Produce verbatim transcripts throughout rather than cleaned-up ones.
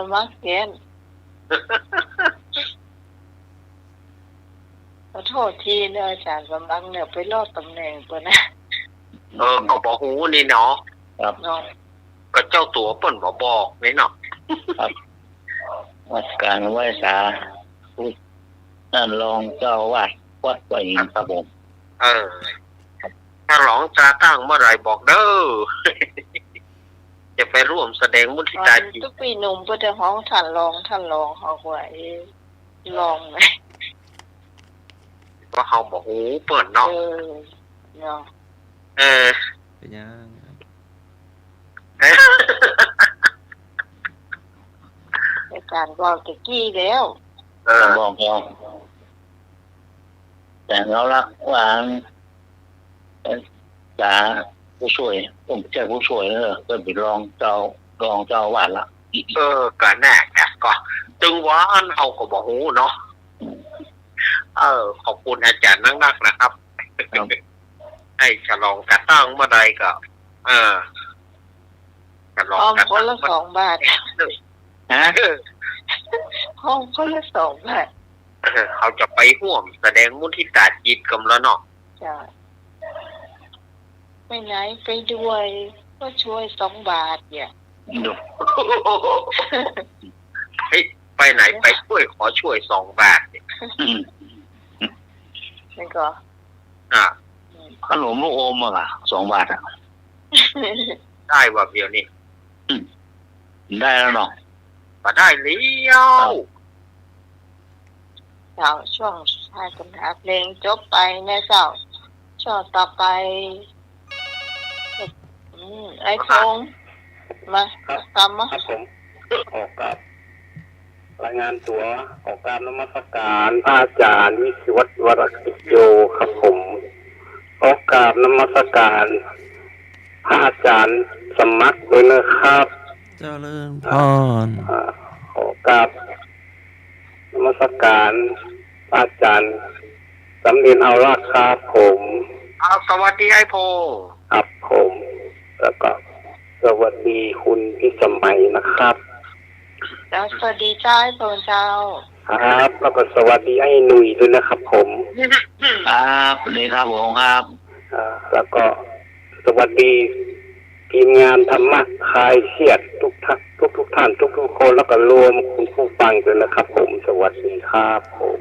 สมัครเกณฑ์ ขอโทษทีเนอะ อาจ๋ารย์สมัครเนี่ย ไปลอดต๋ำแหน่งก่อนนะ เออ ก็บ่ฮู้นี่เนาะ ครับ เนาะ ก็เจ้าตั๋วเปิ้นบ่บอกนี่เนาะ ครับ นมัสก๋านไหว้สา ท่านรองเจ้าอาวาสวัดป่าหินครับผม เออ ถ้ารองจะตั้งเมื่อไหร่บอกเด้อ จะไปร่วมแสดงมุทิตาจิต ตุ๊กปี้หนุ่มเปิ้นจะฮ้องท่านรอง ท่านรอง เฮาว่า เอ๊ะ รองไหม ว่าเฮาบ่ฮู้เปิ้นเนาะ เออ เนาะ เออ เป๋นหยัง อาจ๋ารย์บอกตะกี้แล้ว เออ บอกแล้ว แต่เอาละว่า เอ่อ จ๋า ผู้ช่วย ผมใช่ผู้ช่วยเนอะ ก็เป๋นรองเจ้า รองเจ้าอาวาสละ เออ ก็แน่ ก็ ตึงว่าอันเฮาก็บ่ฮู้เนาะ เออ ขอบคุณอาจ๋ารย์นักๆ นะครับ ครับ ไอ้ฉลองจะตั้งเมื่อใดก็ เออ ฉลอง ห้องคนละสองบาท ฮะ เออ ห้องคนละสองบาท เออ เขาจะไปฮ่วมแสดงมุทิตาจิตกั๋นแล้วเนาะ จ้ะ ไปไหนไปด้วย ก็ช่วยสองบาทเนี่ย ดู ไป ไปไหนไปด้วย ขอช่วยสองบาทเนี่ย อืม แล้วก็ อ่ะ อืม ขนมลูกอมอะ สองบาทอะ ได้ว่าเดี๋ยวนี้ อืม ได้แล้วเนาะ บ่ได้แล้ว ครับ เจ้า ช่วงสุดท้ายก็หาเพลงจบไปนะเจ้า ช่วงต่อไป อืม ไอ้พงษ์ มา ครับ กลับมา ครับผม ขอกราบ รายงานตั๋ว ขอกราบนมัสก๋านพระอาจ๋ารย์วิศวัตร วรกิจโย ครับผม ขอกราบนมัสก๋านพระอาจ๋ารย์สมัครด้วยนะครับ เจริญพร อ่า ขอกราบนมัสก๋านพระอาจ๋ารย์สำเร็จเอาละครับผม เอา สวัสดีไอ้พงษ์ ครับผม แล้วก็สวัสดีคุณพิสมัยนะครับ เจ้า สวัสดีเจ้า ไอ้พงษ์เจ้า ครับ แล้วก็สวัสดีไอ้หนุ่ยด้วยนะครับผม ครับ สวัสดีครับผม ครับ อ่า แล้วก็สวัสดีทีมงานธรรมะคลายเครียดทุกท่าน ทุกๆ ท่าน ทุกๆ คน แล้วก็รวมคุณผู้ฟังด้วยนะครับผม สวัสดีครับผม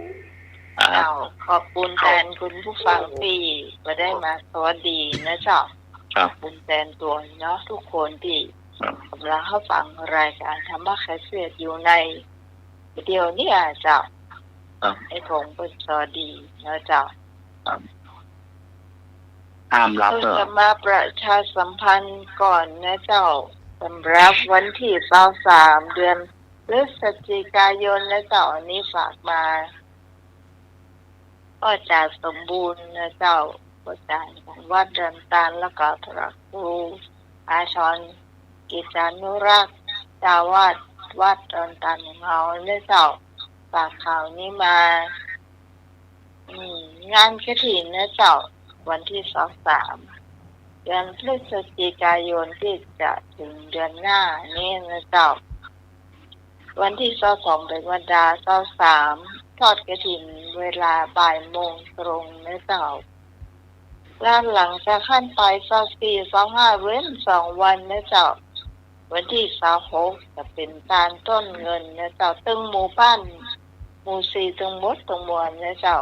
ครับ เจ้า ขอบคุณแตนคุณผู้ฟังตี้บ่ได้มาสวัสดีนะเจ้า ครับ ขอบคุณแตนตั๋วเนาะ ทุกคนตี้ ครับ ก๋ำลังฮับฟังรายก๋านธรรมะคลายเครียดอยู่ในเดี๋ยวนี้อะเจ้า ครับ ไอ้พงษ์เปิ้นสวัสดีนะเจ้า ครับ ห้ามหลับเนอะ ก็จะมาประชาสัมพันธ์ก่อนนะเจ้า สำหรับวันตี้ซาวสาม เดือนพฤศจิกายนนะเจ้า อันนี้ฝากมา พ่อจ๋าสมบูรณ์นะเจ้า พ่อจ๋าวัดดอนตาล แล้วก็พระครูอาทรกิจจานุรักษ์ เจ้าอาวาสวัดดอนตาลของเฮานะเจ้า ฝากข่าวนี้มา อืม งานกฐินนะเจ้า วันตี้ซาวสาม เดือนพฤศจิกายนตี้จะเถิงเดือนหน้านี้นะเจ้า วันตี้ซาวสองเป๋นวันดา ซาวสามทอดกฐินเวลาบ่ายโมงตรงนะเจ้า แล้วหลังจากหั้นไป ซาวสี่ ซาวห้า เว้นสองวันนะเจ้า วันตี้ซาวหกจะเป๋นตานต้นเงินนะเจ้า ตึงหมู่บ้าน หมู่สี่ตึงหมดตึงมวลนะเจ้า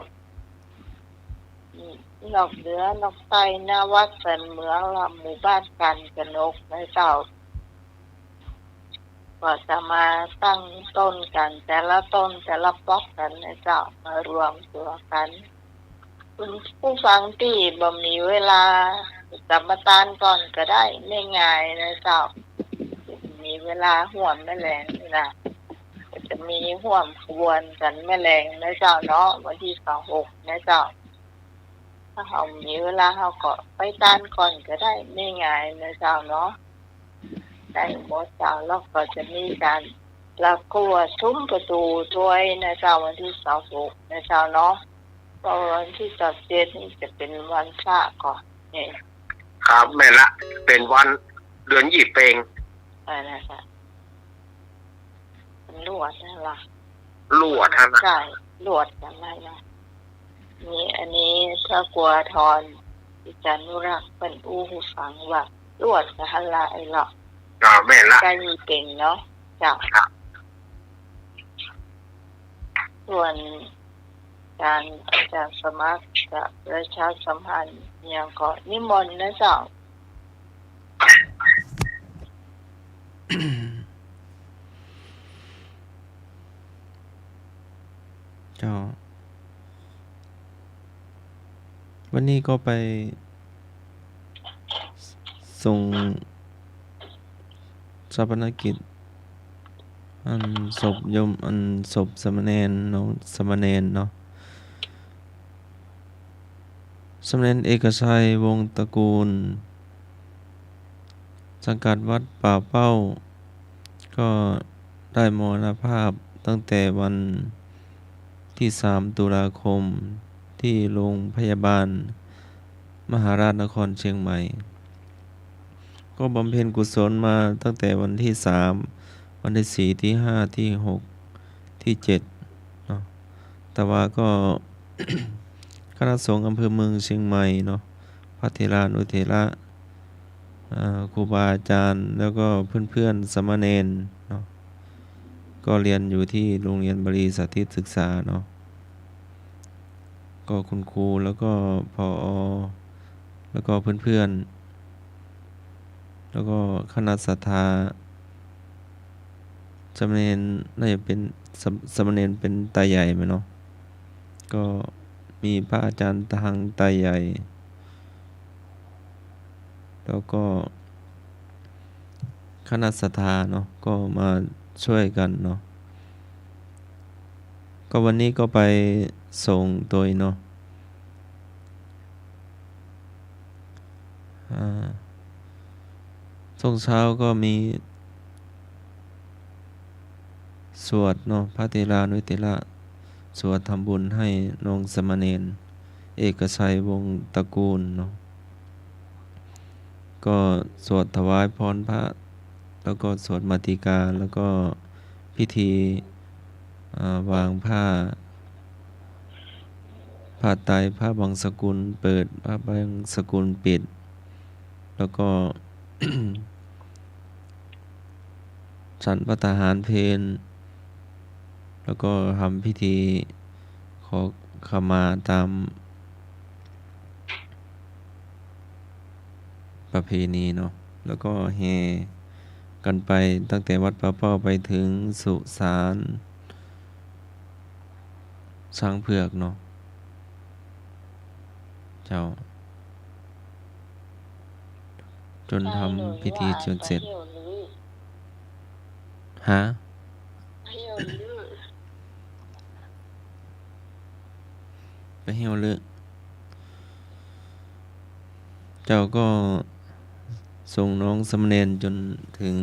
อืม นอกเหนือนอกใต้ หน้าวัดสันเหมือง และหมู่บ้านกาญจนกนะเจ้า ก็จะมาตั้งต้นกั๋น แต่ละต้นแต่ละป๊อกกั๋นนะเจ้า มารวมตั๋วกั๋น คุณผู้ฟังตี้บ่มีเวลา จะมาตานก่อนก็ได้ ไม่ง่ายนะเจ้า มีเวลาฮ่วมแม่แลงนี่นะ ก็จะมีฮ่วมขบวนกั๋นแม่แลงนะเจ้าเนาะ วันตี้ซาวหกนะเจ้า ถ้าเฮามีเวลาเฮาก็ไปตานก่อนก็ได้ ไม่ง่ายนะเจ้าเนาะ ได้หมดเจ้า แล้วก็จะมีก๋านประกวดสุมประตูถ้วยนะเจ้า วันตี้ซาวหกนะเจ้าเนาะ เพราะวันตี้ซาวเจ็ดนี่จะเป๋นวันพระก่อ นี่ ครับ แม่นละ เป๋นวันเดือนยี่เป็ง อ่า นะคะ ลวดหั้นละ ลวดหั้นนะ ใจ้ ลวดหั้นละนะ นี่ อันนี้พระครูธร กิจจานุรักษ์ เปิ้นอู้หื้อฟังว่า ลวดก็หั้นละไอ้เลาะ อ่า แม่นละ ใจ้ มีเก่งเนาะ เจ้า ครับ ส่วน อาจารย์ อาจารย์สมัครจะประชาสัมพันธ์หยังก็นิมนต์นะเจ้า เจ้า วันนี้ก็ไป สงฆ์ฌาปนกิจ อันศพโยม อันศพสามเณร น้องสามเณรเนาะ สามเณรเอกชัย วงศ์ตระกูล สังกัดวัดป่าเป้า ก็ได้มรณภาพตั้งแต่วันที่สามตุลาคม ที่โรงพยาบาลมหาราชนครเชียงใหม่ ก็บำเพ็ญกุศลมาตั้งแต่วันที่สาม วันที่สี่ ที่ห้า ที่หก ที่เจ็ดเนาะ แต่ว่าก็ คณะสงฆ์อำเภอเมืองเชียงใหม่เนาะ พระเถรานุเถระ อ่า ครูบาอาจารย์ แล้วก็เพื่อนๆ สามเณรเนาะ ก็เรียนอยู่ที่โรงเรียนบาลีสาธิตศึกษาเนาะ ก็คุณครู แล้วก็ ผอ แล้วก็เพื่อนๆ แล้วก็คณะศรัทธา สามเณรน่าจะเป็น สาม- สามเณรเป็นตาใหญ่ไหมเนาะ ก็มีพระอาจารย์ทางตาใหญ่ แล้วก็คณะศรัทธาเนาะ ก็มาช่วยกั๋นเนาะ ก็วันนี้ก็ไปสงฆ์ตวยเนาะ อ่า ช่วงเช้าก็มีสวดเนาะ พระเถรานุเถระ สวดทำบุญให้น้องสามเณรเอกชัยวงศ์ตระกูลเนาะ ก็สวดถวายพรพระ แล้วก็สวดมาติกา แล้วก็พิธี อ่า วางผ้า ผ้าไตร ผ้าบังสกุลเปิด ผ้าบังสกุลปิด แล้วก็ ฉันภัตตาหารเพล แล้วก็ทำพิธีขอขมาตามประเพณีเนาะ แล้วก็แห่กั๋นไปตั้งแต่วัดป่าเป้าไปถึงสุสาน ช้างเผือกเนาะ เจ้า จนทำพิธีจนเสร็จ ฮะ ไปเหี่ยวลึก เจ้าก็ส่งน้องสามเณรจนถึง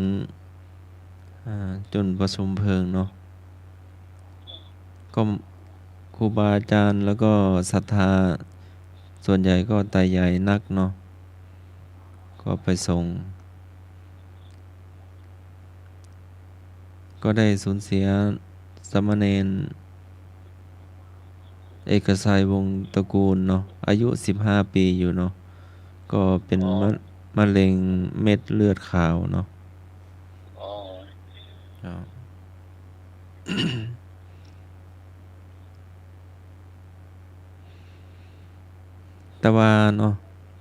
อ่า จนประชุมเพลิงเนาะ ก็ครูบาอาจารย์แล้วก็ศรัทธาส่วนใหญ่ก็ตาใหญ่นักเนาะ ก็ไปส่ง ก็ได้สูญเสียสามเณรเอกชัยวงศ์ตระกูลเนาะ อายุสิบห้าปีอยู่เนาะ ก็เป็น อ๋อ มะ- มะเร็งเม็ดเลือดขาวเนาะ อ๋อ ครับ แต่ว่าเนาะ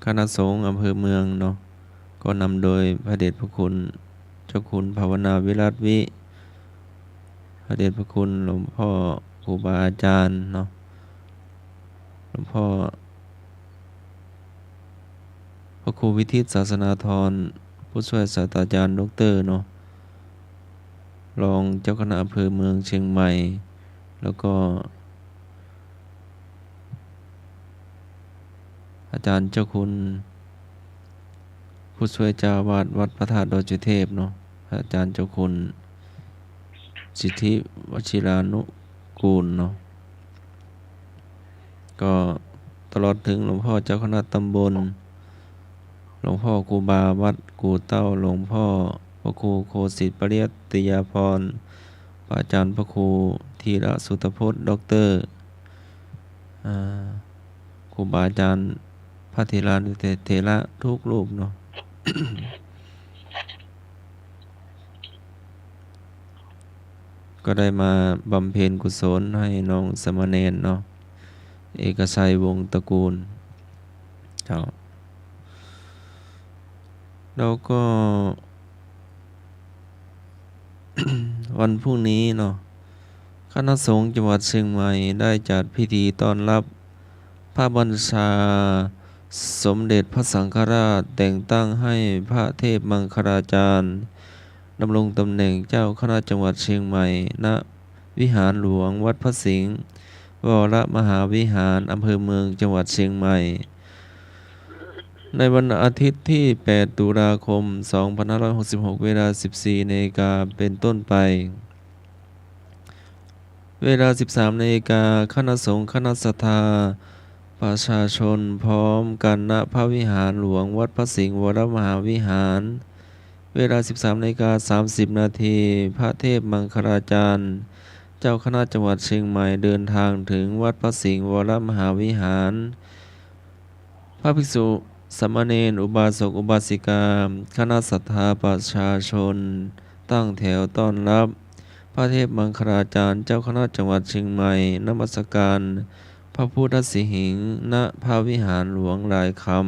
คณะสงฆ์อำเภอเมืองเนาะ ก็นำโดยพระเดชพระคุณเจ้าคุณภาวนาวิรัติวิ พระเดชพระคุณหลวงพ่อครูบาอาจารย์เนาะ หลวงพ่อ พระครูวิทิตศาสนาธร ผู้ช่วยศาสตราจารย์ด็อกเตอร์เนาะ รองเจ้าคณะอำเภอเมืองเชียงใหม่ แล้วก็ อาจารย์เจ้าคุณ ผู้ช่วยเจ้าอาวาสวัดพระธาตุดอยสุเทพเนาะ อาจารย์เจ้าคุณ สิทธิวชิรานุกูลเนาะ ก็ตลอดถึงหลวงพ่อเจ้าคณะตำบล หลวงพ่อครูบาวัดกู่เต้า หลวงพ่อพระครูโคสิตปริยัติยาภรณ์ อาจารย์พระครูธีระสุตพจน์ ด็อกเตอร์ อ่า ครูบาอาจารย์พระเถรานุเถระทุกรูปเนาะ ก็ได้มาบำเพ็ญกุศลให้น้องสามเณรเนาะ เอกชัยวงศ์ตระกูล เจ้า แล้วก็ วันพรุ่งนี้เนาะ คณะสงฆ์จังหวัดเชียงใหม่ได้จัดพิธีต้อนรับพระบัญชาสมเด็จพระสังฆราช แต่งตั้งให้พระเทพมังคลาจารย์ ดำรงตำแหน่งเจ้าคณะจังหวัดเชียงใหม่ ณ วิหารหลวงวัดพระสิงห์วรมหาวิหาร อำเภอเมือง จังหวัดเชียงใหม่ ในวันอาทิตย์ที่ แปด ตุลาคม สองพันห้าร้อยหกสิบหก เวลา สิบสี่ นาฬิกาเป็นต้นไป เวลา สิบสาม นาฬิกา คณะสงฆ์ คณะศรัทธา ประชาชนพร้อมกัน ณ พระวิหารหลวงวัดพระสิงห์วรมหาวิหาร เวลา สิบสาม นาฬิกา สามสิบ นาที พระเทพมังคลาจารย์ เจ้าคณะจังหวัดเชียงใหม่ เดินทางถึงวัดพระสิงห์วรมหาวิหาร พระภิกษุ สามเณร อุบาสก อุบาสิกา คณะศรัทธาประชาชน ตั้งแถวต้อนรับพระเทพมังคลาจารย์ เจ้าคณะจังหวัดเชียงใหม่ นมัสการพระพุทธสิหิงค์ ณ พระวิหารหลวงลายคำ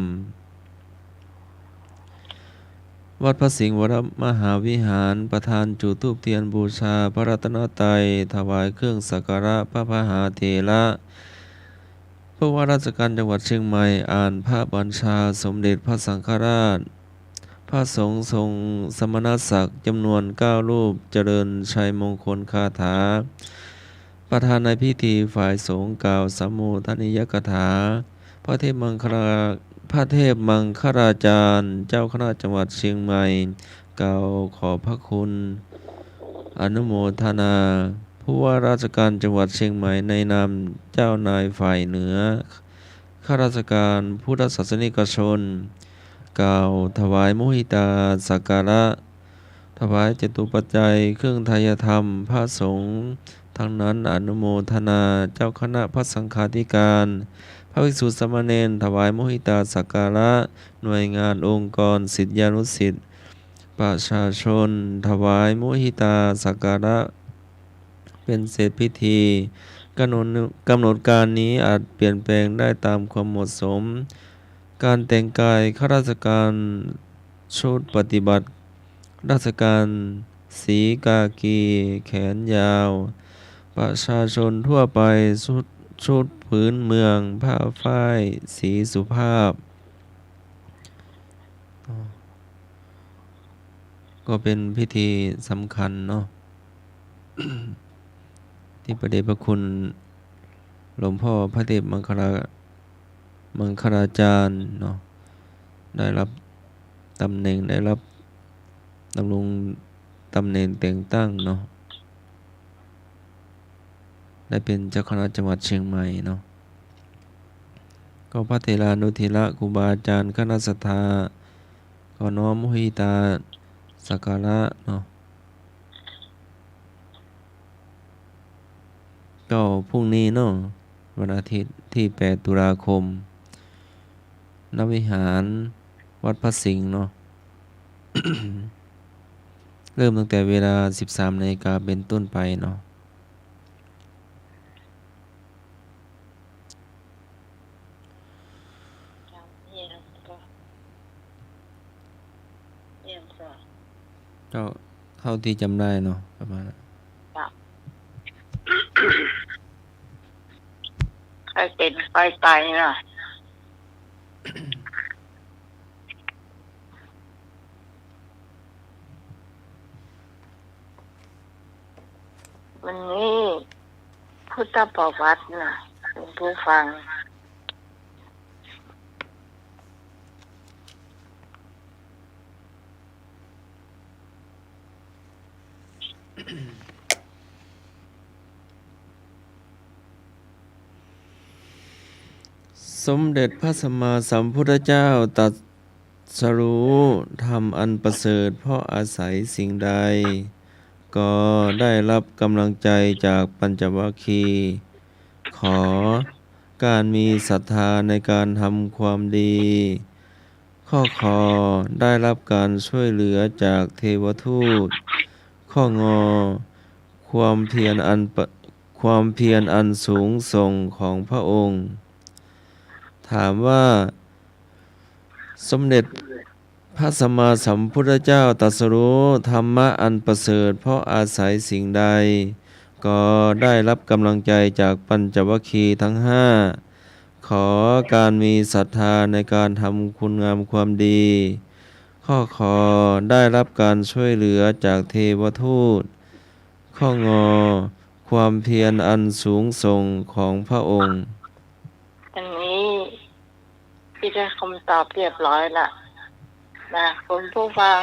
วัดพระสิงห์วรมหาวิหาร ประธานจุดธูปเทียนบูชาพระรัตนตรัย ถวายเครื่องสักการะพระมหาเถระ ผู้ว่าราชการจังหวัดเชียงใหม่ อ่านพระบัญชาสมเด็จพระสังฆราช พระสงฆ์ทรงสมณศักดิ์จำนวนเก้ารูป เจริญชัยมงคลคาถา ประธานในพิธีฝ่ายสงฆ์กล่าวสัมโมทนียกถา พระเทพมังคลา พระเทพมังคลาจารย์ เจ้าคณะจังหวัดเชียงใหม่ กล่าวขอบพระคุณ อนุโมทนา ผู้ว่าราชการจังหวัดเชียงใหม่ในนามเจ้านายฝ่ายเหนือ ข้าราชการพุทธศาสนิกชน กล่าวถวายมุทิตาสักการะ ถวายจตุปัจจัยเครื่องไทยธรรมพระสงฆ์ ทั้งนั้นอนุโมทนา เจ้าคณะพระสังฆาธิการ พระภิกษุสามเณร ถวายมุทิตาสักการะ หน่วยงานองค์กรศิษยานุศิษย์ ประชาชน ถวายมุทิตาสักการะ เป็นเสร็จพิธี กำหนด กำหนดการนี้อาจเปลี่ยนแปลงได้ตามความเหมาะสม การแต่งกายข้าราชการชุดปฏิบัติราชการสีกากีแขนยาว ประชาชนทั่วไปชุด ชุดพื้นเมืองผ้าฝ้ายสีสุภาพ ก็เป็นพิธีสำคัญเนาะ ที่พระเดชพระคุณหลวงพ่อพระเทพมังคลา มังคลาจารย์เนาะ ได้รับตำแหน่ง ได้รับดำรงตำแหน่งแต่งตั้งเนาะ ได้เป็นเจ้าคณะจังหวัดเชียงใหม่เนาะ ก็พระเถรานุเถระครูบาอาจารย์คณะศรัทธา ขอน้อมมุทิตาสักการะเนาะ ก็พรุ่งนี้เนาะ วันอาทิตย์ที่ แปด ตุลาคม ณ วิหารวัดพระสิงห์เนาะ เริ่มตั้งแต่เวลา สิบสาม นาฬิกาเป็นต้นไปเนาะ ก็เท่าที่จำได้เนาะ ประมาณนั้น ค่อยเป็นค่อยไปเนาะ วันนี้พุทธประวัตินะ คุณผู้ฟัง สมเด็จพระสัมมาสัมพุทธเจ้าตรัสรู้ธรรมอันประเสริฐเพราะอาศัยสิ่งใด ก ได้รับกำลังใจจากปัญจวัคคีย์ ข การมีศรัทธาในการทำความดี ข้อ คอ ได้รับการช่วยเหลือจากเทวทูต ข้อ งอ ความเพียรอันปะ- ความเพียรอันสูงส่งของพระองค์ ถามว่า สมเด็จพระสัมมาสัมพุทธเจ้าตรัสรู้ธรรมะอันประเสริฐเพราะอาศัยสิ่งใด ก ได้รับกำลังใจจากปัญจวัคคีย์ทั้งห้า ข การมีศรัทธาในการทำคุณงามความดี ข้อ คอ ได้รับการช่วยเหลือจากเทวทูต ข้อ งอ ความเพียรอันสูงส่งของพระองค์ อันนี้พี่ได้คำตอบเรียบร้อยละนะ คุณผู้ฟัง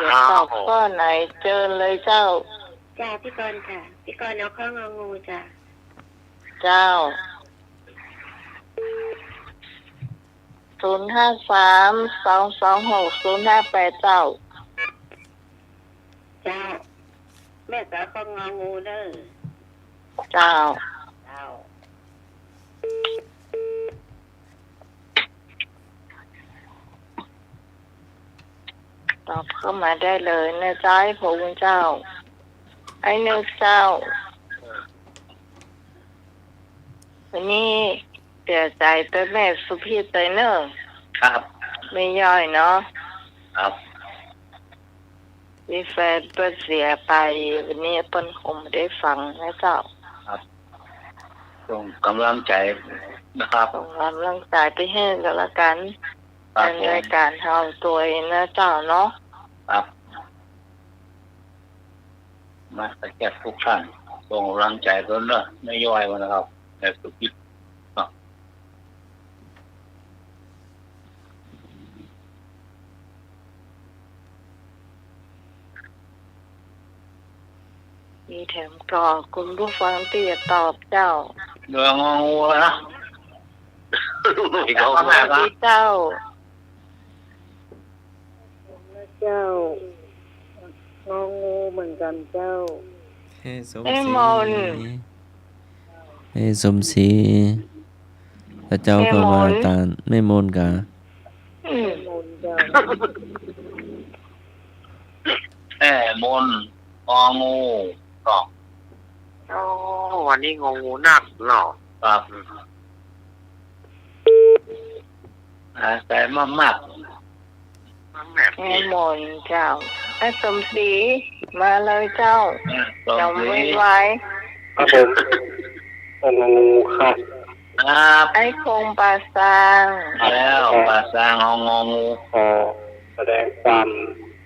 อยากตอบข้อไหนเจิญเลยเจ้า จ้า พี่กรณ์ค่ะ พี่กรณ์เอาข้อ งอ งู จ้า เจ้า ศูนย์ห้าสาม สองสองหก ศูนย์ห้าแปด เจ้า เจ้า แม่ก็เอาข้อ งอ งู เด้อ เจ้า เจ้า ตอบเข้ามาได้เลยนะเจ้า พระคุณเจ้า ไอ้นึกเจ้า วันนี้เสียใจ๋ตวยแม่สุพิษไปเน่อ ครับ แม่ย้อยเนาะ ครับ ตี้แฟนเปิ้นเสียไป วันนี้เปิ้นคงบ่ได้ฟังนะเจ้า ครับ ส่งกำลังใจ๋นะครับ ส่งกำลังใจ๋ไปหื้อก็แล้วกั๋น ครับ ในรายก๋านเฮาตวยนะเจ้าเนาะ ครับ มา แขกทุกท่าน ส่งกำลังใจ๋เปิ้นเน่อ แม่ย้อยมานะครับ แม่สุพิษเนาะ มีแถมก่อคุณผู้ฟังตี้จะตอบเจ้า เรื่องงองูนะ อีกข้อ สวัสดีเจ้า เจ้า งองูเหมือนกั๋นเจ้า แม่สมศรี แม่มน แม่สมศรี พระเจ้าก็มาตาน แม่มนกา อืม แม่มน งองู ก็ โอ้ วันนี้งองูนักเนาะ ครับ อ่า ใจ๋มากๆ แม่มนเจ้า ไอ้สมศรี มาเลยเจ้า อ่า สมศรี จ๋ำไวๆ ครับผม งองูครับ ครับ ไอ้คงป่าซาง แล้ว ป่าซาง งองู ขอแสดงความ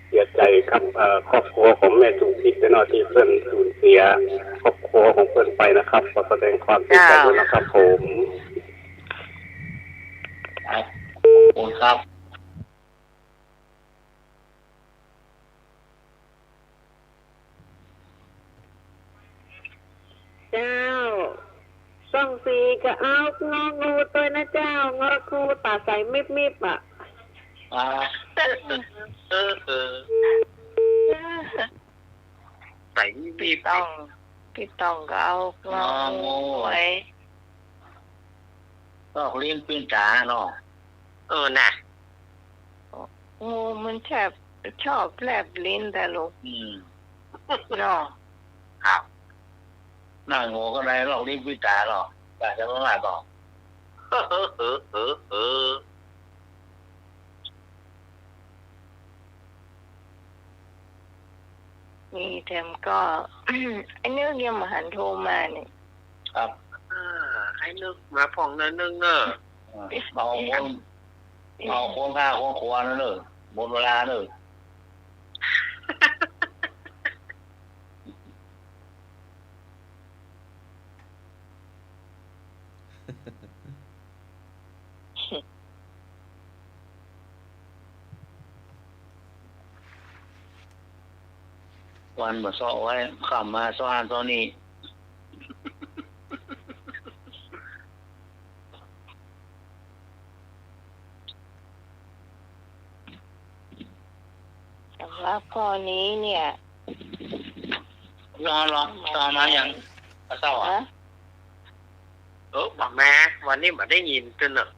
เสียใจ๋กับ เอ่อ ครอบครัวของแม่สมศรีด้วยเนาะ ตี้เปิ้นสูญเสียครอบครัวของเปิ้นไปนะครับ ขอแสดงความเสียใจ๋ด้วยนะครับผม ครับ ขอบคุณครับ เจ้า สมศรีก็เอางองูตวยนะเจ้า งองูต๋าใสมิบๆ อ่ะ อ่า เออ เออ ใสมิบๆ พี่ต้อง พี่ต้องก็เอางองู งองู ไว้ ลอกลิ้นปิ้นต๋าเนาะ เออ น่ะ งูมันชอบ ชอบแลบลิ้นแต่ลูก อืม เนาะ ครับ หน้างูก็ได้ลอกลิ้นปิ้นต๋าเนาะ ต๋าจะไม่ว่าต่อ เออ เออ เออ เออ มีแถมก่อ ไอ้นึกยังบ่หันโทรมานี่ ครับ อ่า ไอ้นึกมาพ่องเน่อ นึกเน่อ อ่า เอาคน เอาคนฆ่าคนขวาเน่อ หมดเวลาเน่อ วันบ่เซาะไว้ ค่ำมาเซาะอั้นเซาะนี่ สำหรับข้อ นี้เนี่ย รอ รอ รอมาอย่าง ปลาเศร้าอะ ฮะ เออ บ่าแม่ วันนี้บ่ได้ยินตึ้งเนอะ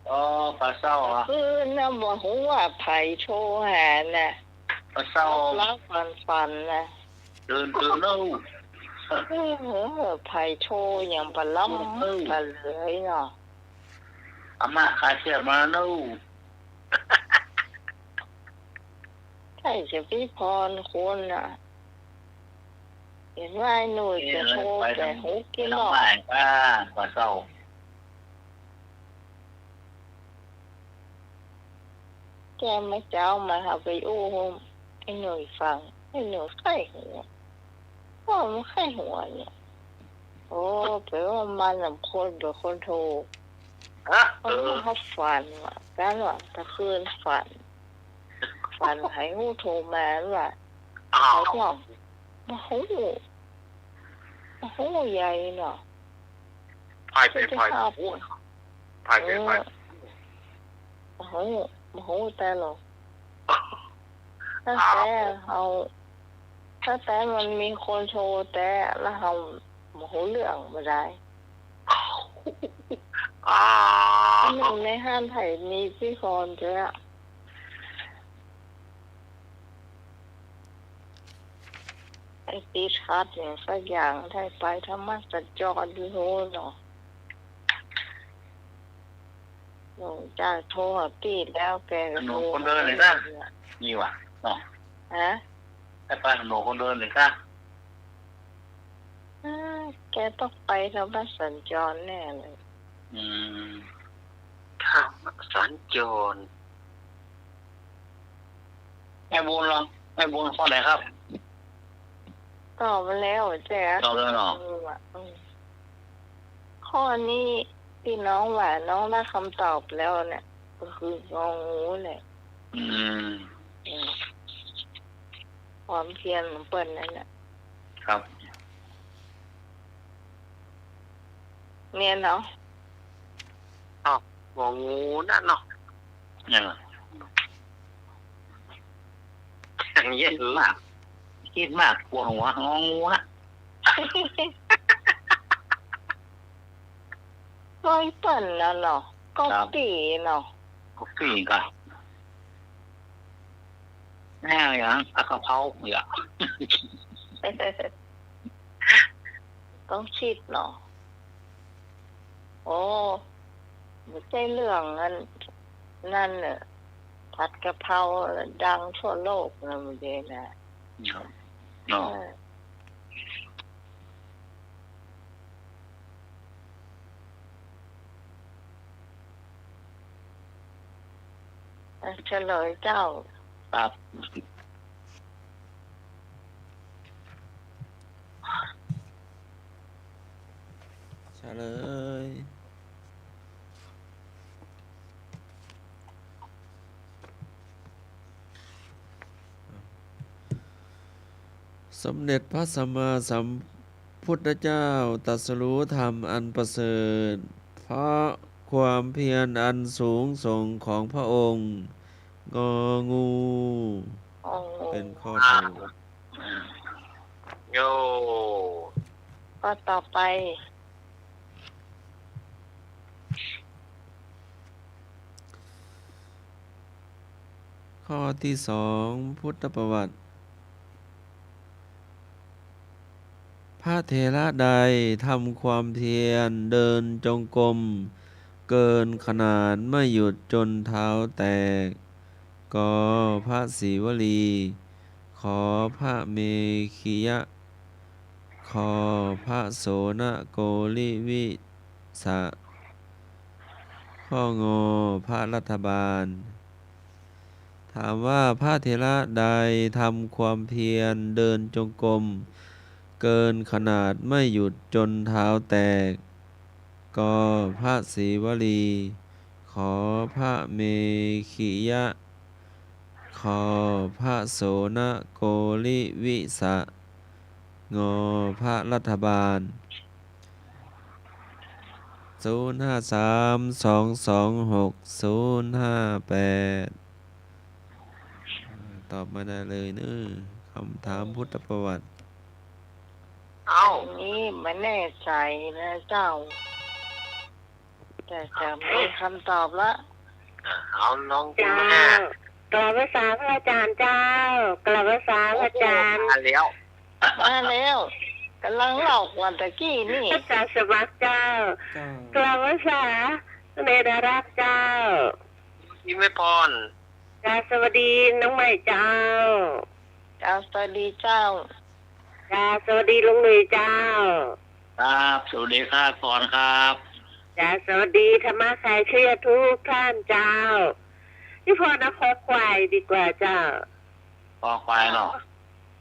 อ๋อ ปลาเศร้าอะ คืนน่ะ บ่ฮู้ว่าใผโทรหาน่ะ ปลาเศร้า ลับๆ ฝันๆ น่ะ ตื่น ตื่นแล้ว เออ ใผโทรหยังปะล้ำ เออ ปะเหลือยเนาะ อาม่าขายเสียมาแล้ว ใค่จะปี้พรคนน่ะ หันว่าไอ้หนุ่ยจะโทรไป ไปทาง ไปหากินหรอก ไปทางบ้านป้า ปลาเศร้า แกเมื่อเจ๊ามาหาไปอู้ไอ้หนุ่ยฟัง ไอ้หนุ่ยใค่หัว ก็มันใค่หัวเนี่ย โอ้ แปลว่ามันน่ะคนเป๋นคนโทร ฮะ มันว่า เออ เขาฝันว่ะ กันว่ะ ตะคืนฝัน ฝันใผฮู้โทรมาว่ะ อ้าว เขาบอก บ่ฮู้ บ่ฮู้ใหญ่เนาะ ใผเป๋นใผ บ่ฮู้ ใผเป๋นใผ เออ บ่ฮู้ บ่ฮู้แต๊หรอก ตั้งแต่ อ้าว เฮา ตั้งแต่มันมีคนโทรแต๊ แล้วเฮาบ่ฮู้เรื่องบ่ได้ อ่า นึ่งในหั้นใผมีปี้พรแต๊ ไอ้ติดขัดหยังสักอย่าง ได้ไปธรรมสัญจรอยู่โน้นเนาะ หลวงตาโทรหาปี้แล้ว แกก็โทรหา ถนนคนเดินเลยนะ นี่หว่าเนาะ ฮะ ไป ไปถนนคนเดินเลยค่ะ เออ แกต้องไปธรรมสัญจรแน่เลย อืม ธรรมสัญจร แม่บุญเหรอ แม่บุญข้อไหนครับ ตอบมาแล้วเจ๊ ตอบแล้วเหรอ เออว่ะ อืม ข้อนี้ตี้น้องว่าน้องได้คำตอบแล้วเนี่ย ก็คืององูแหละ อืม อืม ความเพียรของเปิ้นนั่นแหละ ครับ แม่นเนาะ อ้าว งองูนั่นเนาะ เนี่ย อย่างเงี้ย คิดมาก คิดมาก ปวดหัว งองูนะ ร้อยเปิ้นแล้วเนาะ ครับ ก็ปี้เนาะ ก็ปี้ก็ แน่อย่าง ปลากระเพราอย่าง ต้องคิดเนาะ โอ้ บ่ใจ้เรื่องอันนั้นเน่อ ผัดกะเพราดังทั่วโลกนะ มื้อกี้นะ ครับ เนาะ เออ อ่ะ เฉลยเจ้า ครับ เฉลย สมเด็จพระสัมมาสัมพุทธเจ้าตรัสรู้ธรรมอันประเสริฐ เพราะความเพียรอันสูงส่งของพระองค์ งองู งองู เป็นข้อถูก โย ข้อต่อไป ข้อที่สอง พุทธประวัติ พระเถระใดทำความเพียรเดินจงกรมเกินขนาดไม่หยุดจนเท้าแตก ก พระศรีวลี ข พระเมขิยะ ข พระโสณโกริวิสะ ข้อ ง พระรัฐบาล ถามว่าพระเถระใดทำความเพียรเดินจงกรมเกินขนาดไม่หยุดจนเท้าแตก ก พระศรีวลี ข พระเมขิยะ ข พระโสณโกริวิสะ ง พระรัฐบาล ศูนย์ห้าสาม สองสองหก ศูนย์ห้าแปด ตอบมาได้เลยเนอะ คำถามพุทธประวัติ เอ้า อันนี้ไม่แน่ใจนะเจ้า แต่จะมีคำตอบละ เอาลองดู เจ้า นะ กราบไหว้สาพระอาจารย์เจ้า กราบไหว้สาพระอาจารย์ โอ้โห มาแล้ว มาแล้ว ก๋ำลังเล่าวันตะกี้นี่ อาจารย์สมัครเจ้า เจ้า กราบไหว้สา เนตรรัตน์เจ้า อิมพร เจ้า สวัสดีน้องใหม่เจ้า เจ้า สวัสดีเจ้า เจ้า สวัสดีลุงหนุ่ยเจ้า ครับ สวัสดีครับ พรครับ เจ้า สวัสดีธรรมะไขเชื่อทุกท่านเจ้า พี่พรเอาคอควายดีกว่าเจ้า คอควายเนาะ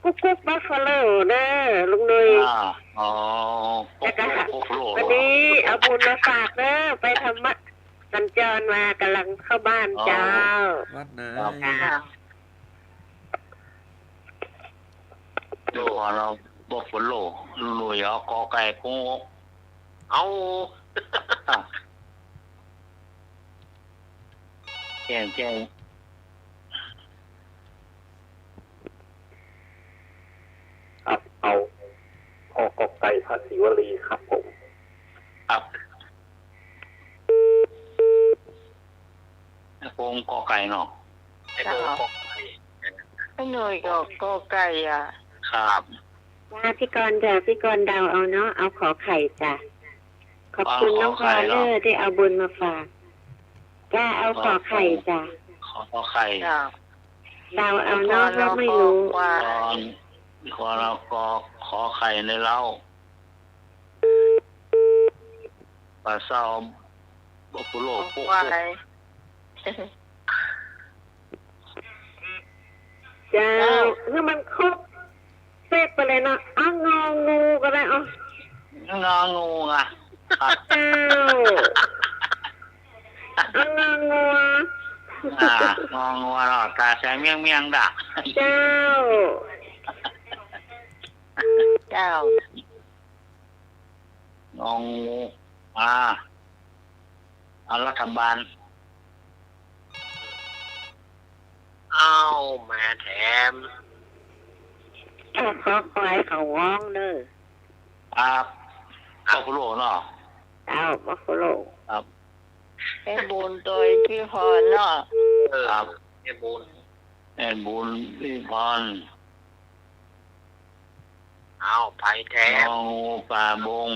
กุ๊กกุ๊กบัฟฟาโลเด้อลุงหนุ่ย อ่า อ๋อ แล้วก็ กุ๊กกุ๊กบัฟฟาโล วันนี้เอาบุญมาฝากเด้อ ไปธรรมะสัญจรมา ก๋ำลังเข้าบ้านเจ้า อ๋อ วัดไหน ครับ ค่ะ เดี๋ยวก่อน เอาบัฟฟาโล ลุงหนุ่ยเอากอไก่กุ๊กกุ๊ก เอา แจ้ง แจ้ง ครับ เอา ก กอไก่ พระศรีวลี ครับผม ครับ ไอ้โกงกอไก่เนาะ ไอ้โกงกอไก่ ไอ้หน่วยก็กอไก่อะ ครับ จ้า พี่กรณ์จ้ะ พี่กรณ์เดาเอาเนาะ เอาขอไข่จ้ะ ขอบคุณน้องพรเนอะ ขอไข่เนาะ ที่เอาบุญมาฝาก จ้า เอาขอไข่จ้ะ ขอ ขอไข่ จ้ะ เดาเอาเนาะ เพราะไม่รู้ ขอควาย ขอ ขอไข่ในเล้า ปลาเศร้า บัฟฟาโล ขอควาย เจ้า เจ้า คือมันครบเซตไปเลยเนาะ อ่ะ งองูก็ได้ อ่ะ งองูอ่ะ ครับ เจ้า อ่ะ งองัว อ่า งองัวเนาะ ตาใสเมี่ยงๆ ด่ะ เจ้า เจ้า งองู อ่า เอารัฐบาล เอามาแถม คอควายเขาฮ้องเน้อ ครับ บัฟฟาโลเนาะ เจ้า บัฟฟาโล ครับ แม่บุญโตยพี่พรเนาะ เออ ครับ แม่บุญ แม่บุญพี่พร เอาไปแถม งองูป่าบง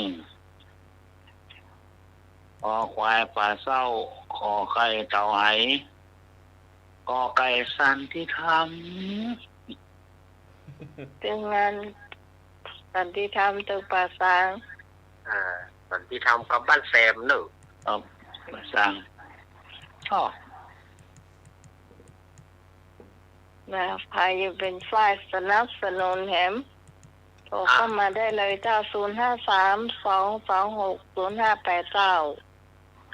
คอควายป่าเศร้า ขอไข่เต่าไห กอไก่สันติธรรม ตึงอันสันติธรรมตึงป่าซาง อ่า สันติธรรมกับบ้านแซมเนอะ ครับ ป่าซาง อ้อ นะ ใผอยู่เป๋นฝ่ายสนับสนุนแหม โทรเข้ามาได้เลยเจ้า ศูนย์ห้าสาม สองสองหก ศูนย์ห้าแปดเก้า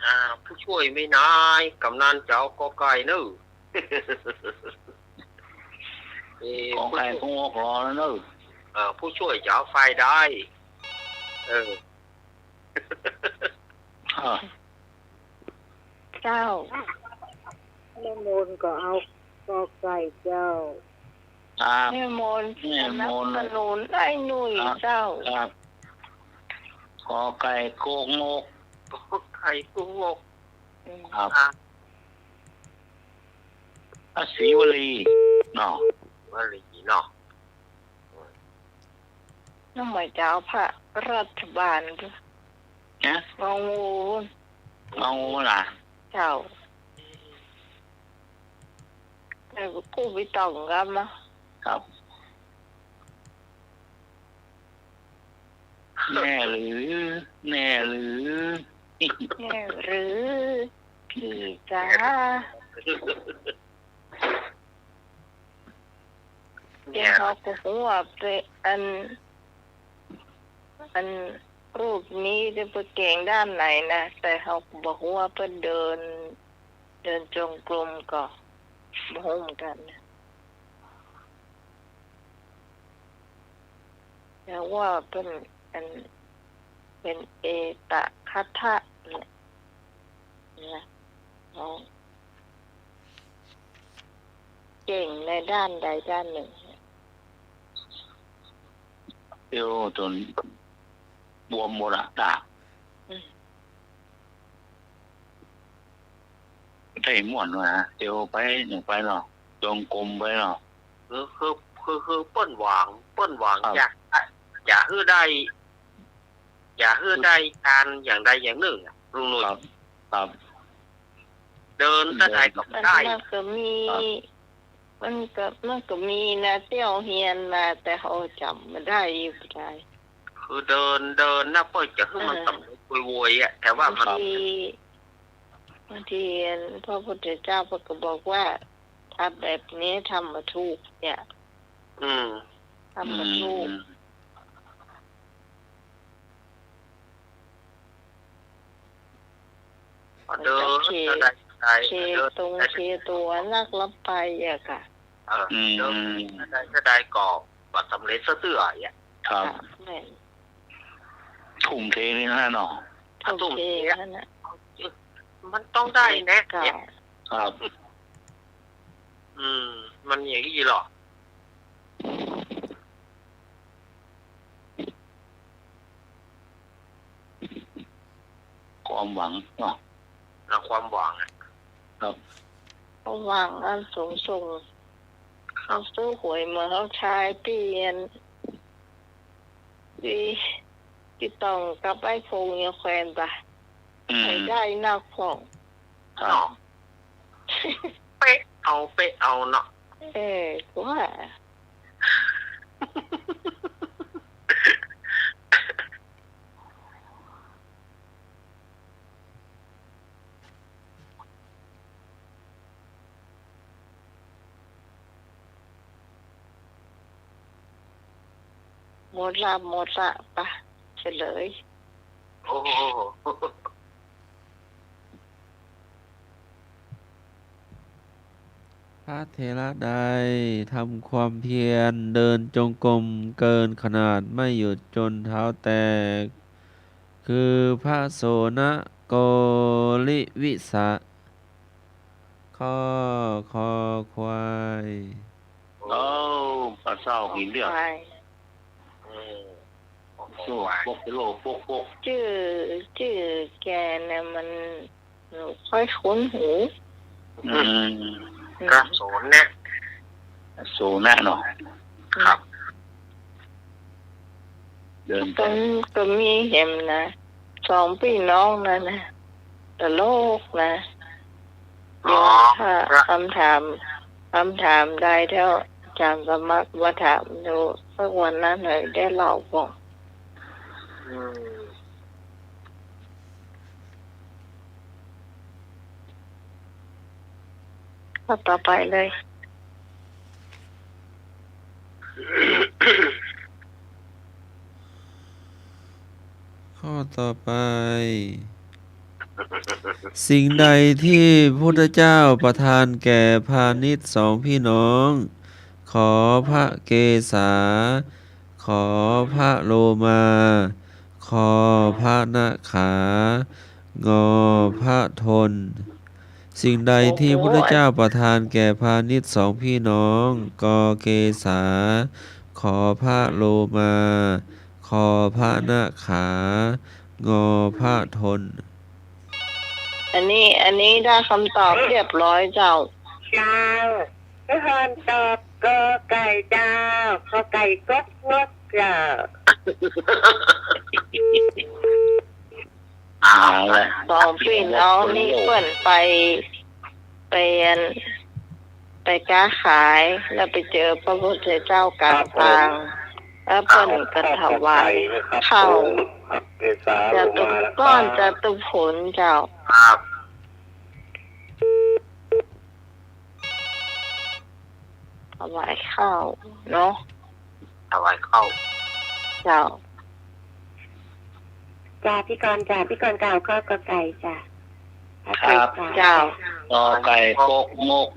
อ่า ผู้ช่วยไม่นาย กำนันจะเอากอไก่เนอะ เอ่อ กอไก่คงออกหลอแล้วเนอะ เอ่อ ผู้ช่วยจะเอาฝ่ายใด เออ อ่า เจ้า แม่มนก็เอากอไก่เจ้า ครับ แม่มน แม่มน สนับสนุนไอ้หนุ่ย ครับ เจ้า ครับ กอไก่โกงก กอไก่โกงก อืม ครับ อ่ะ พระศรีวลีเนาะ วลีเนาะ น้องใหม่จะเอาพระรัฐบาล นะ งองู งองูน่ะ เจ้า แต่กู้ไม่ต้องกำนะ ครับ แน่หรือ แน่หรือ แน่หรือ พี่จ๋า เนี่ย เดี๋ยวเขาก็หัวไปอัน อันรูปนี้จะไปเก่งด้านไหนนะ แต่เขาก็บอกว่าไปเดิน เดินจงกรมก็บ่ฮู้เหมือนกันนะ แต่ว่าเปิ้น อัน เป๋นเอตทัคคะเนี่ย นะ เขาเก่งในด้านใดด้านหนึ่ง ตียวจ๋นบวมหมดอะ ต๋า อืม ได้ม่วนว่ะ ตียวไปหนึ่งไปเนาะ จงกรมไปเนาะ คือ คือ คือ คือเปิ้นหวัง เปิ้นหวัง ครับ อยากได้ อยากหื้อได้ อยากหื้อได้การอย่างใดอย่างหนึ่งอะ ลุงหนุ่ย ครับ ครับ เดินเต้าใดก็บ่ได้ มัน มันก็มี ครับ มันก็ มันก็มีนะ เตี้ยวเฮียนมา แต่เฮาจ๋ำบ่ได้ บ่ได้ คือเดิน เดินนะ เปิ้นจะหื้อมัน เออ สำเร็จโวยๆ อะ แต่ว่ามัน บางที บางทีพระพุทธเจ้าเปิ้นก็บอกว่า ถ้าแบบนี้ทำบ่ถูกเนี่ย อืม ทำบ่ถูก อืม เดิน เดิน เดิน เดิน ตรง เดิน เดิน เดิน ตัวนักลับไปอะค่ะ เออ อืม เดิน เดิน เดิน เดินก็บ่สำเร็จสักเตื้ออะ ครับ ค่ะ แม่น ทุ่มเทนี่นะเนาะ ทุ่มเท ทุ่มเทอะ นั่นน่ะ มันต้องได้แน่ ค่ะ ครับ อืม มันอย่างนี้เหรอ ความหวังเนาะ อ่ะ ความหวังอะ ครับ ความหวังอันสูงส่ง เฮาซื้อหวยเหมือนเฮาทายตี้อัน ตี้ ตี้ต้องกับไอ้พงษ์ยาแควนปะ อืม ให้ได้นักพ่อง ครับ เนาะ เป๊ะเอา เป๊ะเอาเนาะ เออ ว่า หมดละ หมดละ ไป เฉลย โอ้โห พระเถระใดทำความเพียรเดินจงกรมเกินขนาดไม่หยุดจนเท้าแตก คือพระโสณโกริวิสะ ข้อคอควาย โอ้ ปลาเศร้ากิ๋นเลือด ควาย เออ โอ้โห สู้ ปกโลก ปก ปก จื้อ จื้อแกน่ะมัน หนูค่อยคุ้นหู อืม อืม พระโสณะ โสณะเนาะ ครับ เดินไป ก็ ก็มีเห็นนะ สองปี้น้องนั่นนะ ตลกนะ อ๋อ ถ้า พระ กำถาม กำถามได้เต้า อาจ๋ารย์สมัครมาถามดู สักวันนั้นหน่อยได้เล่าบ้าง อืม ข้อต่อไปเลย ข้อต่อไป สิ่งใดที่พุทธเจ้าประทานแก่พาณิชย์สองพี่น้อง ขอพระเกศา ขอพระโลมา คอพระนขา งอพระทน สิ่งใดที่พุทธเจ้าประทานแก่พาณิชย์สองพี่น้อง กอเกศา ขอพระโลมา คอพระนขา งอพระทน อันนี้ อันนี้ได้คำตอบเรียบร้อยเจ้า เจ้า ทุกคนตอบกอไก่เจ้า กอไก่ก๊กงกเจ้า เอาละ สองปี้น้องนี่เปิ้นไป ไปอัน ไปก๊าขาย แล้วไปเจอพระพุทธเจ้ากลางตาง แล้วเปิ้นก็ถวายข้าว จตุ ก้อนจตุผลเจ้า ครับ ถวายข้าวเนาะ ถวายข้าว เจ้า จ้า พี่กรณ์จ้า พี่กรณ์กล่าวข้อกอไก่จ้า ครับ เจ้า กอไก่ก๊กงก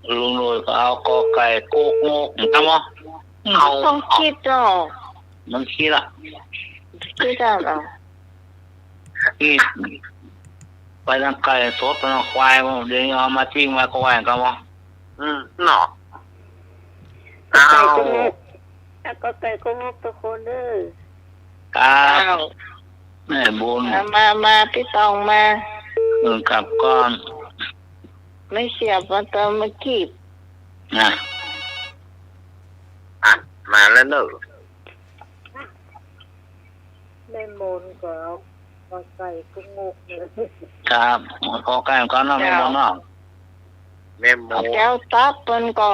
ลุงหนุ่ยก็เอากอไก่ก๊กงก เอาบ่ เอา ต้องกึ๊ดเนาะ มันกึ๊ดละ กึ๊ดเนาะ นี่ ไปตั้งไก่สด ไปตั้งควาย เดี๋ยวนี้เอามาทิ้งไว้ก็ว่าอย่างนั้นวะ อืม เนาะ ไก่ก็ เอา เล็ก แล้วก็ใคร่กู้งกกู้คนเน่อ ครับ เจ้า แม่บุญ มา มา มา ปี้ตองมา เออ กลับก่อน ไม่เสียบมาเติมมากีบ นะ อ่ะ มาแล้วเน่อ แม่มนก็เอา ก็ใคร่กู้งกเน่อ ครับ ก็ใคร่ก่อนเนาะ แม่มนเนาะ แม่มน แก้วตั๊บมันก็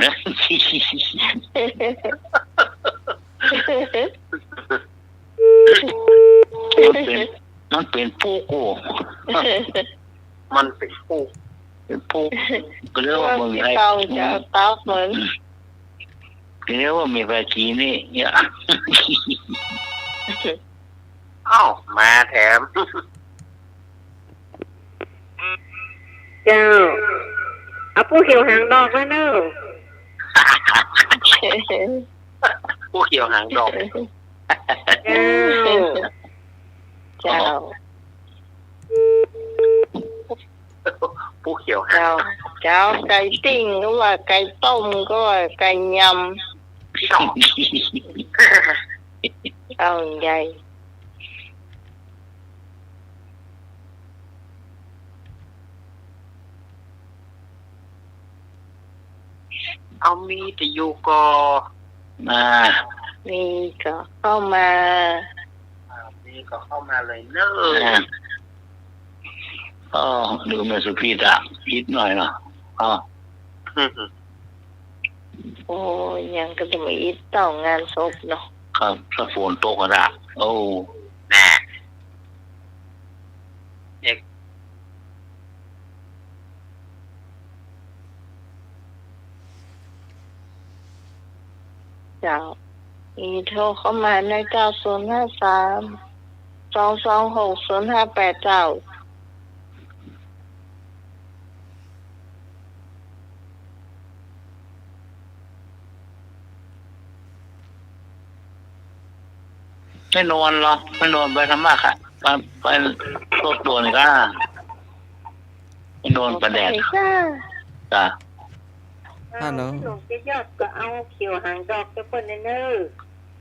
มันเป๋น มันเป๋นปุ๊ก โอ้ มันเป๋นปุ๊ก เป๋นปุ๊ก ก็เรียกว่าบ่มีใผ เจ้า เจ้าตั๊บมัน ก็เรียกว่าบ่มีใผกิ๋นนี่ เนี่ย เอ้า มาแถม เจ้า เอาปูเขียวหางดอกมาเน่อ ปูเขียวหางดอก เจ้า เจ้า ปูเขียวหาง เจ้า เจ้า ไก่ติ๊งก็ว่า ไก่ต้มก็ว่า ไก่ยำ เจ้าใหญ่ เอามีแต่อยู่ก็ มา มีก็เข้ามา อ่า มีก็เข้ามาเลยเน่อ อ่า ก็ดูแม่สุพิษอะ อิดหน่อยเนาะ อ๋อ โอ้ย ยังก็จะมาอิดเต้างานศพเนาะ ครับ ถ้าฝนตกอะนะ โอ้ แน่ เอก เจ้า มีโทรเข้ามาใน เก้าศูนย์ห้าสาม สองสองหก ศูนย์ห้าแปด เจ้า แม่นวลเหรอ แม่นวลไปทำมาค่ะ ไป ไปรถด่วนค่ะ แม่นวลประแดด ไปค่ะ จ้ะ ฮัลโหล หลวงเจ๊ยอดก็เอาเขียวหางดอกไปเปิ้นเน่อ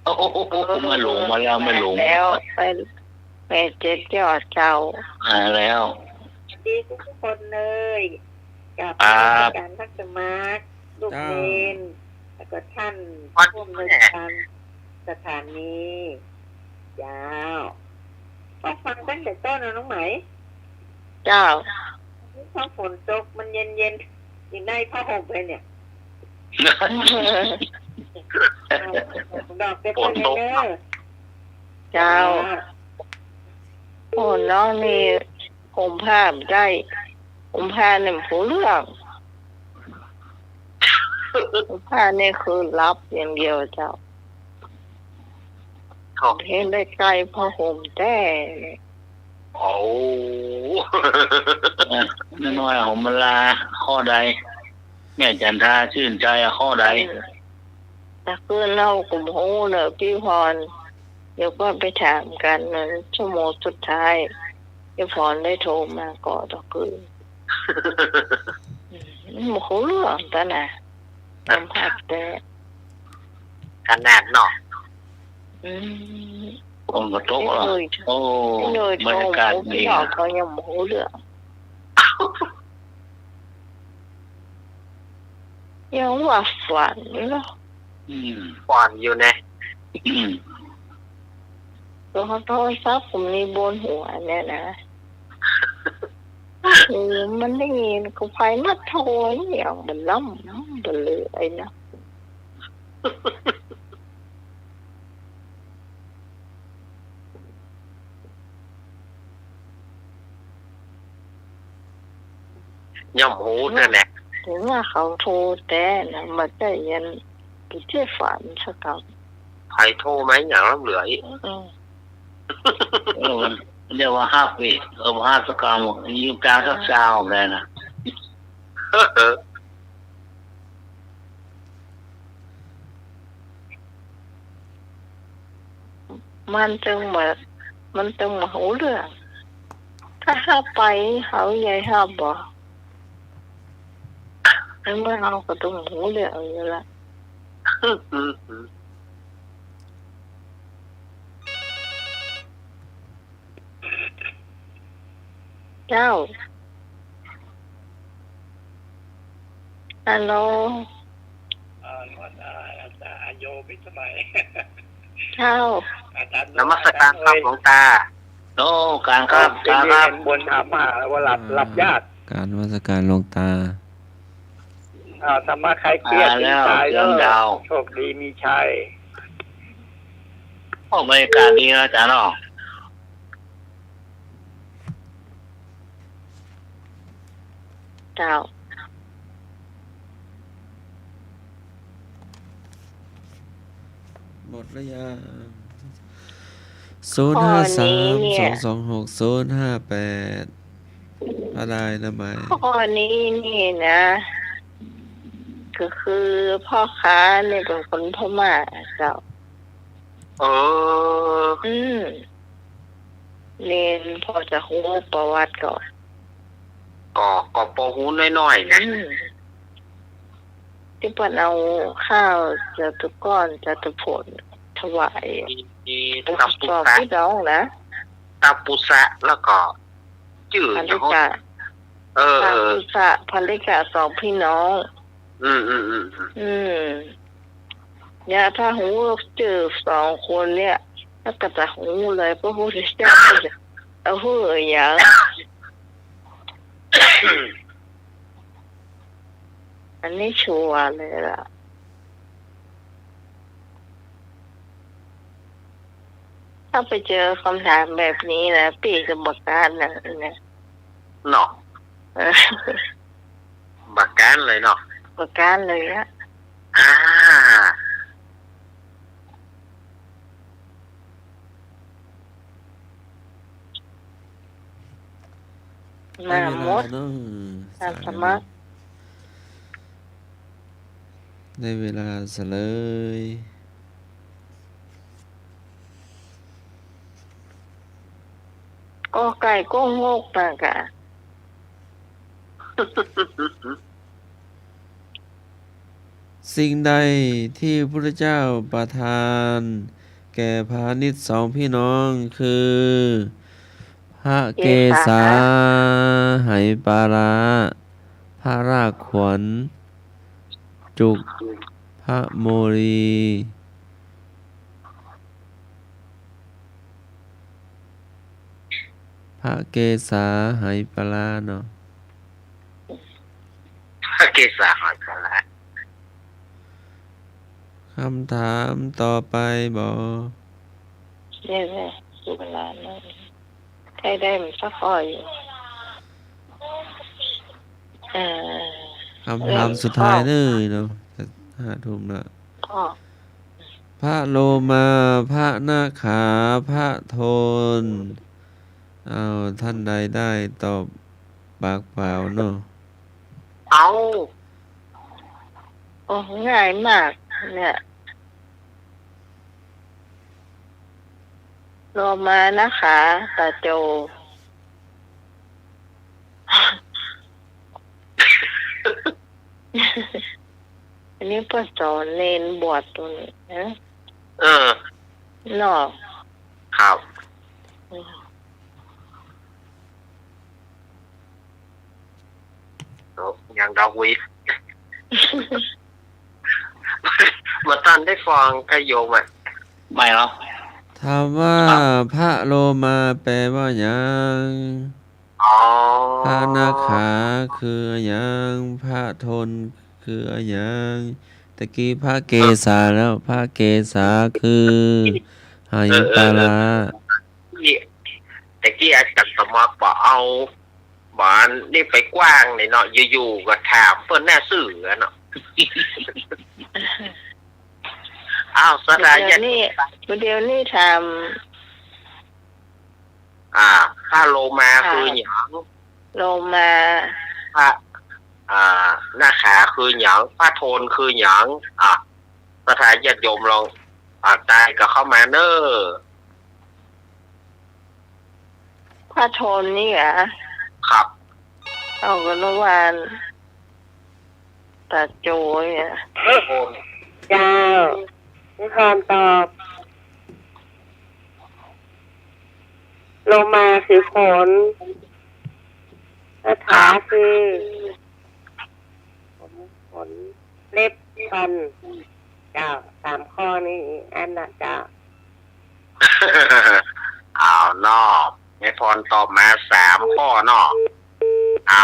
โอ้โห แม่หลวงมาแล้ว แม่หลวง แล้วไป แม่เจ๊ยอดเจ้า มาแล้ว สวัสดีทุกคนเลย ครับ กราบนมัสการท่านสมัคร ลูก เจ้า เณร แล้วก็ท่านผู้อำนวยการสถานี เจ้า ก็ฟังตั้งแต่ต้นนะน้องไหม เจ้า ถ้าฝนตกมันเย็นๆ อยู่ในผ้าห่มไปเนี่ย ดอกเปเปอร์ ฝนตก เน่อ เจ้า โอ้ น้องนี่ ห่มผ้าบ่ได้ ห่มผ้าเนี่ยบ่ฮู้เรื่อง ห่มผ้าเนี่ยคือหลับอย่างเดียวเจ้า ครับ เห็นได้ใก้ผ้าห่มแต๊เนี่ย โอ้ เออ น้อยๆ ห่มมาลา ข้อใด แม่จันทาชื่นใจอะ ข้อใด ตะคืนเฮาก็บ่ฮู้เน่อ ปี้พร เดี๋ยวก็ไปถามกั๋นเน่อ ชั่วโมงสุดท้าย ปี้พรได้โทรมาก่อตะคืน อืม บ่ฮู้เรื่องตั๊งนะ สัมภาษณ์แต๊ ขนาดเนาะ อืม ฝนก็ตกเหรอ โอ้ บรรยากาศดี เขายังบ่ฮู้เรื่อง ยังว่าฝันเนาะ อืม ฝันอยู่นะ อืม โทรศัพท์ผมนี่บนหัวเนี่ยนะ เออ มันได้ยินก็ไผมาโทรเนี่ย มันล้ำ มันเลยไอ้นะ ย่อมฮู้เตื้อแหละ ถึงว่าเขาโทรแต๊นะ บ่ใจ้ยัน ไปเจ๊ยอดฝันสักกำ ใผโทรมาอย่างล้ำเหลืออีก อืม เออ มันเรียกว่าฮับอีก เออ ฮับสักกำ ยืมตังค์สักซาวได้นะ มันจึงบ่ มันจึงบ่ฮู้เรื่อง ถ้าฮับไป เขาใหญ่ฮับบ่ ในเมื่อเฮาก็ต้องฮู้เรื่องอยู่ละ เจ้า ฮัลโหล อ่า อ่า อ่า โยมมิตรสมัย เจ้า อาจารย์ นมัสการครับ อาจารย์ หลวงตา โอ้ การครับ เออ การครับ เรียนบนถามหาว่าหลับ อ่า หลับยาก กราบนมัสการหลวงตา อ่า ธรรมะคลายเครียด อ่า ดีใจ แล้ว เรื่องดาว โชคดีมีชัย โอ้ บรรยากาศดีนะอาจารย์เนาะ เจ้า หมดแล้วยัง ศูนย์ห้าสาม สองสองหก ศูนย์ห้าแปด ข้อนี้เนี่ย พระรายละไม ข้อนี้นี่นะ ก็คือพ่อค้าเนี่ยเป็นคนพม่าเจ้า เออ อืม เณรพอจะฮู้ประวัติก่อ ก็ ก็ปอฮู้น้อยๆ นะ อืม ตี้เปิ้นเอาข้าวจตุกรจตุผลถวาย มี มี ทดสอบ ตะปูสะ พี่น้องนะ ตะปูสะ แล้วก็จื้อ ภริกะ เออ เออ ตะปูสะ ภริกะ สองพี่น้อง อืม อืม อืม อืม อืม เนี่ย ถ้าฮู้จื้อสองคนเนี่ย แล้วก็จะฮู้เลย พระพุทธเจ้าจะเอาหื้ออย่าง อันนี้ชัวร์เลยล่ะ ถ้าไปเจอคำถามแบบนี้นะ ปี้จะบ่กล้านะ เนี่ย เนาะ เออ บ่กล้าเลยเนาะ บ่กล้าเลยอะ อ่า มาหมด ได้เวลาเนาะ อาสามัคร สายแล้วเนาะ ได้เวลาซะเลย กอไก่โกหกปะกะ สิ่งใดที่พระพุทธเจ้าประทานแก่พาณิชย์สองพี่น้องคือ พระเกสา เกสา ไหปาลา พระรากขวัญ จุก พระโมลี พระเกสาไหปาลาเนาะ พระเกสาไหปาลา คำถามต่อไปบ่ เนี่ย เนี่ย สุวรรณาเนี่ย ใครได้มันสักข้ออยู่ เอ่อ คำถามสุดท้ายเด้อเนาะ จะห้าทุ่มละ ข้อ พระโลมา พระนาขา พระโทน เอา ท่านใดได้ตอบปากเปล่าเนาะ เอา โอ้ ง่ายมากเนี่ย โลมา นาขา ตาโจ อันนี้เปิ้นสอนเณรบวชตรงนี้นะ เออ เนาะ ครับ อืม โอ้ ยังดอกวิ บ่ตันได้ฟังกะโยมอะ ไม่เหรอ ถามว่า ครับ พระโลมาแปลว่าหยัง อ๋อ พระนาขาคือหยัง พระโทนคือหยัง ตะกี้พระเกสาแล้ว พระเกสาคือไหปาลา เออ เออ เออ ตะกี้อาจารย์สมัครบ่เอา บ่อนนี้ไปกว้างนี่เนาะ อยู่ๆ ก็ถามเปิ้นหน้าซื่ออะเนาะ อ้าว สถาญาติ เดี๋ยวนี้ เดี๋ยวนี้ถาม อ่า พระโลมา ค่ะ คือหยัง โลมา พระ อ่า นาขาคือหยัง พระโทนคือหยัง อ่ะ สถาญาติโยมลอง อ่า ใต้ก็เข้ามาเน้อ พระโทนนี่เหรอ ครับ เอาก็นึกว่าตาโจเนี่ย พระโทน เจ้า แม่พรตอบ โลมาคือขน คาถาคือ ผมขนเล็บฟัน เจ้า สามข้อนี้ อันน่ะเจ้า เอาเนาะ แม่พรตอบมาสามข้อเนาะ เอา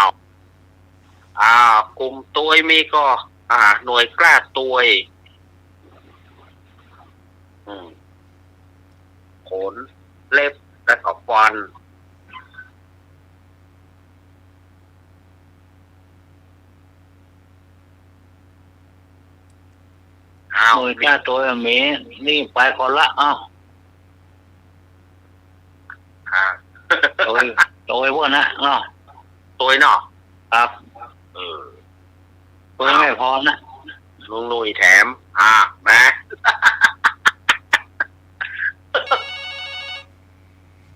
อ่า กลุ่มตวยมีก็ อ่า หน่วยกล้าตวย อืม ขน เล็บ และก็ฟัน อ้าว หน่วยกล้าตวยมี นี่ไปก่อนละ อ้าว อ่า ตวย ตวยพวกนั้นเนาะ ตวยเนาะ ครับ เออ ตวยแม่พรนะ ลุงหนุ่ยแถม อ่า มา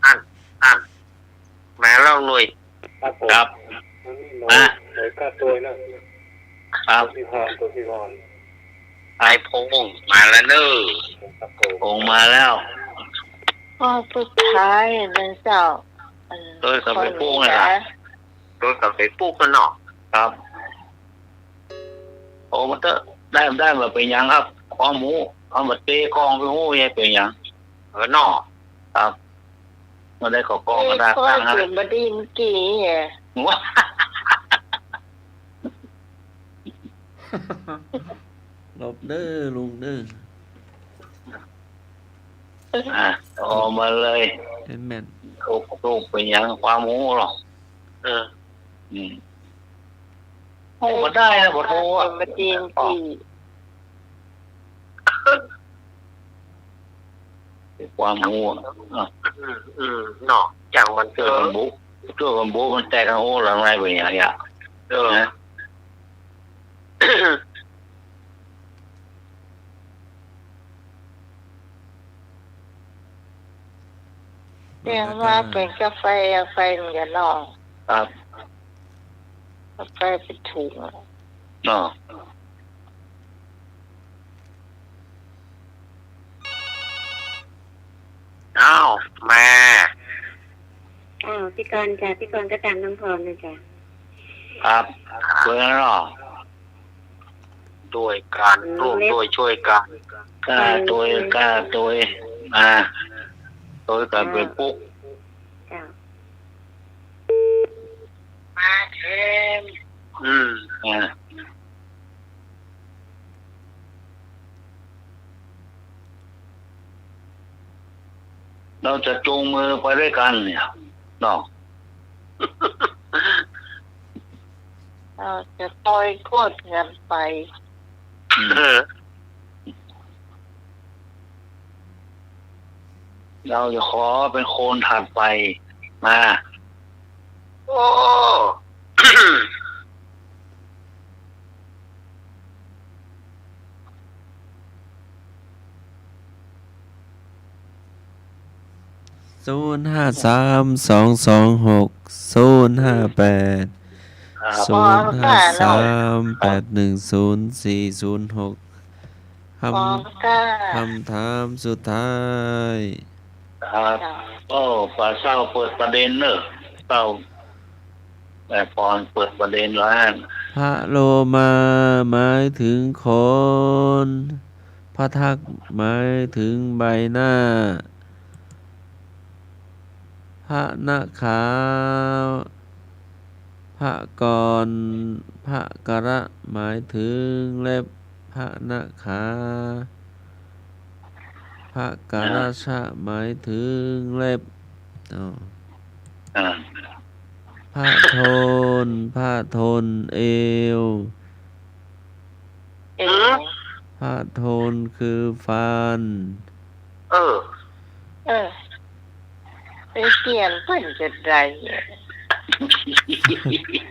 อัน อัน มาแล้วลุงหนุ่ย ครับผม ครับ มันมีหน่วย อ่ะ หน่วยกล้าตวยนะ ครับ ตัวที่พร ตัวที่พร นายพงษ์มาแล้วเนอะ ครับผม พงษ์มาแล้ว ข้อสุดท้ายนะเจ้า อัน ตวยกับไปปลูกนะ ข้อนี้นะ ตวยกับไปปลูกกันเนาะ ครับ โอ้ มันก็ได้ ได้มาเป็นหยังครับ ความฮู้ เอามาเตะกองไปฮู้ จะเป็นหยัง เออเนาะ ครับ มาได้ขอกองกระดาษ เอ้ย ตั้งนะ ข้อยเกิดบ่ดีเมื่อกี้ไง หลบเด้อลุงเด้อ อ่ะ ออกมาเลย แม่นๆ ถูก ถูกเป็นหยังความฮู้หรอก เออ อืม โอ้ ก็ได้นะ บ่โทรอ่ะ เกิดบ่ดีเมื่อกี้ ความฮู้อะ อืม อืม เนาะ อย่างมันเกิด ช่วยกันบุ ช่วยกันบุ มันแตกกัน โอ้ หลังในเป็นอย่างเงี้ย เออ นะ เรียกว่าเป็นกาแฟ กาแฟมันจะนอก ครับ กาแฟเป็นถุง เนาะ อ้าว มา อ้าว พี่กรณ์จ้ะ พี่กรณ์ก็ตามน้องพรนะจ๊ะ ครับ เพื่อนเนาะ ด้วยการ อืม ร่วมด้วยช่วยกัน กล้าตวย กล้าตวย อ่า ตวยกันไปปลูก จ้ะ มาแทน อืม อ่า เราจะจูงมือไปด้วยกันเนี่ย เนาะ เราจะต่อยโคตรกันไป อืม เออ เราจะขอเป็นคนถัดไป มา โอ้ ศูนย์ห้าสาม สองสองหก ศูนย์ห้าแปด ครับ ศูนย์ห้าสาม แปดหนึ่งศูนย์ สี่ศูนย์หก คำ พร้อมค่ะ คำถามสุดท้าย ครับ จ้ะ โอ้ ป้าเศร้าเปิดประเด็นเนอะ เศร้า แม่พรเปิดประเด็นแล้ว พระโลมาหมายถึงขน พระทักหมายถึงใบหน้า พระนขา พระกร พระกระหมายถึงเล็บ พระนขา พระกรชะหมายถึงเล็บ อ๋อ อ่า พระโทน พระโทนเอว เอว พระโทนคือฟัน เออ เออ ไปเปลี่ยนเปิ้นจะได้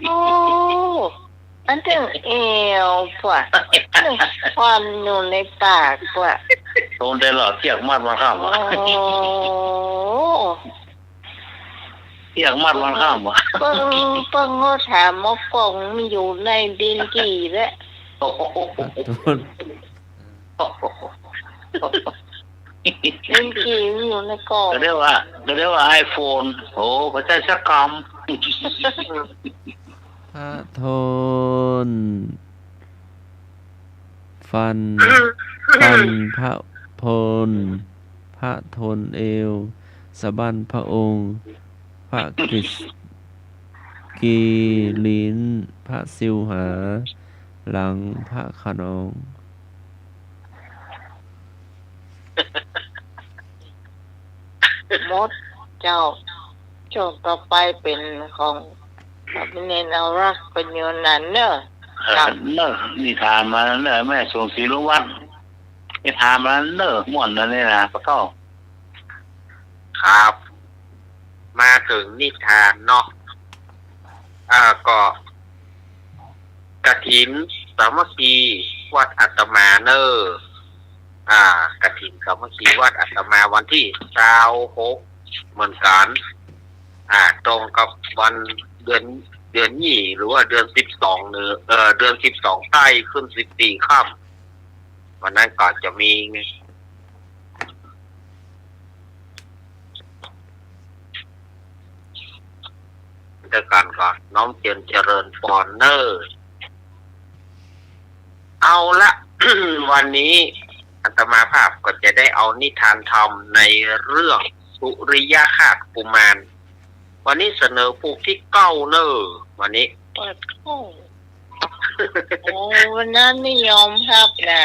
โอ้ อันตึงเอวปะ ตึงฟันอยู่ในปากปะ โทนได้หรอ เสียกมัดมาข้าม โอ้ เสียกมัดมาข้ามวะ เปิ้ง เปิ้งก็ถามหมอกล้องมันอยู่ในดินกี่แล้ว โอ้โห พระโทน เอ็มจีอยู่ในกล่อง ก็เรียกว่า ก็เรียกว่าไอโฟน โอ้ ก็ใช้สักกำ พระโทน ฟัน ฟัน พระโพน พระโทนเอว สะบั้นพระองค์ พระกฤษ กีริ้น พระสิวหา หลังพระขนอง หมดเจ้า ช่วงต่อไปเป๋นของอภิเนนท์ เอารักเป็นอยู่นั้นเน่อ เออ ครับ เน่อ นิทานมาเน่อ แม่สวงศรีลุวัฒน์ นิทานมาเน่อ ม่วนนะเนี่ยนะ ปะเก้า ครับ มาเถิงนิทานเนาะ อ่า ก็ กฐินสามัคคีวัดอาตมาเน่อ อ่า กฐินสามัคคีวัดอาตมาวันตี้ซาวหกเหมือนกั๋น อ่า ตรงกับวันเดือน เดือนยี่ หรือว่าเดือนสิบสอง เน่อ เอ่อ เดือนสิบสองใต้ขึ้นสิบสี่ค่ำ วันนั้นก็จะมี ด้วยกั๋นก็น้อมเตียนเจริญปอนเน่อ เอาละ วันนี้อาตมาภาพก็จะได้เอานิทานธรรมในเรื่องสุริยคราสกุมาร วันนี้เสนอผูกตี้เก้าเน่อ วันนี้ เปิดโอ้ โอ้ วันนั้นไม่ยอมฮับนะ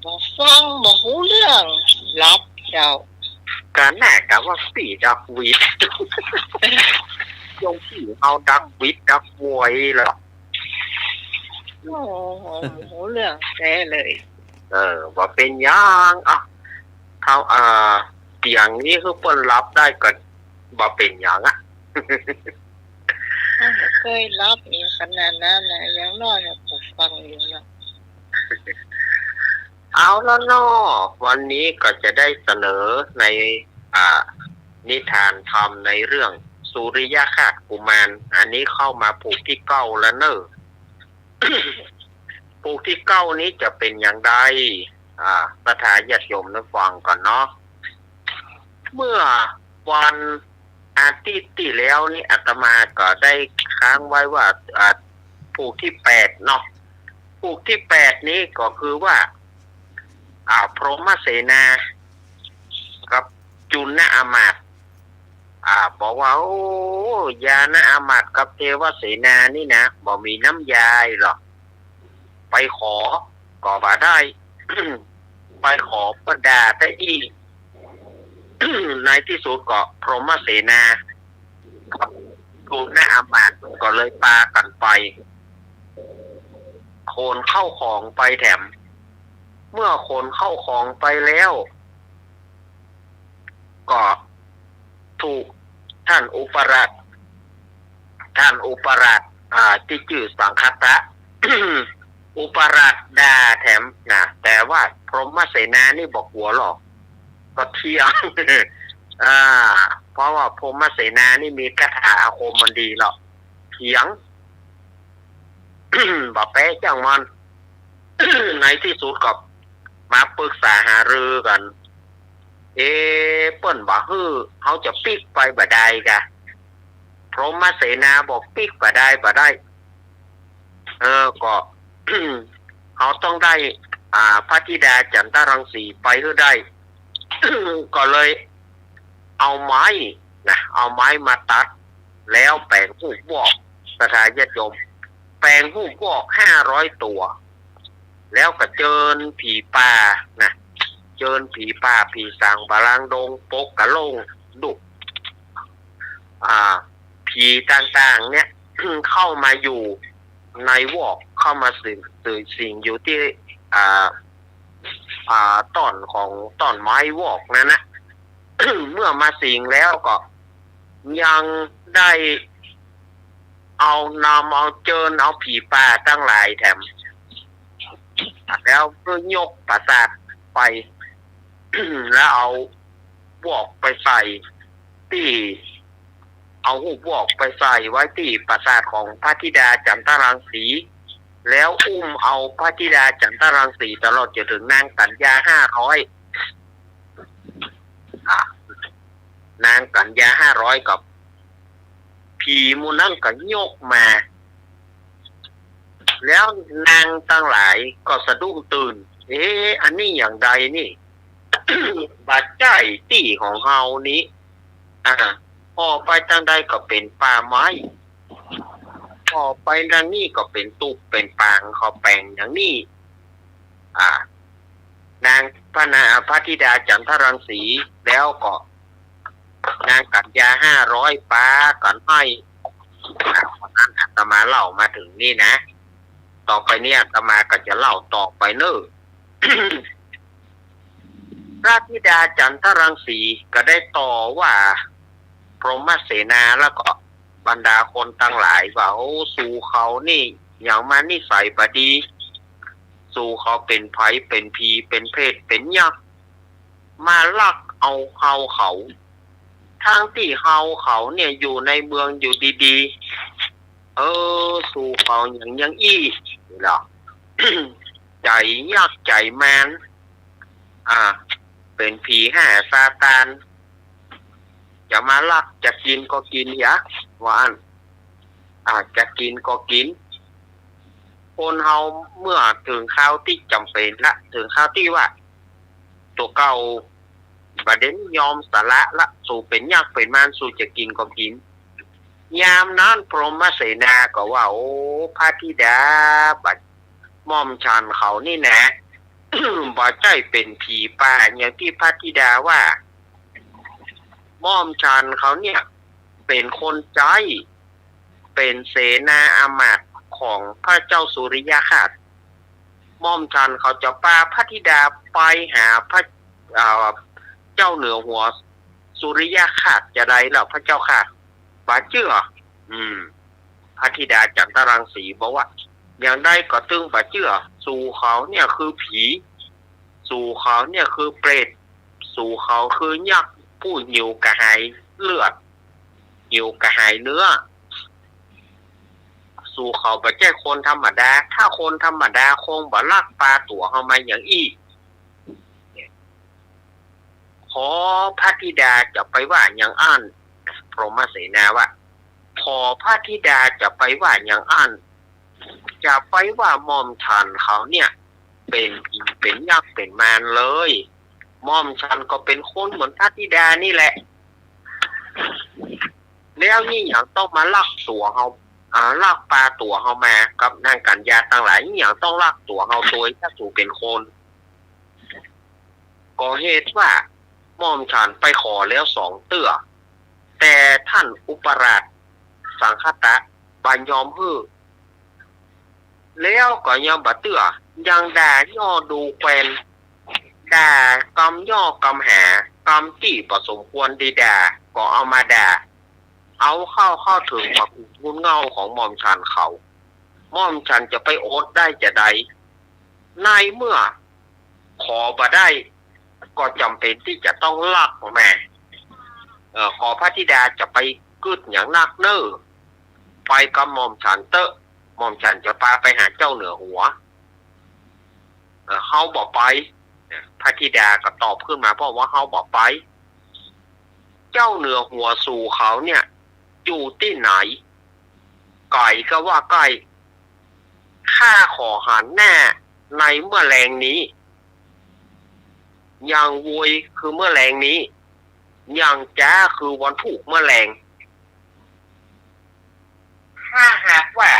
บ่ฟัง บ่ฮู้เรื่อง หลับเจ้า กาหน้ากาว่าปี้ดักวิด ยงปี้เอาดักวิดดักวอยละ โอ้โห บ่ฮู้เรื่องแต๊เลย เออ บ่เป๋นหยัง อ่ะ เท่า อ่า เตียงนี้คือเปิ้นหลับได้ก็บ่เป๋นหยังอะ บ่เกยหลับอีกขนาดนั้นนะ อย่างน้อยก็ฟังอยู่เนาะ เอาละเนาะ วันนี้ก็จะได้เสนอใน อ่า นิทานธรรมในเรื่องสุริยคราสกุมาร อันนี้เข้ามาผูกตี้เก้าแล้วเน่อ ผูกตี้เก้านี้จะเป๋นอย่างใด อ่า ศรัทธาญาติโยมได้ฟังก่อนเนาะ เมื่อวันอาทิตย์ตี้แล้วนี้อาตมาก็ได้ค้างไว้ว่า อ่า ผูกตี้แปดเนาะ ผูกตี้แปดนี้ก็คือว่า อ่า พรหมเสนา กับจุลอมาตย์ อ่า บอกว่า โอ้ ญาณอมาตย์กับเทวเสนานี่นะ บ่มีน้ำยาหรอก ไปขอก็บ่ได้ ไปขอก็ด่าแต่อี้ ในตี้สุดก็พรหมเสนากับจุลอมาตย์ก็เลยปากั๋นไป ขนเข้าของไปแถม เมื่อขนเข้าของไปแล้ว ก็ถูกต้านอุปราช ต้านอุปราช อ่า ตี้จื้อสังคตะ อุปราชด่าแถมนะ แต่ว่าพรหมเสนานี่บ่กั๋วหรอก ก็เถียง อ่า เพราะว่าพรหมเสนานี่มีคาถาอาคมมันดีหรอก เถียง บ่แป๊จ้างมัน ในตี้สุดก็มาปรึกษาหารือกั๋น เอ๊ะ เปิ้นบ่หื้อ เฮาจะปิ๊กไปบ่ได้กา พรหมเสนาบอกปิ๊กบ่ได้ บ่ได้ เออ ก็ เฮาต้องได้ อ่า พระธิดาจันทรังสีไปหื้อได้ ก็เลยเอาไม้นะ เอาไม้มาตัด แล้วแป๋งฮูปวอก ศรัทธาญาติโยม แป๋งฮูปวอกห้าร้อยตั๋ว แล้วก็เจิญผีป่านะ เจิญผีป่า ผีสางป่าล่างดง ปกกะโล่งดุ อ่า ผีต่างๆ เนี่ย เข้ามาอยู่ในวอก เข้ามาสิง สิง สิงอยู่ตี้ อ่า อ่า ต้นของต้นไม้วอกนั้นนะ เมื่อมาสิงแล้วก็ยังได้เอานำเอาเจิญเอาผีป่าตังหลายแถม แล้วก็ยกปราสาทไป แล้วเอาวอกไปใส่ตี้ เอาฮูปวอกไปใส่ไว้ตี้ปราสาทของพระธิดาจันทรังสี แล้วอุ้มเอาพระธิดาจันทรังสีตลอดจนเถิงนางกัญญาห้าร้อย อ่ะ นางกัญญาห้าร้อยกับ ผีหมู่นั้นก็ยกมา แล้วนางตังหลายก็สะดุ้งตื่น เอ๊ะ อันนี้อย่างใดนี่ บ่ใจ้ตี้ของเฮานี้ อ่า ผ่อไปตางใดก็เป๋นป่าไม้ ผ่อไปตางนี้ก็เป๋นตูบเป๋นปาง เขาแป๋งอย่างนี้ อ่า นางพระนา พระธิดาจันทรังสี แล้วก็นางกัญญาห้าร้อยปากั๋นห้อย อ่า วันนั้นอาตมาเล่ามาเถิงนี่นะ ต่อไปนี้อาตมาก็จะเล่าต่อไปเน่อ พระธิดาจันทรังสีก็ได้ต่อว่าพรหมเสนาแล้วก็บรรดาคนตังหลายว่า โอ้ สูเขานี่อย่างมานิสัยบ่ดี สูเขาเป๋นไผเป๋นผีเป๋นเปรตเป๋นยักษ์ มาลักเอาเฮาเขา ทั้งตี้เฮาเขาเนี่ยอยู่ในเมืองอยู่ดีๆ เออ สูเขาอย่าง อย่างอี้เหรอ ใจ๋ยักษ์ใจ๋มาร อ่า เป๋นผีห้าซาตาน จะมาลัก จะกิ๋นก็กิ๋นเหีย ว่าอั้น อ่า จะกิ๋นก็กิ๋น คนเฮาเมื่อเถิงคราวตี้จ๋ำเป๋นละ เถิงคราวตี้ว่า ตั๋วเก่าบ่ได้ยอมสละละ สูเป๋นยักษ์เป๋นมาร สูจะกิ๋นก็กิ๋น ยามนั้นพรหมเสนาก็ว่า โอ้ พระธิดา บ่า หม่อมฉันเขานี่นะ บ่ใจ้เป๋นผีป่าอย่างตี้พระธิดาว่า หม่อมฉันเขาเนี่ยเป๋นคนใจ๊ เป๋นเสนาอามาตย์ของพระเจ้าสุริยคราช หม่อมฉันเขาจะปาพระธิดาไปหาพระ เอ่อ เจ้าเหนือหัวสุริยคราชจะได้เหรอพระเจ้าข้า บ่าเจื้อ อืม พระธิดาจันทรังสีบอกว่า อย่างใดก็ตึงบ่าเจื้อ สูเขาเนี่ยคือผี สูเขาเนี่ยคือเปรต สูเขาคือยักษ์ผู้หิวกระหายเลือด หิวกระหายเนื้อ สูเขาบ่ใจ้คนธรรมดา ถ้าคนธรรมดาคงบ่ลักปาตั๋วเฮามาอย่างอี้ ขอพระธิดาจะไปว่าอย่างอั้น พรหมเสนาว่า ขอพระธิดาจะไปว่าอย่างอั้น จะไปว่าหม่อมฉันเขาเนี่ยเป๋นผีเป๋นยักษ์เป๋นมารเลย หม่อมฉันก็เป๋นคนเหมือนพระธิดานี่แหละ แล้วนี่หยังต้องมาลักตั๋วเฮา อ่า ลักปาตั๋วเฮามากับนางกัญญาตังหลาย นี่หยังต้องลักตั๋วเฮาโตยถ้าสูเป๋นคน ก็เหตุว่าหม่อมฉันไปขอแล้วสองเตื้อ แต่ท่านอุปราชสังคตะบ่ยอมหื้อ แล้วก็ยังบ่เตื้อ ยังด่าย่อดูแควน ด่ากำย่อกำหา กำตี้บ่สมควรดีด่า ก็เอามาด่า เอาเข้าเข้าเถิงปากกุงทูลเง่าของหม่อมฉันเขา หม่อมฉันจะไปอดได้จะใด ในเมื่อขอบ่ได้ ก็จ๋ำเป๋นตี้จะต้องลักมา เอ่อ ขอพระธิดาจะไปกึ๊ดหยังนักเน่อ ไปกับหม่อมฉันเต๊อะ หม่อมฉันจะปาไปหาเจ้าเหนือหัว เอ่อ เฮาบ่ไป พระธิดาก็ตอบขึ้นมา เพราะว่าเฮาบ่ไป เจ้าเหนือหัวสูเขาเนี่ย อยู่ตี้ไหน ไก๋ก็ว่าใก้ ข้าขอหันหน้าในเมื่อแลงนี้ อย่างโวยคือเมื่อแลงนี้ อย่างจ๊าคือวันพูกเมื่อแลง ถ้าหากว่า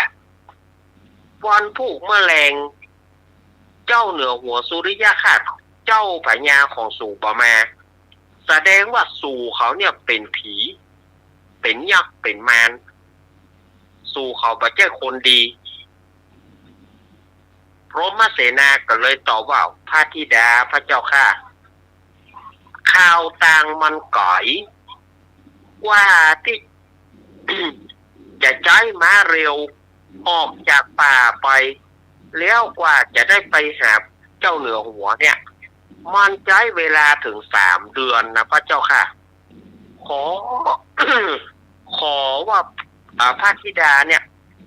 วันพูกเมื่อแลง เจ้าเหนือหัวสุริยคราช เจ้าพญาของสูบ่มา แสดงว่าสูเขาเนี่ยเป๋นผี เป๋นยักษ์ เป๋นมาร สูเขาบ่ใจ้คนดี พรหมเสนาก็เลยตอบว่า พระธิดา พระเจ้าข้า ข่าวต่างมันไก๋ กว่าตี้ จะใจ๊ม้าเร็วออกจากป่าไป แล้วกว่าจะได้ไปหาเจ้าเหนือหัวเนี่ย มันใจ๊เวลาเถิงสามเดือนนะพระเจ้าข้า ขอ ขอว่า อ่า พระธิดาเนี่ย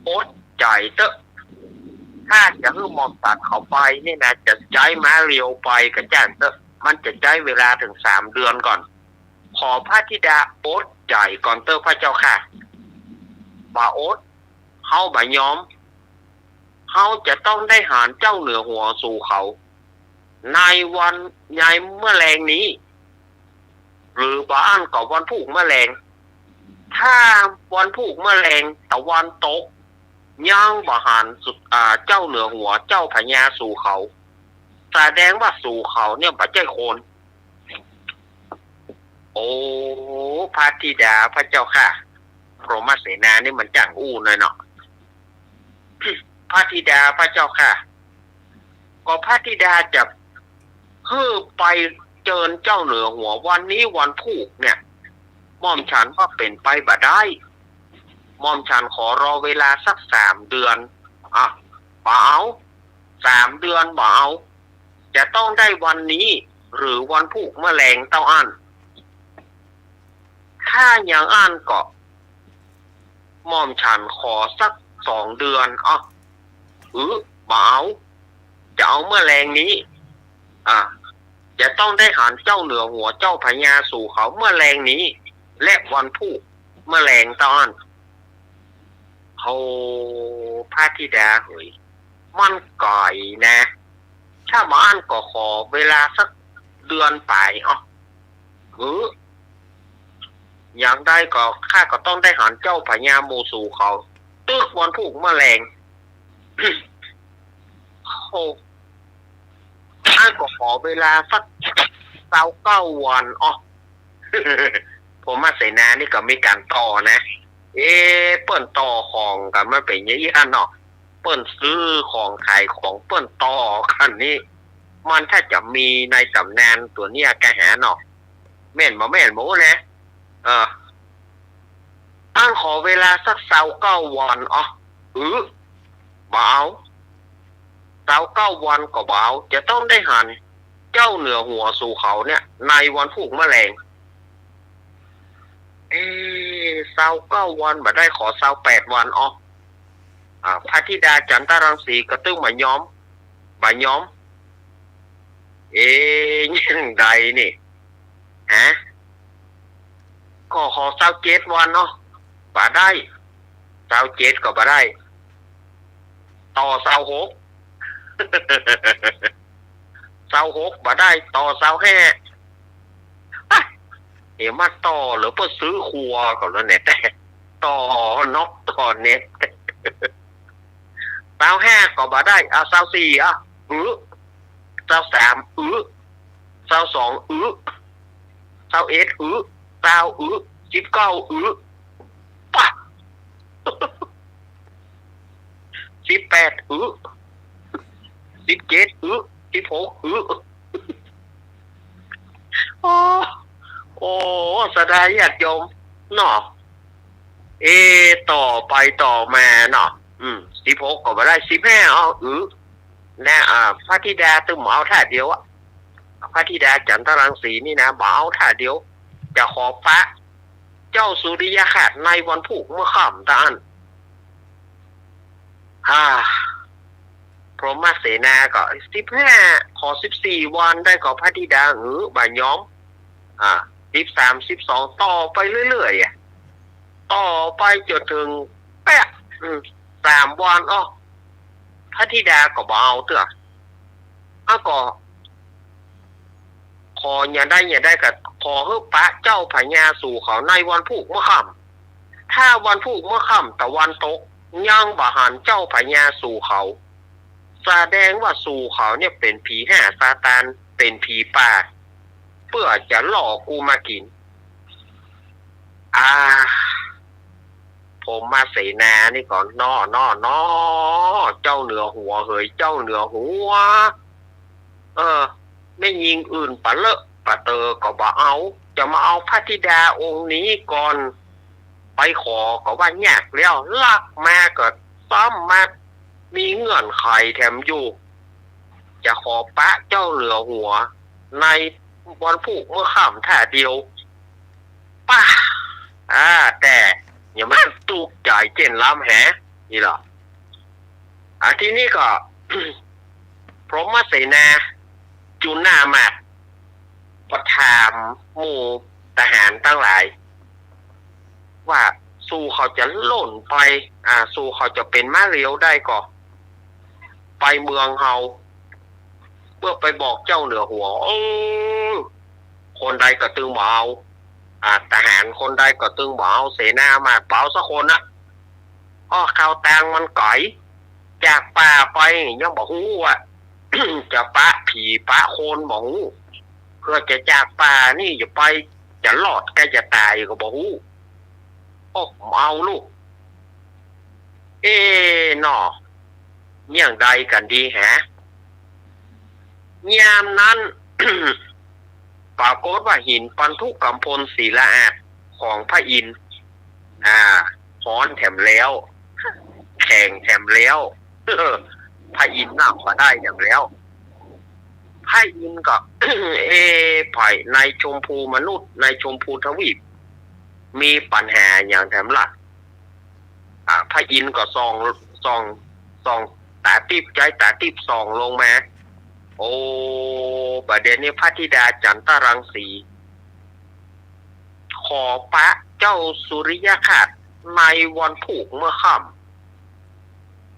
อดใจ๋เต๊อะ ถ้าจะหื้อหม่อมฉันเขาไปนี่นะ จะใจ๊ม้าเรียวไปก็จ้างเต๊อะ มันจะใจ๊เวลาเถิงสามเดือนก่อน ขอพระธิดาอดใจ๋ก่อนเต๊อะพระเจ้าข้า บ่อด เฮาบ่ยอม เฮาจะต้องได้หันเจ้าเหนือหัวสู่เขา ในวัน ในเมื่อแลงนี้ หรือบ่อั้นก็วันพูกเมื่อแลง ถ้าวันพูกเมื่อแลงตะวันตก ยังบ่หันสุด อ่า เจ้าเหนือหัวเจ้าพญาสู่เขา แสดงว่าสู่เขาเนี่ยบ่ใจ้คน โอ้ พระธิดาพระเจ้าข้า พรหมเสนานี่มันจ้างอู้หน่อยเนาะ พระธิดาพระเจ้าข้า ก็พระธิดาจะหื้อไปเจิญเจ้าเหนือหัววันนี้วันพูกเนี่ย หม่อมฉันว่าเป๋นไปบ่ได้ หม่อมฉันขอรอเวลาสักสามเดือน อ่ะ บ่เอา สามเดือนบ่เอา จะต้องได้วันนี้ หรือวันพูกเมื่อแลงเต้าอั้น ถ้าอย่างอั้นก็ หม่อมฉันขอสักสองเดือน อ้อ อือ บ่เอา จะเอาเมื่อแลงนี้ อ่ะ จะต้องได้หันเจ้าเหนือหัวเจ้าพญาสู่เขาเมื่อแลงนี้ และวันพูกเมื่อแลงเต้าอั้น โอ้ พระธิดาเหย มันไก๋นะ ถ้าบ่อั้นก็ขอเวลาสักเดือนป๋าย อ้อ อือ อย่างใดก็ข้าก็ต้องได้หันเจ้าพญาหมู่สู่เขา ตึกวันพูกเมื่อแลง โอ้ ข้าก็ขอเวลาสักซาวเก้าวัน อ้อ พรหมเสนานี่ก็มีก๋านต่อนะ เอ๊ะ เปิ้นต่อของกั๋นมันเป๋นอย่างอี้อั้นเนาะ เปิ้นซื้อของขายของเปิ้นต่อกั๋นนี่ มันถ้าจะมีในต๋ำนานตั๋วเนี้ยกะหาเนาะ แม่นบ่แม่นบ่ฮู้นะ เออ อั้นขอเวลาสักซาวเก้าวัน อ้อ อือ บ่เอา ซาวเก้าวันก็บ่เอา จะต้องได้หันเจ้าเหนือหัวสู่เขาเนี่ย ในวันพูกเมื่อแลง เอ๊ะ ซาวเก้าวันบ่ได้ ขอซาวแปดวัน อ้อ อ่า พระธิดาจันทรังสีก็ตึงบ่ยอม บ่ยอม เอ๊ะ อย่างใดนี่ ฮะ ก็ขอซาวเจ็ดวันเนาะ บ่ได้ ซาวเจ็ดก็บ่ได้ ต่อซาวหก ซาวหกบ่ได้ ต่อซาวห้า อ่ะ เดี๋ยวมาต่อ หรือเปิ้นซื้อครัวก่อนแล้วเนี่ย แต่ต่อนอกต่อเน็ต ซาวห้าก็บ่ได้ เอาซาวสี่ อ่ะ อือ ซาวสาม อือ ซาวสอง อือ ซาวเอ็ด อือ ซาว อือ สิบเก้า อือ ปะ สิบแปด อือ สิบเจ็ด อือ สิบหก อือ โอ้ โอ้ เสียดายญาติโยมเนาะ เอ ต่อไปต่อมาเนาะ อืม สิบหกก็บ่ได้ สิบห้า เอา อือ นะ อ่า พระธิดาตึงบ่เอาท่าเดียวอะ พระธิดาจันทรังสีนี่นะ บ่เอาท่าเดียว จะขอปะเจ้าสุริยคราสในวันพูกเมื่อค่ำเต้าอั้น ฮ่า พรหมเสนาก็ สิบห้า ขอสิบสี่วันได้ก่อพระธิดา อือ บ่ยอม อ่า สิบสาม สิบสอง ต่อไปเรื่อยๆ อะ ต่อไปจ๋นเถิงแป๊ะ อืม สามวัน อ้อ พระธิดาก็บ่เอาเตื้อ อ้าว ก็ ขออย่างใดอย่างใดก็ขอหื้อปะเจ้าพญาสู่เขาในวันพูกเมื่อค่ำ ถ้าวันพูกเมื่อค่ำตะวันตกยังบ่หันเจ้าพญาสู่เขา แสดงว่าสู่เขาเนี่ยเป๋นผีห้าซาตาน เป๋นผีป่า เปื้อจะล่อกูมากิ๋น อ่า พรหมเสนานี่ก็ น้อ น้อ น้อ เจ้าเหนือหัวเหย เจ้าเหนือหัว เออ แม่ญิงอื่นปะเลอะปะเตอก็บ่เอา จะมาเอาพระธิดาองค์นี้ก่อน ไปขอก็ว่ายากแล้ว ลักมาก็ซ้ำมามีเงื่อนไขแถมอยู่ จะขอปะเจ้าเหนือหัวในวันพูกเมื่อค่ำท่าเดียว ป้า อ่า แต่อย่ามาตุ๊กใจ๋เจ้นล้ำแห นี่เหรอ อ อ่ะ ทีนี้ก็ พรหมเสนา จุลอมาตย์ ก็ถามหมู่ทหารตังหลาย ว่า สูเขาจะล่นไป อ่า สูเขาจะเป๋นม้าเรียวได้ก่อ ไปเมืองเฮา เปื้อไปบอกเจ้าเหนือหัว เออ คนใดก็ตึงบ่เอา อ่า ทหารคนใดก็ตึงบ่เอา เสนาอมาตย์บ่เอาสักคนนะ อ้อ ข่าวตางมันไก๋ จากป่าไปยังบ่ฮู้ว่า จะปะผีปะคนบ่ฮู้ เปื้อจะจากป่านี่จะไป จะรอดใก้จะต๋ายก็บ่ฮู้ โอ้ บ่เอาลูก เอ๊ะ เนาะ เยียะใดกั๋นดีแหะ ยามนั้น ปรากฏว่าหินปันธุกัมพลศิลาอาสน์ของพระอินทร์ อ่า ฮ้อนแถมแล้ว แข็งแถมแล้ว พระอินทร์นั่งบ่ได้แถมแล้ว พระอินทร์ก็ เอ๊ะ ไผในชมพูมนุษย์ ในชมพูทวีป มีปัญหาหยังแถมละ อ่า พระอินทร์ก็ส่อง ส่อง ส่องต๋าติ๊บ ใจ๊ต๋าติ๊บส่องลงมา โอ้ บ่าเดี่ยวนี้พระธิดาจันทรังสี ขอปะเจ้าสุริยคราสน์ในวันพูกเมื่อค่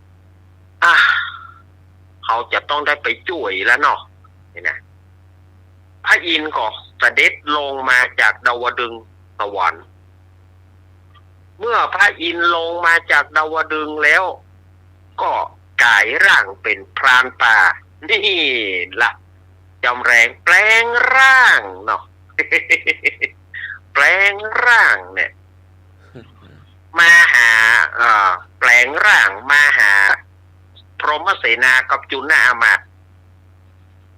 ำ อ่ะ เขาจะต้องได้ไปจ้วยแล้วเนาะ นี่นะ พระอินทร์ก็เสด็จลงมาจากดาวดึงสวรรค์ เมื่อพระอินทร์ลงมาจากดาวดึงแล้ว ก็ก๋ายร่างเป๋นพรานป่า นี่ละ จำแรงแปลงร่างเนาะ แปลงร่างเนี่ย มาหา เอ่อ แปลงร่างมาหา พรหมเสนากับจุลอมาตย์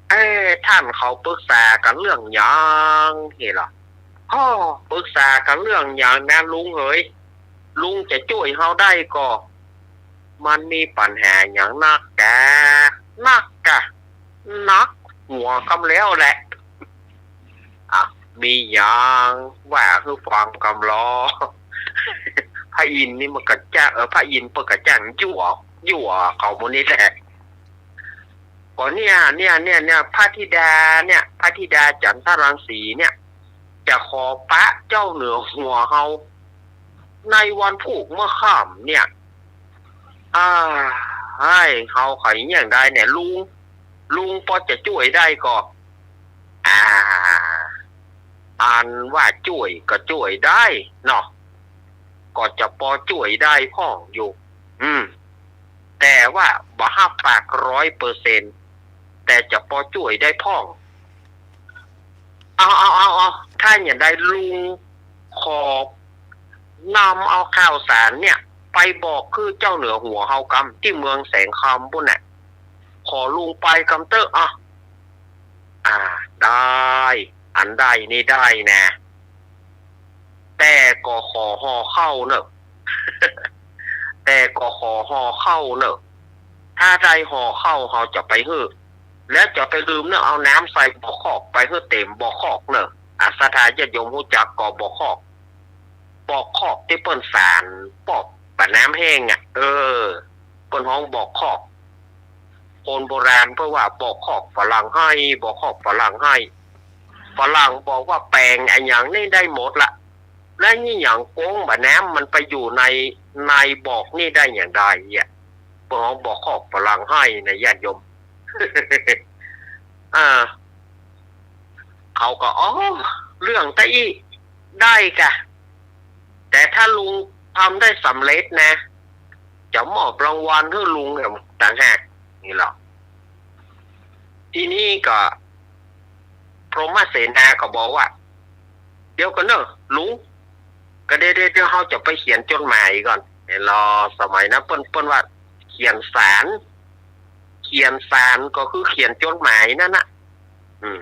เอ๊ะ ต้านเขาปึกษากั๋นเรื่องหยัง นี่ละ อ้อ ปึกษากั๋นเรื่องหยังนะลุงเหย ลุงจะจ้วยเฮาได้ก่อ มันมีปัญหาหยังนักกะ นักกะ หนักหัวกำแล้วแหละ อ่ะ มีหยังว่าหื้อฟังกำลอ พระอินทร์นี่มันก็จ้าง เออ พระอินทร์เปิ้นก็จ้างยั่ว ยั่วเขาหมู่นี้แหละ ก็เนี่ย เนี่ย เนี่ย เนี่ย พระธิดาเนี่ย พระธิดาจันทรังสีเนี่ย จะขอปะเจ้าเหนือหัวเฮา ในวันพูกเมื่อค่ำเนี่ย อ่า เฮ้ย เฮาขอเยียะใดเนี่ยลุง ลุงปอจะจ้วยได้ก่อ อ่า อันว่าจ้วยก็จ้วยได้เนาะ ก็จะปอจ้วยได้พ่องอยู่ อืม แต่ว่าบ่ฮับปากร้อยเปอร์เซ็นต์ แต่จะปอจ้วยได้พ่อง เอา เอา เอา เอา ถ้าอย่างใดลุงขอนำเอาข่าวสารเนี่ย ไปบอกคือเจ้าเหนือหัวเฮากำ ตี้เมืองแสงคำปู้นน่ะ ขอลุงไปกำเต๊อะ อ่ะ อ่า ได้ อันได้นี่ได้นะ แต่ก็ขอห่อข้าวเน่อ แต่ก็ขอห่อข้าวเน่อ ถ้าได้ห่อข้าวเฮาจะไปหื้อ แล้วจะไปลืมเน่อ เอาน้ำใส่บ่อคอก ไปหื้อเต๋มบ่อคอกเน่อ อ่ะ ศรัทธาญาติโยมฮู้จักก่อบ่อคอก บ่อคอกตี้เปิ้นสานปอกบ่าน้ำแห้งอ่ะ เออ เปิ้นฮ้องบ่อคอก คนโบราณเปิ้นว่าบ่อคอกฝรั่งไห้ บ่อคอกฝรั่งไห้ ฝรั่งบอกว่าแปงอะหยังนี่ได้หมดละ แล้วนี่หยังโก๊งบ่าน้ำมันไปอยู่ใน ในบ่อนี่ได้อย่างใดอ่ะ เปิ้นฮ้องบ่อคอกฝรั่งไห้นะญาติโยม อ่า เขาก็ อ๋อ เรื่องตะอี้ได้กะ แต่ถ้าลุงทำได้สำเร็จนะ จะมอบรางวัลหื้อลุงแหมต่างหาก นี่หละ ทีนี้ก็ พรหมเสนาก็บอกว่า เดี๋ยวก่อนเน่อลุง ก็เดี๋ยว เดี๋ยว เดี๋ยวเฮาจะไปเขียนจดหมายก่อน เดี๋ยวรอ สมัยนั้นเปิ้น เปิ้นว่าเขียนสาร เขียนสารก็คือเขียนจดหมายนั่นน่ะ อืม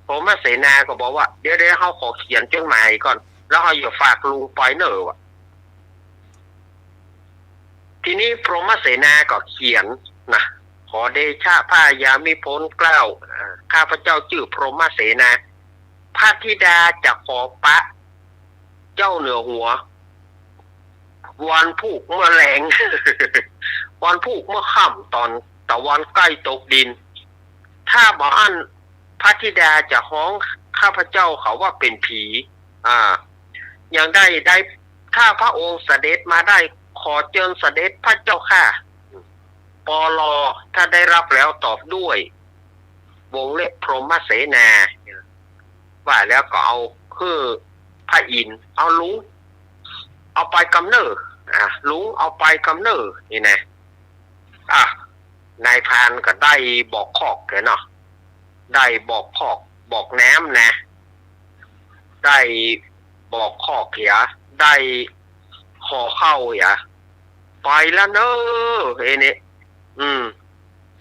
พรหมเสนาก็บอกว่า เดี๋ยว เดี๋ยวเฮาขอเขียนจดหมายก่อน แล้วเฮาจะฝากลุงไปเน่อว่ะ ทีนี้พรหมเสนาก็เขียนนะ ขอเดชะพระยามิพลเกล้า อ่า ข้าพเจ้าจื้อพรหมเสนา พระธิดาจะขอปะเจ้าเหนือหัว วันพูกเมื่อแลง วันพูกเมื่อค่ำต๋อนตะวันใก้ตกดิน ถ้าบ่อั้นพระธิดาจะฮ้องข้าพเจ้าเขาว่าเป๋นผี อ่า ยังได้ ได้ ถ้าพระองค์เสด็จมาได้ ขอเจิญเสด็จพระเจ้าข้า ปล. ถ้าได้รับแล้วตอบด้วย วงเล็บพรหมเสนา ว่าแล้วก็เอาหื้อพระอินทร์ เอาลุง เอาไปกำเน่อ อ่ะ ลุงเอาไปกำเน่อ นี่นะ อ่ะ นายพรานก็ได้บอกคอกแกเนาะ ได้บอกคอก บอกน้ำนะ ได้บอกคอกเหีย ได้ห่อข้าวเหีย ไปละเน่อ เอ้นี่ อืม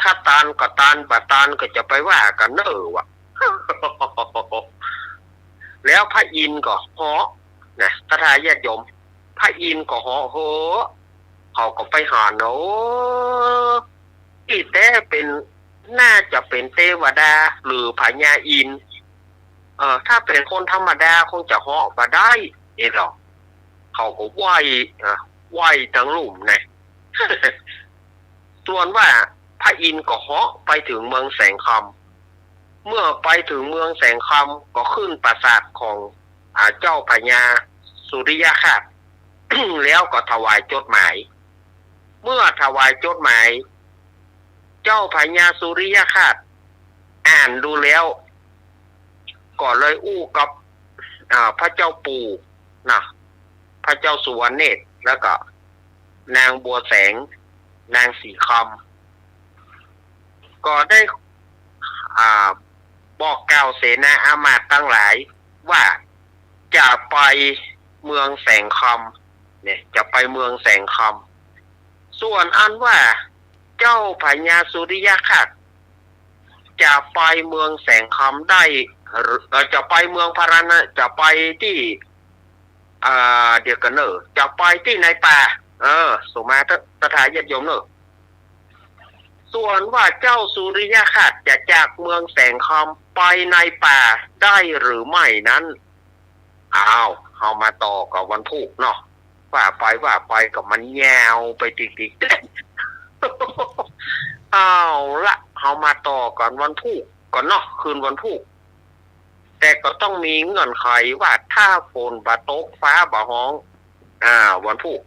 ถ้าตานก็ตาน บ่ตานก็จะไปว่ากั๋นเน่อวะ แล้วพระอินทร์ก็เหาะนะ ศรัทธาญาติโยม พระอินทร์ก็เหาะเฮอ เขาก็ไปหาเนาะ อี้แต๊เป๋น น่าจะเป๋นเตวดาหรือพญาอินทร์ เออ ถ้าเป๋นคนธรรมดาคงจะเหาะบ่ได้ เอ้หรอ เขาก็ไหว้ อ่ะ ไหว้ตังลุ่มนะ ส่วนว่าพระอินทร์ก็เหาะไปเถิงเมืองแสงคำ เมื่อไปเถิงเมืองแสงคำก็ขึ้นปราสาทของ อ่า เจ้าพญาสุริยคราส แล้วก็ถวายจดหมาย เมื่อถวายจดหมาย เจ้าพญาสุริยคราสอ่านดูแล้ว ก็เลยอู้กับ อ่า พระเจ้าปู่นะ พระเจ้าสุวรรณเนตร แล้วก็นางบัวแสง นางสีคำ ก็ได้ อ่า บอกกล่าวเสนาอามาตย์ตังหลายว่าจะไปเมืองแสงคำ เนี่ย จะไปเมืองแสงคำ ส่วนอันว่าเจ้าพญาสุริยคราสจะไปเมืองแสงคำได้หรือ เอ่อ จะไปเมืองพาราณะ จะไปตี้ อ่า เดี๋ยวก่อนเน่อ จะไปตี้ในป่า เออ สมาทศรัทธาญาติโยมเน่อ ส่วนว่าเจ้าสุริยคราสจะจากเมืองแสงคำไปในป่าได้หรือไม่นั้น อ้าว เฮามาต่อกับวันพูกเนาะ ว่าไปว่าไปก็มันยาวไปติ๊กๆ เอาละ เฮามาต่อกันวันพูกก่อนเนาะ คืนวันพูก แต่ก็ต้องมีเงื่อนไขว่าถ้าฝนบ่ตกฟ้าบ่ฮ้อง อ่า วันพูก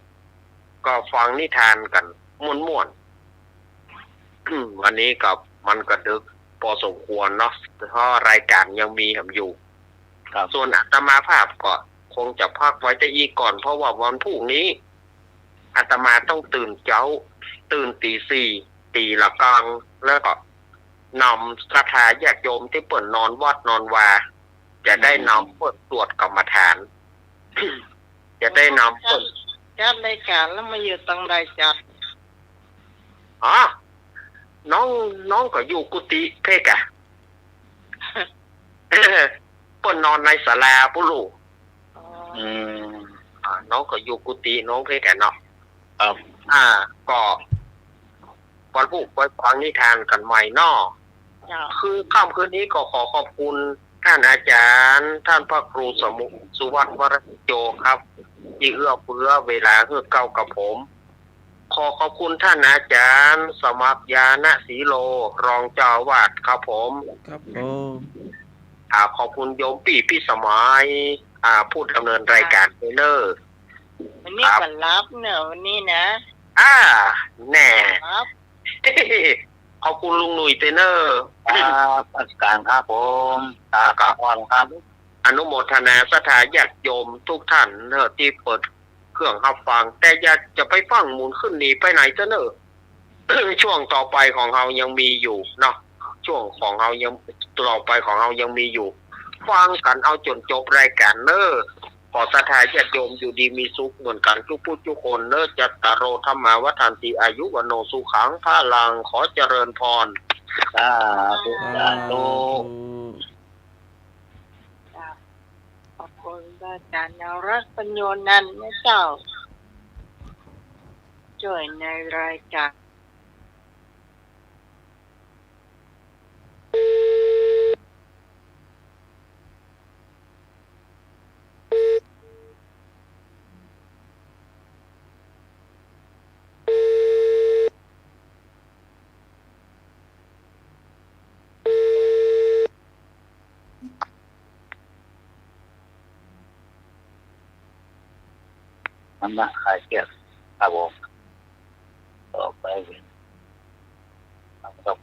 ก็ฟังนิทานกั๋นม่วนๆ วันนี้ก็มันก็ดึกพอสมควรเนาะ เพราะรายการยังมีแหมอยู่ ครับ ส่วนอาตมาภาพก็คงจะพักไว้แต่อี้ก่อน เพราะว่าวันพูกนี้อาตมาต้องตื่นเจ๊า ตื่นตี๋สี่ ตี๋ละกัง แล้วก็นำศรัทธาญาติโยมตี้เปิ้นนอนวัดนอนวา จะได้นำเปิ้นสวดกรรมฐาน จะได้นำเปิ้น จัดรายการแล้วมาอยู่ตรงใดจัด อ๋อ น้อง น้องก็อยู่กุฏิเพ่นก่ะ เปิ้นนอนในศาลาปุ้นลูก อ๋อ อืม อ่า น้องก็อยู่กุฏิน้องเพ่นก่ะเนาะ ครับ อ่า ก็ วันพูกไปฟังนิทานกั๋นใหม่เนาะ เจ้า คือค่ำคืนนี้ก็ขอขอบคุณท่านอาจารย์ ท่านพระครูสมุ สุวัฒน์ วรโจครับ ตี้เอื้อเฟื้อเวลาหื้อเก๊ากับผม ขอขอบคุณท่านอาจารย์สมัคร ญาณสีโล รองเจ้าอาวาสครับผม ครับผม อ่า ขอบคุณโยมปี้พิสมัย อ่า ผู้ดำเนินรายการเตยเน่อ วันนี้ ครับ บ่หลับเน่อวันนี้นะ อ่า แน่ ครับ ขอบคุณลุงหนุ่ยเตยเน่อ ครับ นมัสการครับผม ครับ ครับ ขอบคุณครับ อนุโมทนาศรัทธาญาติโยมทุกท่านเน่อตี้เปิดเครื่องฮับฟัง แต่อย่า จะไปฟั่งหมุนขึ้นหนีไปไหนเต๊อะเน่อ ช่วงต่อไปของเฮายังมีอยู่เนาะ ช่วงของเฮายัง ต่อไปของเฮายังมีอยู่ ฟังกั๋นเอาจ๋นจบรายการเน่อ ขอศรัทธาญาติโยมอยู่ดีมีสุขเหมือนกั๋นกู้ผู้กู้คนเน่อ จัตตาโร ธัมมา วัฑฒันติ อายุ วัณโณ สุขัง พลัง ขอเจริญพร สาธุ สาธุ สาธุ ขอบคุณพระอาจารย์นรัตน์ ปัญโญนันท์นะเจ้า ช่วยในรายการ นั้นนะ คลายเครียดครับผม ต่อไปเป็น ครับ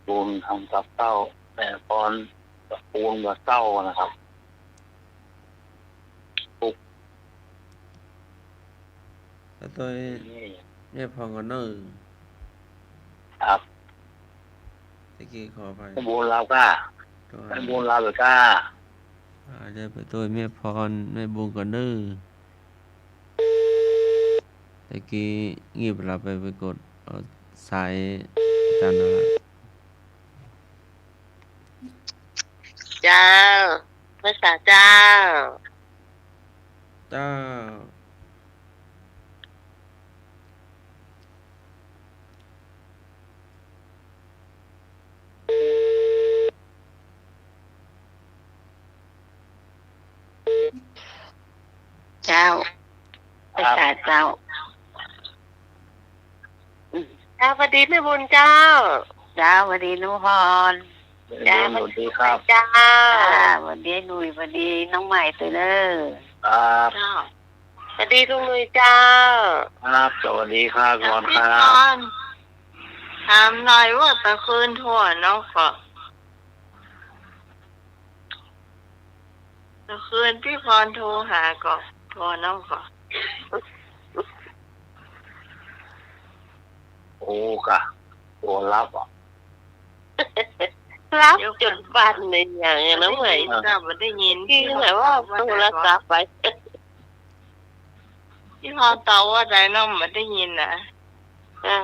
บุญทำกับข้าว แม่พร กับปูนกับเต้านะครับ ทุก ป้าต้อย นี่ แม่พรก่อนเน่อ ครับ ตะกี้ขออภัย แม่บุญลาวก้า ขออภัย แม่บุญลาวก้า อ่า เดี๋ยวป้าต้อย แม่พร แม่บุญก่อนเน่อ ตะกี้งีบหลับไป ไปกดเอาสายอาจารย์นั่นละ เจ้า ภาษาเจ้า เจ้า เจ้า ครับ ภาษาเจ้า อืม เจ้า หวัดดีแม่บุญเจ้า เจ้า หวัดดีน้องพร เจ้า หวัดดีครับ เจ้า อ่า หวัดดีหนุ่ย หวัดดีน้องใหม่ตวยเน่อ ครับ เจ้า หวัดดีลุงหนุ่ยเจ้า ครับ สวัสดีครับ พี่พรครับ พี่พร ถามหน่อยว่าตะคืนโทรหาน้องก่อ ตะคืนพี่พรโทรหาก่อ โทรน้องก่อ โอ้กะ โทรรับอ่ะ รับจนบาดในอย่างเงี้ยนะ เมื่อย เจ้าบ่ได้ยิน คือหมายว่าโทรศัพท์ไป พี่พรตอบว่าใดน้องบ่ได้ยินนะ อ่า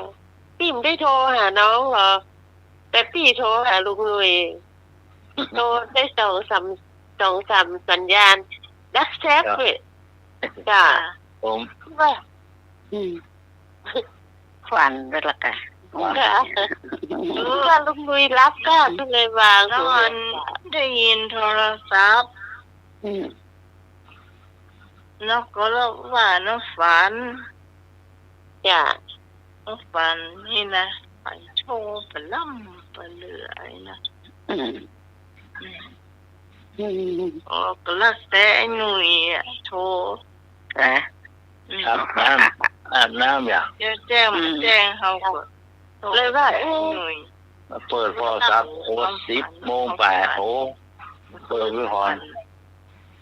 ปี้บ่ได้โทรหาน้องหรอก แต่ปี้โทรหาลุงหนุ่ย โทรได้สองสาม สองสามสัญญาณ ดับแซบเลย จ้ะ ผม ว่า อืม ฝันไปละกะ ค่ะ ว่าลุงหนุ่ยรับกะ ก็เลยว่า น้องได้ยินโทรศัพท์ อืม น้องก็เลยว่าน้องฝัน จ้ะ น้องฝันนี่นะ ฝันโชว์ปะล่ำปะเหลือไอ้นะ อืม อืม อืม อ๋อ ก็แล้วแต่ไอ้หนุ่ยอะโทร อ่ะ อืม อาบน้ำ อาบน้ำอย่าง เดี๋ยวแจ้ง อืม แจ้งเขาก่อน เลยว่า เอ๊ะ หนุ่ย มาเปิดโทรศัพท์ โอ้ สิบโมงไป โอ้ เปิดไว้ก่อน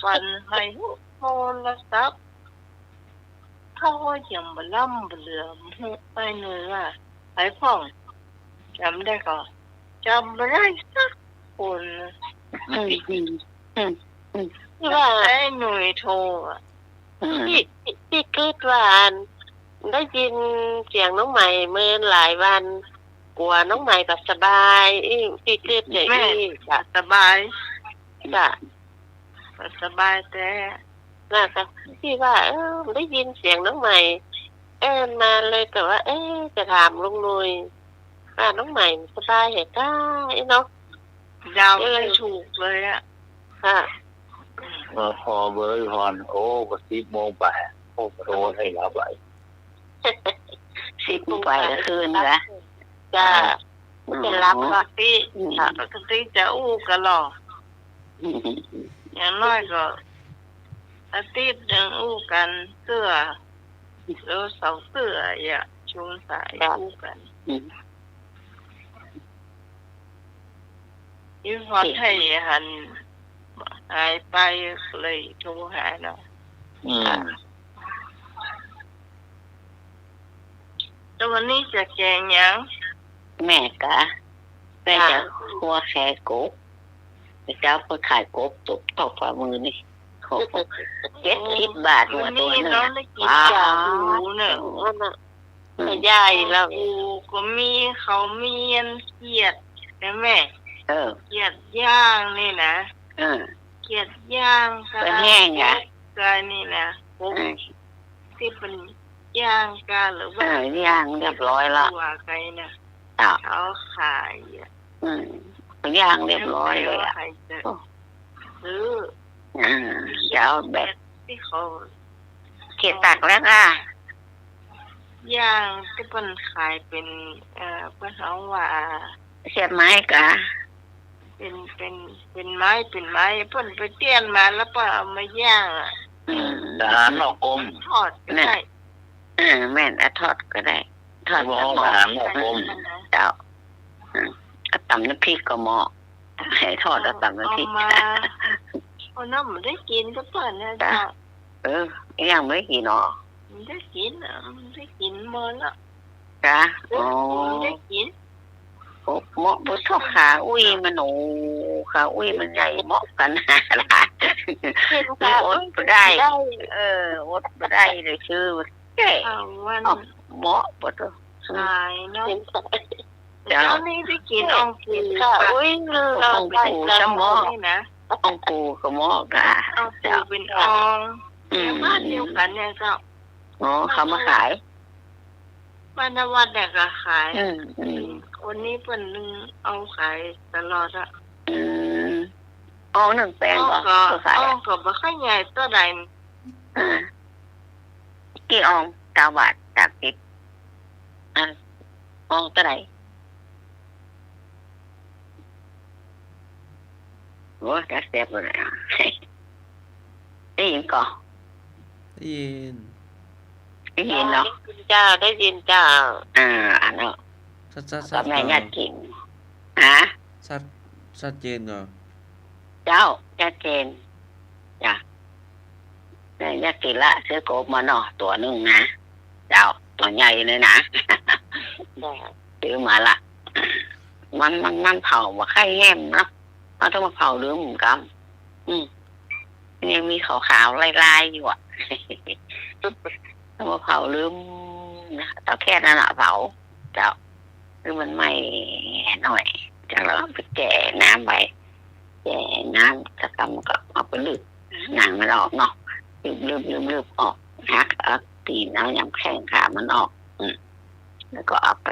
ฝันให้โทรศัพท์ เขาว่ายังบ่ล่ำบ่เหลือ ไอ้หนุ่ยว่า ไอ้พ่อง จำได้ก่อ จำบ่ได้สักคน อืม อืม อืม อืม ที่ว่าไอ้หนุ่ยโทรอะ อืม ตี้ ตี้ ตี้กึ๊ดว่าอัน ได้ยินเสียงน้องใหม่เมินหลายวัน กั๋วน้องใหม่บ่สบาย อี้ ตี้กึ๊ดอย่างอี้ แม่ จ้ะ สบาย จ้ะ บ่สบายแต๊ น่ะ ตี้ว่า เออ ได้ยินเสียงน้องใหม่ เออ มาเลย ก็ว่า เอ๊ะ จะถามลุงหนุ่ย ว่าน้องใหม่สบายแหมก้า ไอ้เนาะ เดาไม่ถูกเลยอะ ค่ะ มาขอเบอร์พี่พร โอ้ ก็สิบโมงไป โอ้ โทรให้รับไป สิบโมงไปก็คืนละ จ้ะ อืม จะรับปกติ อืม ปกติจะอู้กั๋นหรอ อืม อย่างน้อยก็อาทิตย์นึ่งอู้กั๋นเตื้อ หรือสองเตื้อ อย่าชุมสายอู้กั๋น อืม อีพอไทหันหายไป เลยโทรหาเนาะ อืม แล้ววันนี้จะแกงหยัง แม่กะ แม่จะ ค่ะ คั่วแขกบ เจ้าเปิ้นขายกบ ตก ตกฝ่ามือนี่ เจ็ดสิบบาท หัวโตนึ่ง วันนี้เนาะ ได้กิ๋น ว้าว กากหมูเนี่ย นั่นน่ะ อืม ใหญ่แล้ว หมูก็มี เขามีอันเขียดนะแม่ เออ เขียดย่างนี่นะ เออ เขียดย่างกะ เปิ้นแห้งอะ กะนี่นะ เออ ตี้เปิ้นย่างกะ หรือว่า เออ ย่างเรียบร้อยละ ตัวไก่นะ อ้าว เขาขายอะ อืม ย่างเรียบร้อยเลยอะ ใครจะ โอ้ ซื้อ อ่า จะเอาแบบ ตี้เขา เขียดตากแล้วค่ะ ย่างตี้เปิ้นขายเป๋น เอ่อ เปิ้นฮ้องว่า เสียบไม้กะ เป็น เป็น เป็นไม้ เป็นไม้ เปิ้นไปเตี้ยนมาแล้วเปิ้นเอามาย่างอะ อืม อาหารนอกกรม ทอดก็ได้ น่ะ เออ แม่น เอาทอดก็ได้ ทอดก็เหมาะ อาหารนอกกรม เจ้า อืม เอาต๋ำน้ำพริกก็เหมาะ หื้อทอดเอาต๋ำน้ำพริก เอามา เอาน้ำบ่ได้กิ๋นกับเปิ้นนะ เจ้า เออ ยังบ่ได้กิ๋นเหรอ บ่ได้กิ๋นอะ บ่ได้กิ๋นเมินละ กะ เออ อ๋อ บ่ได้กิ๋น โอ้ เหมาะบ่เจ้า ขาอุ้ยมัน โอ้ ขาอุ้ยมันใหญ่ เหมาะกั๋น กิ๋นขาอุ้ย อดบ่ได้ ได้ เออ อดบ่ได้เลย ซื้อ แก่ เอาวัน อ้าว เหมาะบ่เจ้า ขายเนาะ เจ้า เจ้านี่ได้กิ๋นอ่องปู ค่ะ อุ้ย เรา อ่องปู เจ้า เหมาะ นี่นะ อ่องปูก็เหมาะกะ อ่องปู เจ้า เป๋นอ่อง อืม แถวบ้านเดียวกั๋นเนี่ยเจ้า อ๋อ เขามาขาย บ้านนวัดเนี่ยก็ขาย อืม อืม คนนี้เปิ้นเอาขายตลอดอะ อืม อ่องนึ่งแปง อ่องก็ ก็ ก็ขาย อ่องก็บ่ค่อยใหญ่เต้าใด อ่า กี่อ่อง ซาวบาท สามสิบ อ่า อ่องเต้าใด โอ้ย จักแซ่บเลยอะ ได้ยินก่อ ได้ยิน ได้ยินเนาะ ได้ยินเจ้า ได้ยินเจ้า อ่า อันเนาะ ชัดๆ ชัด กับแม่ เจ้า ญาติกิ๋น ฮะ ชัด ชัดเจนก่อ เจ้า ชัดเจน จ้ะ แม่ ญาติกิ๋นละ ซื้อกบมาเนาะ ตั๋วนึ่งนะ เจ้า ตั๋วใหญ่เลยนะ จ้ะ ซื้อมาละ มัน มัน มันเผาบ่ใค่แฮมเนาะ เอาต้องมาเผาลืมกำ อืม ยังมีขาวๆ ลายๆ อยู่อะ ต้องมาเผาลืมนะ เตาแก๊สนั่นน่ะเผา เจ้า คือมันไหม้หน่อย เจ้า แล้วก็ไปแจ่น้ำไป แจ่น้ำ สักกำก็เอาไปลืบ หนังมันออกเนาะ ลืบๆๆๆ ออก หักเอาตี๋น เอาหยังแข้งขามันออก อืม แล้วก็เอาไป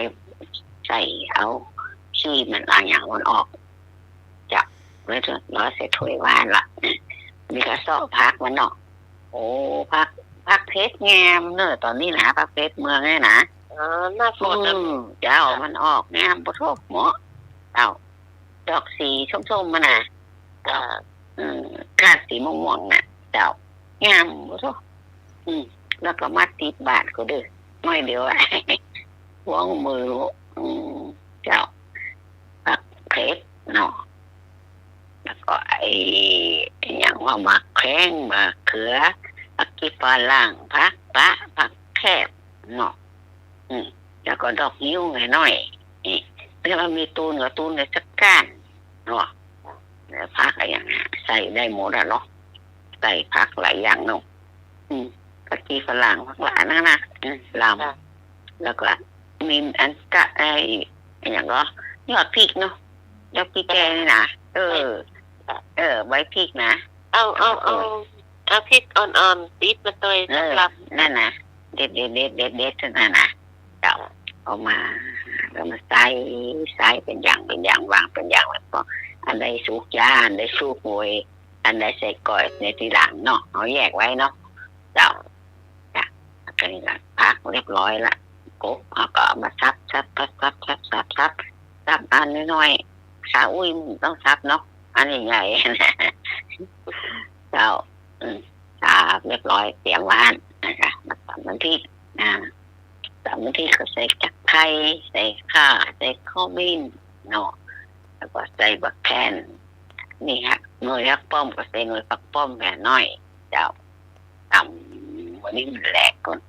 ใส่ เอาขี้มัน เอาหยังมันออก จับไว้เรียบร้อย ใส่ถ้วยหว่านละ นี่ก็เซาะผักมันเนาะ โอ้ ผัก ผักเผ็ดงามเนอะ ต๋อนนี้นะ ผักเผ็ดเมืองเนี่ยนะ อ๋อ หน้าฝนนะ อืม เจ้า มันออกงาม บ่โทษ เหมาะ เจ้า ดอกสีส้มๆ มันน่ะ เจ้า อืม ก้านสีม่วงๆ น่ะ เจ้า งาม บ่โทษ อืม แล้วก็มาติดบาตรก็เด้อ หน้อยเดียวอะ หวงมือ อืม เจ้า ผักเผ็ดเนาะ แล้วก็ไอ้ ไอ้หยังว่า หมากแข้ง หมากเขือ ผักกี้ฝรั่ง ผักปะ ผักแคบเนาะ อืม แล้วก็ดอกงิ้วน้อยๆ นี่ แล้วมันมีตูนก็ตูนก็สักก้านเนาะ แล้วผักอะไรอย่างเงี้ย ใส่ได้หมดอะเนาะ ใส่ผักหลายอย่างเนาะ อืม ผักกี้ฝรั่ง ผักหวานนั่นนะ อืม ลำ จ้ะ แล้วก็มีอันกะ ไอ้ ไอ้หยังก็ ยอดพริกเนาะ ยอดพริกแกงนี่นะ เออ จ้ะ เออ ใบพริกนะ เอา เอา เอา เอาพริกอ่อนๆ ติดมาตวย เออ สำหรับ นั่นนะ เด็ดๆๆๆๆ นั่นนะ เจ้า เอามา แล้วมาใส่ ใส่เป๋นอย่างเป๋นอย่าง วางเป๋นอย่าง แล้วก็อันใดสุกจ๋า อันใดสุกโว้ย อันใดใส่ก้อยในทีหลังเนาะ เอาแยกไว้เนาะ เจ้า จ้ะ อันนี้ก็ผักเรียบร้อยละ กบ เฮาก็เอามาสับ สับ สับ อันน้อยๆ ขาอุ้ยมันต้องสับเนาะ อันใหญ่ๆ เจ้า อืม สับเรียบร้อย เตรียมไว้หั้นนะคะ มาต๋ำน้ำพริก อ่า ต๋ำน้ำพริกก็ใส่ตะไคร้ ใส่ข่า ใส่ขมิ้นเนาะ แล้วก็ใส่บักแคน นี่ฮะ หน่วยผักป้อมก็ใส่หน่วยผักป้อมแหมน้อย เจ้า ต๋ำ วันนี้มันแหลกก่อน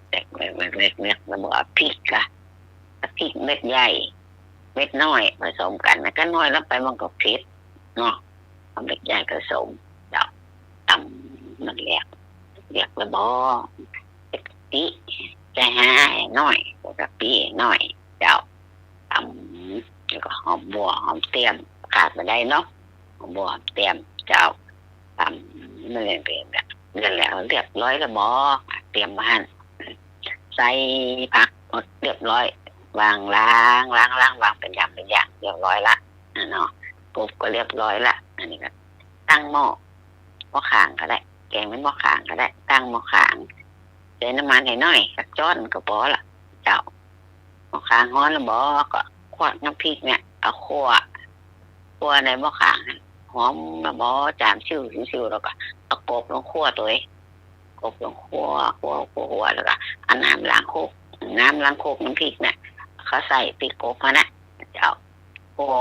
แหลก แหลก แหลก แหลก แหลก แล้วบอกเอาพริกอะ เอาพริกเม็ดใหญ่ เม็ดน้อยผสมกั๋นนะ ก็น้อยลงไปมันก็เผ็ดเนาะ เอาเม็ดใหญ่ผสม เจ้า ต๋ำมันแหลก แหลกแล้วบอก ใส่กะปิ ใส่หาหน้อย ใส่กะปิหน้อย เจ้า ต๋ำ แล้วก็หอมบั่ว หอมเตี้ยม ขาดบ่ได้เนาะ หอมบั่ว หอมเตี้ยม เจ้า ต๋ำ นั่นแหละ นั่นแหละ เรียบร้อยแล้วบอก เตรียมไว้หั้น ใส่ผักหมดเรียบร้อย วางล้าง ล้าง ล้าง วางเป๋นอย่างเป๋นอย่าง เรียบร้อยละ เนาะ กบก็เรียบร้อยละ อันนี้ก็ตั้งหม้อ หม้อข้างก็ได้ แกงเป๋นหม้อข้างก็ได้ ตั้งหม้อข้าง ใส่น้ำมันหน้อยๆ สักจ๊อนก็ปอละ เจ้า หม้อข้างฮ้อนแล้วบอก ก็ควักน้ำพริกเนี่ย เอาขั่ว คั่วในหม้อข้างหั้น หอมนะบ่ จ๋ามซิ่วซิ่ว แล้วก็เอากบลงคั่วตวย กบลงคั่ว คั่ว คั่ว คั่ว แล้วก็เอาน้ำล้างครก น้ำล้างครกน้ำพริกเนี่ย เขาใส่ตี้กบหั้นนะ เจ้า คั่ว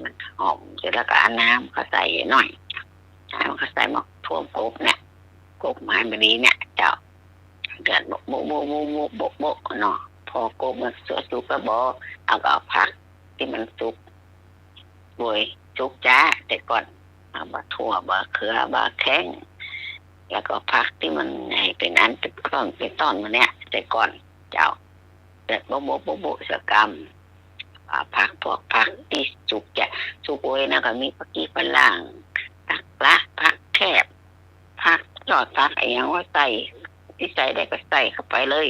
มันหอมเสร็จแล้วก็เอาน้ำเขาใส่หน่อย น้ำเขาใส่มาท่วมกบเนี่ย กบมันบ่ดีเนี่ย เจ้า เดือดโบ๊ะโบ๊ะโบ๊ะโบ๊ะโบ๊ะโบ๊ะเนาะ พอกบมันสุกแล้วบ่ เอาก็เอาผักตี้มันสุก โดยสุกจ๊าแต่ก่อน เอาบ่าถั่ว บ่าเขือ บ่าแข้ง แล้วก็ผักตี้มันให้เป๋นอันเป๋นต้อนเป๋นต้อนมาเนี่ย แต่ก่อนเจ้า เดือดโบ๊ะโบ๊ะโบ๊ะโบ๊ะสักกำ อ่า ผัก พวกผักตี้สุกจ๊า สุกโอยนะ ก็มีผักกี้ฝรั่ง ผักละ ผักแคบ ผักยอดผักอะหยังว่าใส่ ตี้ใส่ได้ก็ใส่เข้าไปเลย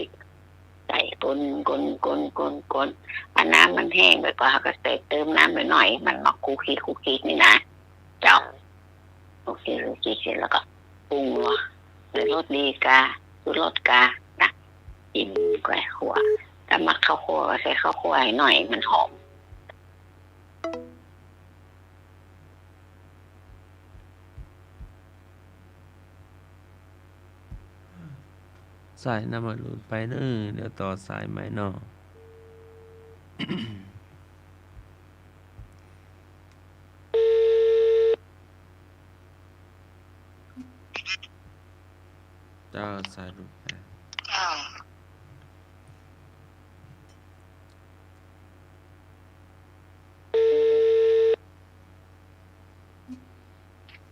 ใส่ก้น ก้น ก้น ก้น ก้น อันน้ำมันแห้งไปก็ เฮาก็ใส่เติมน้ำหน่อยๆ มันมาคลุกคลิกคลุกคลิกนี่นะ เจ้า คลุกคลิกคลุกคลิกเสร็จแล้วก็ปรุงรส ใส่รสดีกา ชูรสกานะ กิ๋นก้อยขั่ว ถ้ามักข้าวคั่วก็ใส่ข้าวคั่วให้หน่อย มันหอม สายน้ำมันหลุดไปเนอะ เดี๋ยวต่อสายใหม่เนาะ เจ้า สายหลุดไป เจ้า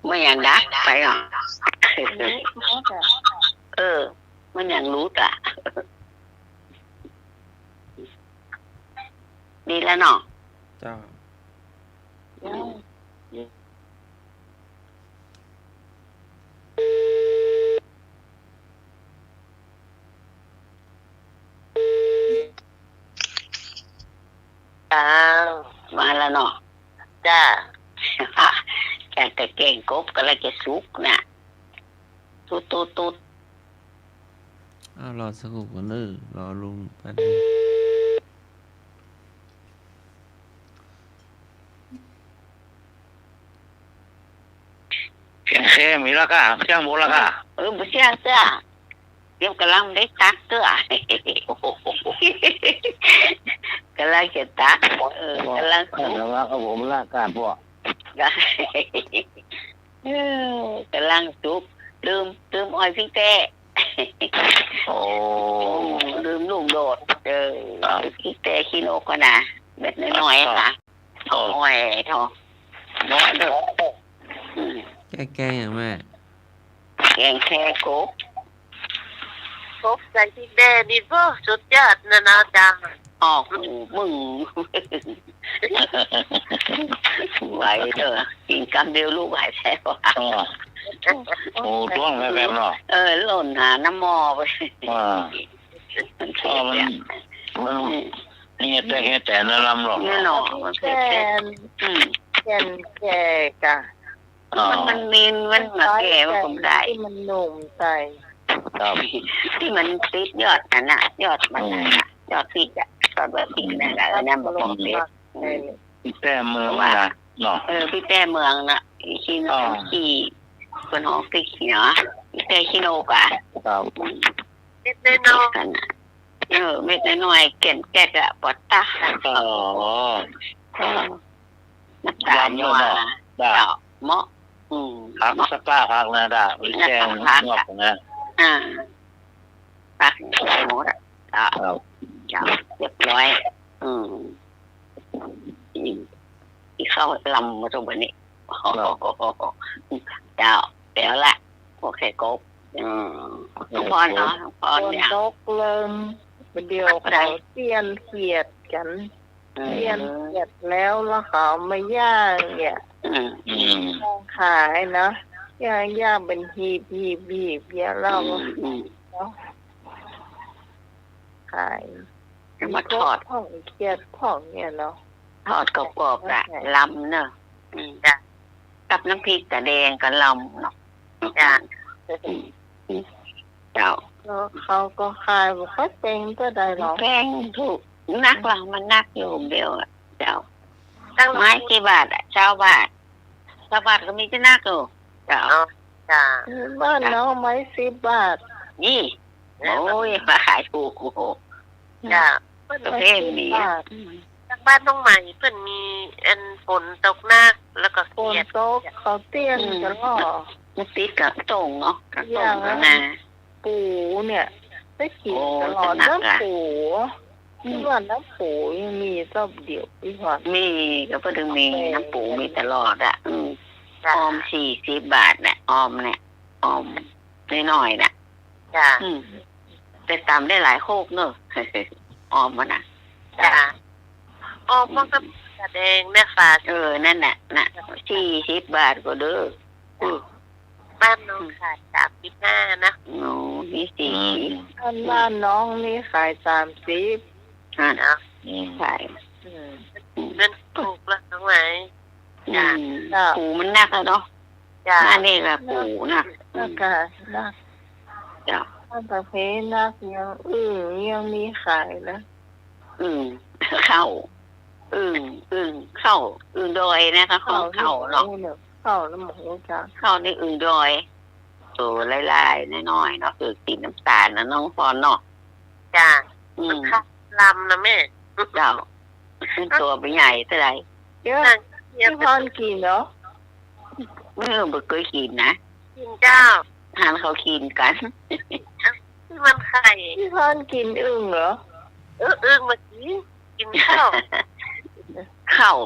มันยังดับไปอ่ะ เออ มันยังหลุดอ่ะ ดีแล้วเนาะ เจ้า จ้า มาแล้วเนาะ จ้า แต่แกงกบก็เลยจะสุกน่ะ ตุ๊ดตุ๊ดตุ๊ด อ้าว รอสักครู่ก่อนเนอะ รอลุงแป๊บนึง เสียงแค่มีแล้วก้า เสียงหมดแล้วก้า เออ บ่เสียงเตื้อ เดี๋ยวก่ำลังได้ตักเตื้อ ก่ำลังจะตัก เออ ก่ำลังสุก แต่ว่าก็ผมละก้าพวก เออ ก่ำลังสุก ลืม ลืมอ้อยพริกแต้ โอ้ ลืมลูกโดด เออ ครับ พริกแต้ขี้นกก็นะ เม็ดน้อยๆ ครับ ค่ะ ครับ อ้อยทอง เนาะเด้อ อืม แกง แกงหยังแม่ แกงแค่กบ กบใส่พริกแต้นี่ โอ้ สุดยอดนะนะ จ๋า ออกหูมึง ไหวเด้อ กิ๋นกำเดียวลูกหายแซ่บว่ะ อ๋อ โอ้ ท้องแป๊บๆ เนาะ เออ หล่นหาน้ำหม้อไป อ่า มันเผ็ด อ๋อ มัน เนี่ย มัน อืม นี่แต่ แต่แน่นอนหรอก แน่นอน มันเผ็ด แกง อืม แกงแค่กะ อ๋อ มัน มันนิน มันมาแก้ มันก็บ่ได้ ตี้มันหนุ่มใส่ ครับ ตี้มันติดยอดนั่นน่ะ ยอดมันน่ะ อืม ยอดพริกอะ ยอดใบพริกนั่นแหละ เออ นั่นมันก็เผ็ด อืม พริกแต้เมืองนะ เนาะ เออ พริกแต้เมืองน่ะ ขี้นก อ๋อ ขี้ เปิ้นฮ้องพริกขี้หยัง พริกแต้ขี้นกอะ ครับ อืม เม็ดน้อยๆ นั่นน่ะ เออ เม็ดน้อยๆ แก่นแก๊กอะ ปอดตา อ๋อ เออ น้ำตาล ลำเนาะ หวาน เจ้า เจ้า เหมาะ อืม ผัก เหมาะ สะก้าผักนะ ดา แกง ผัก งอกนะ อ่า ผักหมดอะ เจ้า ครับ เจ้า เรียบร้อย อืม อืม กิ๋นข้าวลำมาตรงนี้ ครับ เจ้า แล้วละ โอเค กบ อืม ครับ หลวงพ่อเนาะ หลวงพ่อเนี่ย ฝนตกเริ่ม เดี๋ยวเขาเสี้ยนเขียดกั๋น อืม เสี้ยนเขียดแล้ว แล้วเขาเอามาย่างเนี่ย อืม อืม ย่างขายเนาะ ย่าง ย่างเป๋นหีบ หีบ หีบเนี่ย แล้ว อืม อืม เนาะ ขาย เอามาทอด มีกบพ่อง เขียดพ่องเนี่ยเนาะ ทอดกรอบๆ น่ะ ใช่ ลำเนาะ อืม จ้ะ กับน้ำพริกตาแดงก็ลำเนาะ จ้ะ อืม เจ้า ก็เขาก็ขายบ่ค่อยแปงเต้าใดหรอก แปงถูก นักละ มันนักอยู่เดียวอะ เจ้า ตังไม้กี่บาทอะ ซาวบาท ซาวบาทก็มีตี้นักอยู่ เจ้า อ๋อ เจ้า บ้านน้องไม้สิบบาท นี่ โอ้ย มาขายถูก เจ้า เปิ้น ประเภทนี้ ไม้สิบบาท อืม ตังบ้านน้องไหมเปิ้นมีอันฝนตกหนัก แล้วก็ ฝนตก เสียด เขาเตี้ยน อืม ตลอด มันติดกับตรงเนาะ กับตรง อย่างนั้น ข้างหน้า ปูเนี่ย ได้กิ๋น โอ้ ตลอด จะหนักอะ น้ำปู อืม ที่ว่าน้ำปูยังมีซอบเดียว ที่ว่า มี ก็เปิ้นถึงมี กาแฟ น้ำปูมีตลอดอะ อืม จ้ะ ออมสี่สิบบาทเนี่ย ออมเนี่ย ออมน้อยๆ น่ะ จ้ะ อืม แต่ต๋ำได้หลายโคกเนอะ ออมมันน่ะ จ้ะ ออมมันก็ อืม กาแดงเนี่ยค่ะ เออ นั่นน่ะ น่ะ สี่สิบบาทก็เด้อ อืม บ้านน้องขายสามสิบห้านะ โอ้ นี่สี่สิบ อืม บ้าน บ้านน้องนี่ขายสามสิบ อ่ะ เนาะ อืม ขาย อืม เงินถูกละน้องไหม จ้ะ อืม จ้ะ ปูมันหนักอะเนาะ จ้ะ อันนี้ก็ปูหนัก แล้วก็หนัก จ้ะ อันประเภทหนักยังอึ่งยังมีขายนะ อึ่ง ข้าว อึ่ง อึ่ง ข้าว อึ่งดอยนะคะ ข้าว ข้าวเนาะ ข้าวนี่บ่ฮู้จัก ข้าวนี่อึ่งดอย โตลายๆ น้อยๆ เนาะ คือสีน้ำตาลนะน้องพรเนาะ จ้ะ อืม มันข้าวลำนะแม่ เจ้า มันโตบ่ใหญ่เต้าใด เดี๋ยว นั่น พี่พรกิ๋นเหรอ เออ บ่เกยกิ๋นนะ กิ๋นเจ้า หันเขากิ๋นกั๋น เอ้า ตี้มันไข่ พี่พรกิ๋นอึ่งเหรอ เออ อึ่งเมื่อกี้ กิ๋นข้าว ข้าว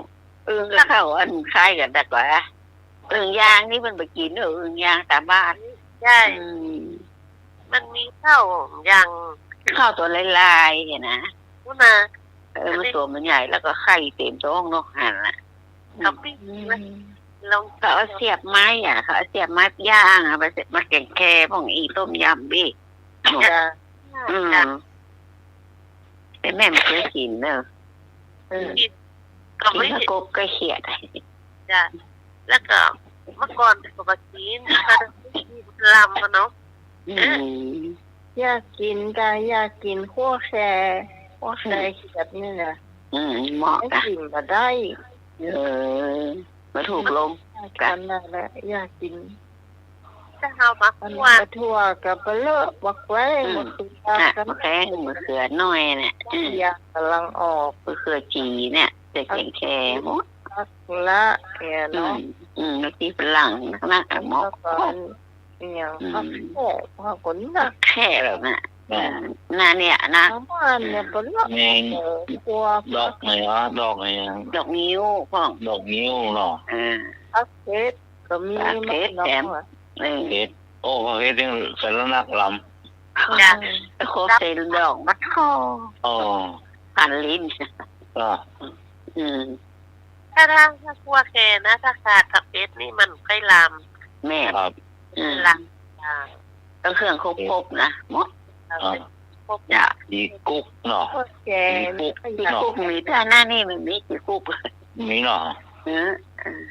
อึ่งกับข้าวอันคล้ายกั๋นแต่กว่า อึ่งยางนี่มันบ่กิ๋นเนอะ อึ่งยางต๋ามบ้าน ใช่ อืม มันมีข้าวอย่าง ข้าวโตลายๆ เนี่ยนะ พู้นนะ เออ มันโตมันใหญ่แล้วก็ไข่เต๋มต๊องเนาะ หันน่ะ เขาปิ้ง อืม ไว้ ลอง เขาเอาเสียบไม้อะ เขาเอาเสียบไม้ย่างอะ มาเสียบ มาแกงแคพ่องอี้ ต้มยำอี้ จ้ะ อืม จ้ะ แต่แม่บ่เกยกิ๋นเนอะ อืม กิ๋น ก็ไม่ กิ๋นกับกบกับเขียด จ้ะ แล้วก็เมื่อก่อนเขาก็กิ๋น เขาจะกิ๋นลำอะเนาะ อืม เออ อยากกิ๋นก็อยากกิ๋นขั่วแค ขั่วแค อืม เขียดนี่นะ อืม เหมาะ ไม่ อะ กิ๋นบ่ได้ เออ บ่ถูกลม ขนาดนั้นแหละ อยากกิ๋น ถ้าเอามา อัน ขั่ว บักถั่วกับปะเลอะ บักแว้ง อืม บักเขือ อ่ะ กัน บักแว้ง บักเขือน้อยเนี่ย อืม อย่างกำลังออก บักเขือจี๋เนี่ย ใส่แกงแค ผัก โห ผักละเนี่ยเนาะ อืม อืม บักชีฝรั่งนะ เหมาะ แล้วก็อัน อย่าง อืม ผักแข้ ผักกาดหนัก ผักแข้แบบน่ะ อ่ะ อืม น่ะเนี่ยนะ ประมาณเนี่ย อืม ปะเลอะ แมง เออ ขั่ว ดอกไหนวะ ดอกไหนอะ ดอกงิ้วพ่อง ดอกงิ้วเนาะ เออ ผักเผ็ด ก็มี ผักเผ็ด มะเขือ แถม เออ เผ็ด โอ้ ผักเผ็ดนี่สารนักลำ จ้ะ โคตรเผ็ดดอกบักข้อ อ๋อ คันลิ้น อ่ะ อืม ถ้า ถ้า ถ้าขั่วแคนะ ถ้าขาดผักเผ็ดนี่มันค่อยลำ แม่น ครับ อืม ลำ อ่า ต้องเครื่องครบๆ นะ หมด อ่า ครบ จ้ะ จี่กุ๊กเนาะ ขั่วแค จี่กุ๊ก จี่กุ๊กเนาะ มีแต่หน้านี่มันมีจี่กุ๊ก มีเนาะ เออ เออ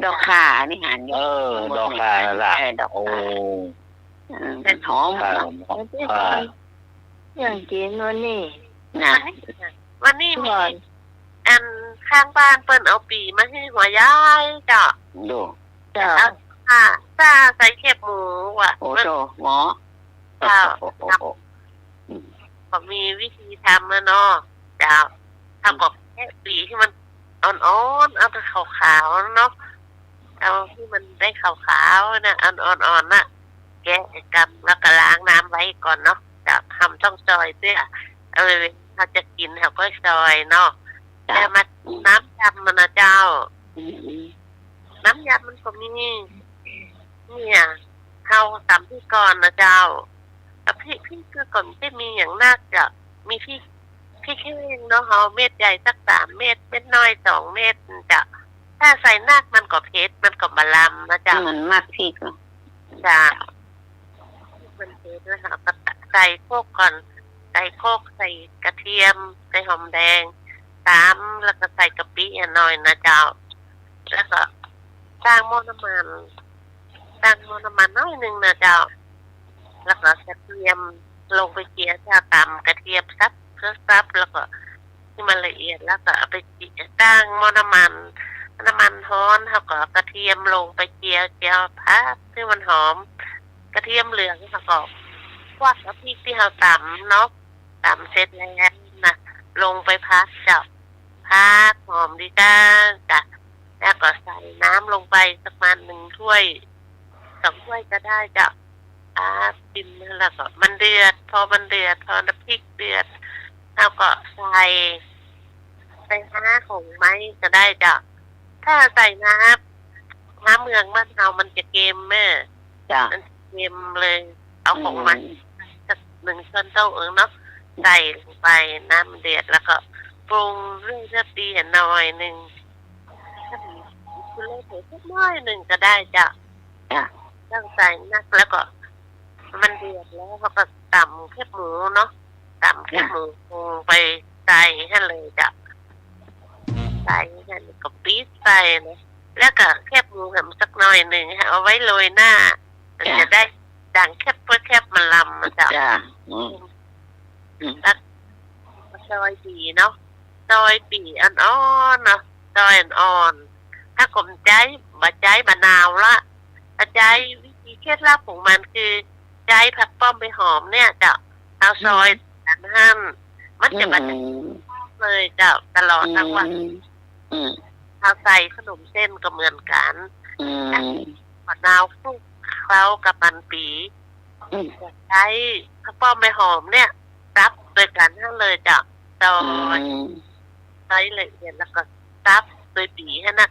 ดอกข่านี่หันอยู่ เออ ดอกข่าน่ะ เออ ดอกข่า โอ้ เออ หอม ข่า เนาะ แล้วที่ ข่า อย่างกิ๋นวันนี้ นะ วันนี้มี ก่อน อันข้างบ้านเปิ้นเอาปี๋มาหื้อหัวใหญ่เจ้า ดู เจ้า เอาข่า ข่าใส่แคบหมูว่ะ โอ้โธ่ หมอ เจ้า โอ้โห โอ้โห อืม ก็มีวิธีทำนะเนาะ เจ้า เฮาก็แคะปี๋หื้อมันอ่อนๆ เอาแต่ขาวๆ เนาะ เอาหื้อมันได้ขาวๆ นะ อ่อนๆ น่ะ แกะกำแล้วก็ล้างน้ำไว้ก่อนเนาะ เจ้า เฮาบ่ต้องซอยเตื้อ เออ เฮาจะกิ๋นเฮาก็ซอยเนาะ เจ้า แล้วมา อืม น้ำยำมันนะเจ้า อืม อืม น้ำยำมันก็มี เนี่ย เฮาต๋ำพริกก่อนนะเจ้า ต๋ำพริก พริกคือก่อนจะมีอย่างนักเจ้า มีพริก พริกแห้งเนาะ เฮาเม็ดใหญ่สักสามเม็ด เม็ดน้อยสองเม็ดเจ้า ถ้าใส่นักมันก็เผ็ด มันก็บ่ลำนะเจ้า มันมักพริกเนาะ เจ้า มันเผ็ดนะคะ ก็ใส่โคกก่อน ใส่โคก ใส่กระเทียม ใส่หอมแดง ต๋ำ แล้วก็ใส่กะปิหน่อยนะเจ้า แล้วก็ตั้งหม้อน้ำมัน ตั้งหม้อน้ำมันหน้อยนึ่งนะเจ้า แล้วก็กระเทียมลงไปเจียเจ้า ต๋ำกระเทียมสับ เครื่องสับ แล้วก็ มันละเอียด แล้วก็เอาไปจี่ ตั้งหม้อน้ำมัน น้ำมันฮ้อน เฮาก็เอากระเทียมลงไปเจียว เจียวผัดหื้อมันหอม กระเทียมเหลือง เฮาก็ควักเอาพริกตี้เฮาต๋ำเนาะ ต๋ำเสร็จแล้วนะ ลงไปผัดเจ้า ผัดหอมดีก้าจ้ะ แล้วก็ใส่น้ำลงไปประมาณหนึ่งถ้วย สองถ้วยก็ได้เจ้า อ่า กิ๋นแล้วก็มันเดือด พอมันเดือด พอน้ำพริกเดือด เฮาก็ใส่ ใส่ฮาของไม้ก็ได้เจ้า ถ้าใส่ฮา ฮาเมืองบ้านเฮามันจะเก็มแม่ จ้ะ มันเก็มเลย เอาของมัน อืม สักหนึ่งช้อนโต๊ะเองเนาะ ใส่ลงไป น้ำมันเดือด แล้วก็ปรุงด้วยรสดีหน่อยหนึ่ง ถ้ามีชูรสสักหน่อยหนึ่งก็ได้เจ้า จ้ะ ต้องใส่นัก แล้วก็มันเดือดแล้ว เฮาก็ต๋ำแคบหมูเนาะ ต๋ำแคบหมูลงไปใส่หั้นเลยเจ้า ใส่หั้นก็ปิดใส่นะ แล้วก็แคบหมูแหมสักหน่อยหนึ่ง เอาไว้โรยหน้า มันจะได้ดังแคบ เปื้อแคบมันลำอะเจ้า จ้ะ อืม อืม แล้วซอยปี๋เนาะ ซอยปี๋อ่อนๆ เนาะ ซอยอ่อนๆ ถ้าบ่ใจ๊ บ่ใจ๊มะนาวละ ถ้าใจ๊ วิธีเคล็ดลับของมันคือ ใจ๊ผักป้อมใบหอมเนี่ยเจ้า เอาซอย อืม กั๋นหั้น มันจะบ่ อืม เลยเจ้า ตลอดทั้งวัน อืม อืม เอาใส่ขนมเส้นก็เหมือนกั๋น อืม มะนาวคลุกเคล้ากับมันปี๋ อืม ใจ๊ผักป้อมใบหอมเนี่ย สับตวยกั๋นหั้นเลยเจ้า ซอย อืม ซอยละเอียดแล้วก็สับตวยปี๋หั้นนะ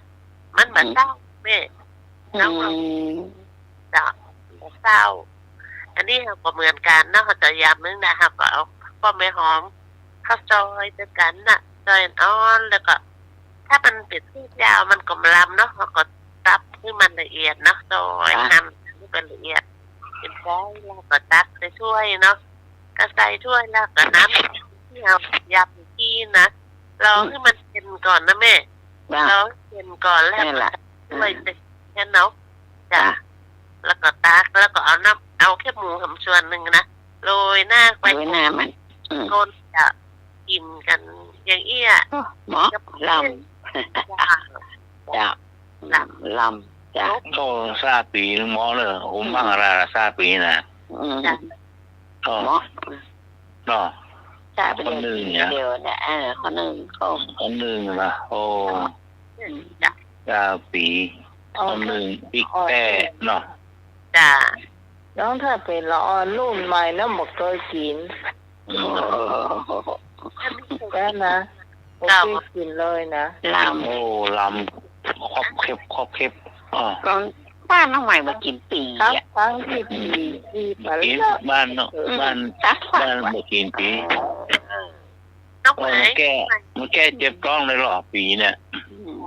มันบ่ อืม เศร้าแม่ อืม เนาะ เจ้า บ่เศร้า อันนี้เฮาก็เหมือนกั๋นเนาะ เฮาจะยำนึ่งนะ เฮาก็เอาป้อมใบหอม เข้าซอยตวยกั๋นน่ะ ซอยอ่อน แล้วก็ ถ้ามันเป๋นซี่ยาวมันก็บ่ลำเนาะ เฮาก็สับหื้อมันละเอียดเนาะ ซอย จ้ะ หั่นหื้อมันละเอียด เป๋นซอย แล้วก็ตักใส่ถ้วยเนาะ ก็ใส่ถ้วยแล้วก็น้ำที่เฮายำกี้นะ รอ อืม หื้อมันเย็นก่อนนะแม่ จ้ะ รอเย็นก่อนแล้ว นั่นแหละ ก็ตักถ้วย อ่า ใส่แค่นั้นเนาะ จ้ะ จ้ะ แล้วก็ตัก แล้วก็เอาน้ำ เอาแคบหมูหำส่วนหนึ่งนะ โรยหน้าไป โรยหน้ามัน อืม คนจะกิ๋นกั๋นอย่างอี้ โอ้ เหมาะ กับ ลำ จ้ะ จ้ะ ลำ ลำ จ้ะ โอ้ ซาปี๋เหมาะเลย โอ้ อืม มังกรซาปี๋นะ อืม จ้ะ ก็ เหมาะ เนาะ จ้ะ ข้อนึ่งเนี่ย เดียวเนี่ย เออ ข้อนึ่ง ข้อ ข้อนึ่งนะ โอ้ อืม จ้ะ ซาปี๋ อ๋อ ข้อนึ่ง ปิ๊กแป้ อ๋อ เนาะ จ้ะ น้องถ้าเป๋นละอ่อนรุ่นใหม่นะ บ่เกยกิ๋น อืม จ้ะนะ บ่เกยกิ๋นเลยนะ ลำ โอ้ ลำ ครอบเข็บ ครอบเข็บ อ่า ก็บ้านน้องใหม่บ่กิ๋นปี๋อะ ทั้งๆ ตี้ปี๋ ปี๋ บ่กิ๋น บ้านเนาะ อืม บ้าน ตัด บ้านบ่กิ๋นปี๋ เออ น้องใหม่ มันแก้ มันแก้เจ็บต๊องได้เหรอ ปี๋เนี่ย อืม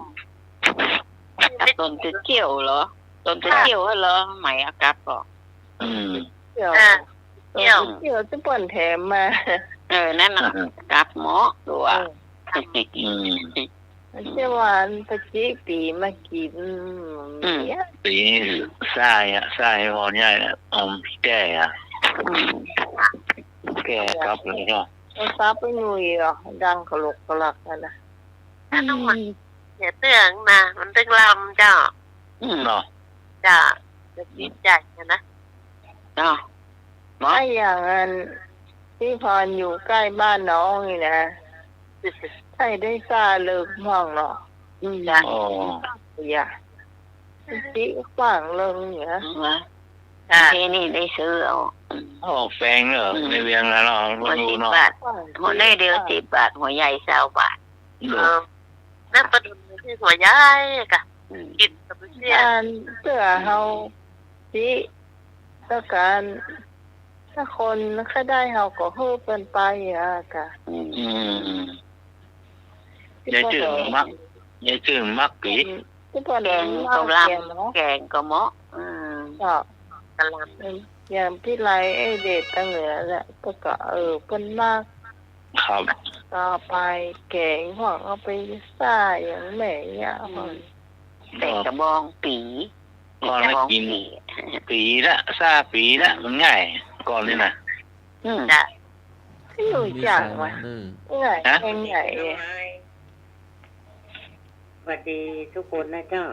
ต้นจะเจียวเหรอ ต้นจะเจียวเหรอ ไหมเอากลับก่อ อืม เจียว อ่ะ เจียว เจียวตี้เปิ้นแถมมา เออ นั่นน่ะ กลับเหมาะตั๊ว เออ อืม มันจะหวาน ปะจิปี๋มากิ๋น อืม เนี่ย ปี๋นี่ซ่าอ่ะ ซ่าอ่อนใหญ่อ่ะ อืม แก้อ่ะ อืม แก้กลับเลยเนาะ เอาซับไปหน่อยอ่ะ ดังกะหลกกะหลักนั่นน่ะ อันนั้นมัน อืม เสียเตื้องนะ มันตึงลำเจ้า อืม เนาะ จ้ะ จะดีใจ๋นะ เนาะ เนาะ ถ้าอย่างอันตี้พรอยู่ใก้บ้านน้องนี่นะ ใค่ได้ซ่าเลิกห้องเนาะ อืม จ้ะ อ๋อ อย่า ตี้ขว้างเลิกเนี่ย อืม จ้ะ ทีนี้ได้ซื้อเอา ออกแปงเหรอ อืม ในเวียงแล้วเนาะ หัวสิบบาท หัวน้อยเดียวสิบบาท หัวใหญ่ซาวบาท เออ นั่นปะดุลที่หัวใหญ่กะ อืม กิ๋นกับเสี้ย การเตื้อเฮา ตี้ ต้องการ ถ้าคนใค่ได้เฮาก็หื้อเปิ้นไปอ่ะกะ อืม อืม ยายจื้นมัก ยายจื้นมักปี๋ ตี้เปิ้น แกงก็ลำ แกงก็เหมาะ อืม ก็ กะลำ อย่างตี้ไลไอ้เดชตางเหนือแหละ เปิ้นก็ เออ เปิ้นมัก ครับ ก็ไปแกงพวกเอาไปซ่าอย่างแม่เนี่ย อืม แกงกะบองปี๋ ก่อนน่ะกิ๋นปี๋ละ ซ่าปี๋ละ มันง่าย ก่อนนี่น่ะ อืม จ้ะ ไม่รู้จักว่ะ มีสายมาเลย ไง ฮะ ไง สวัสดีทุกคนนะเจ้า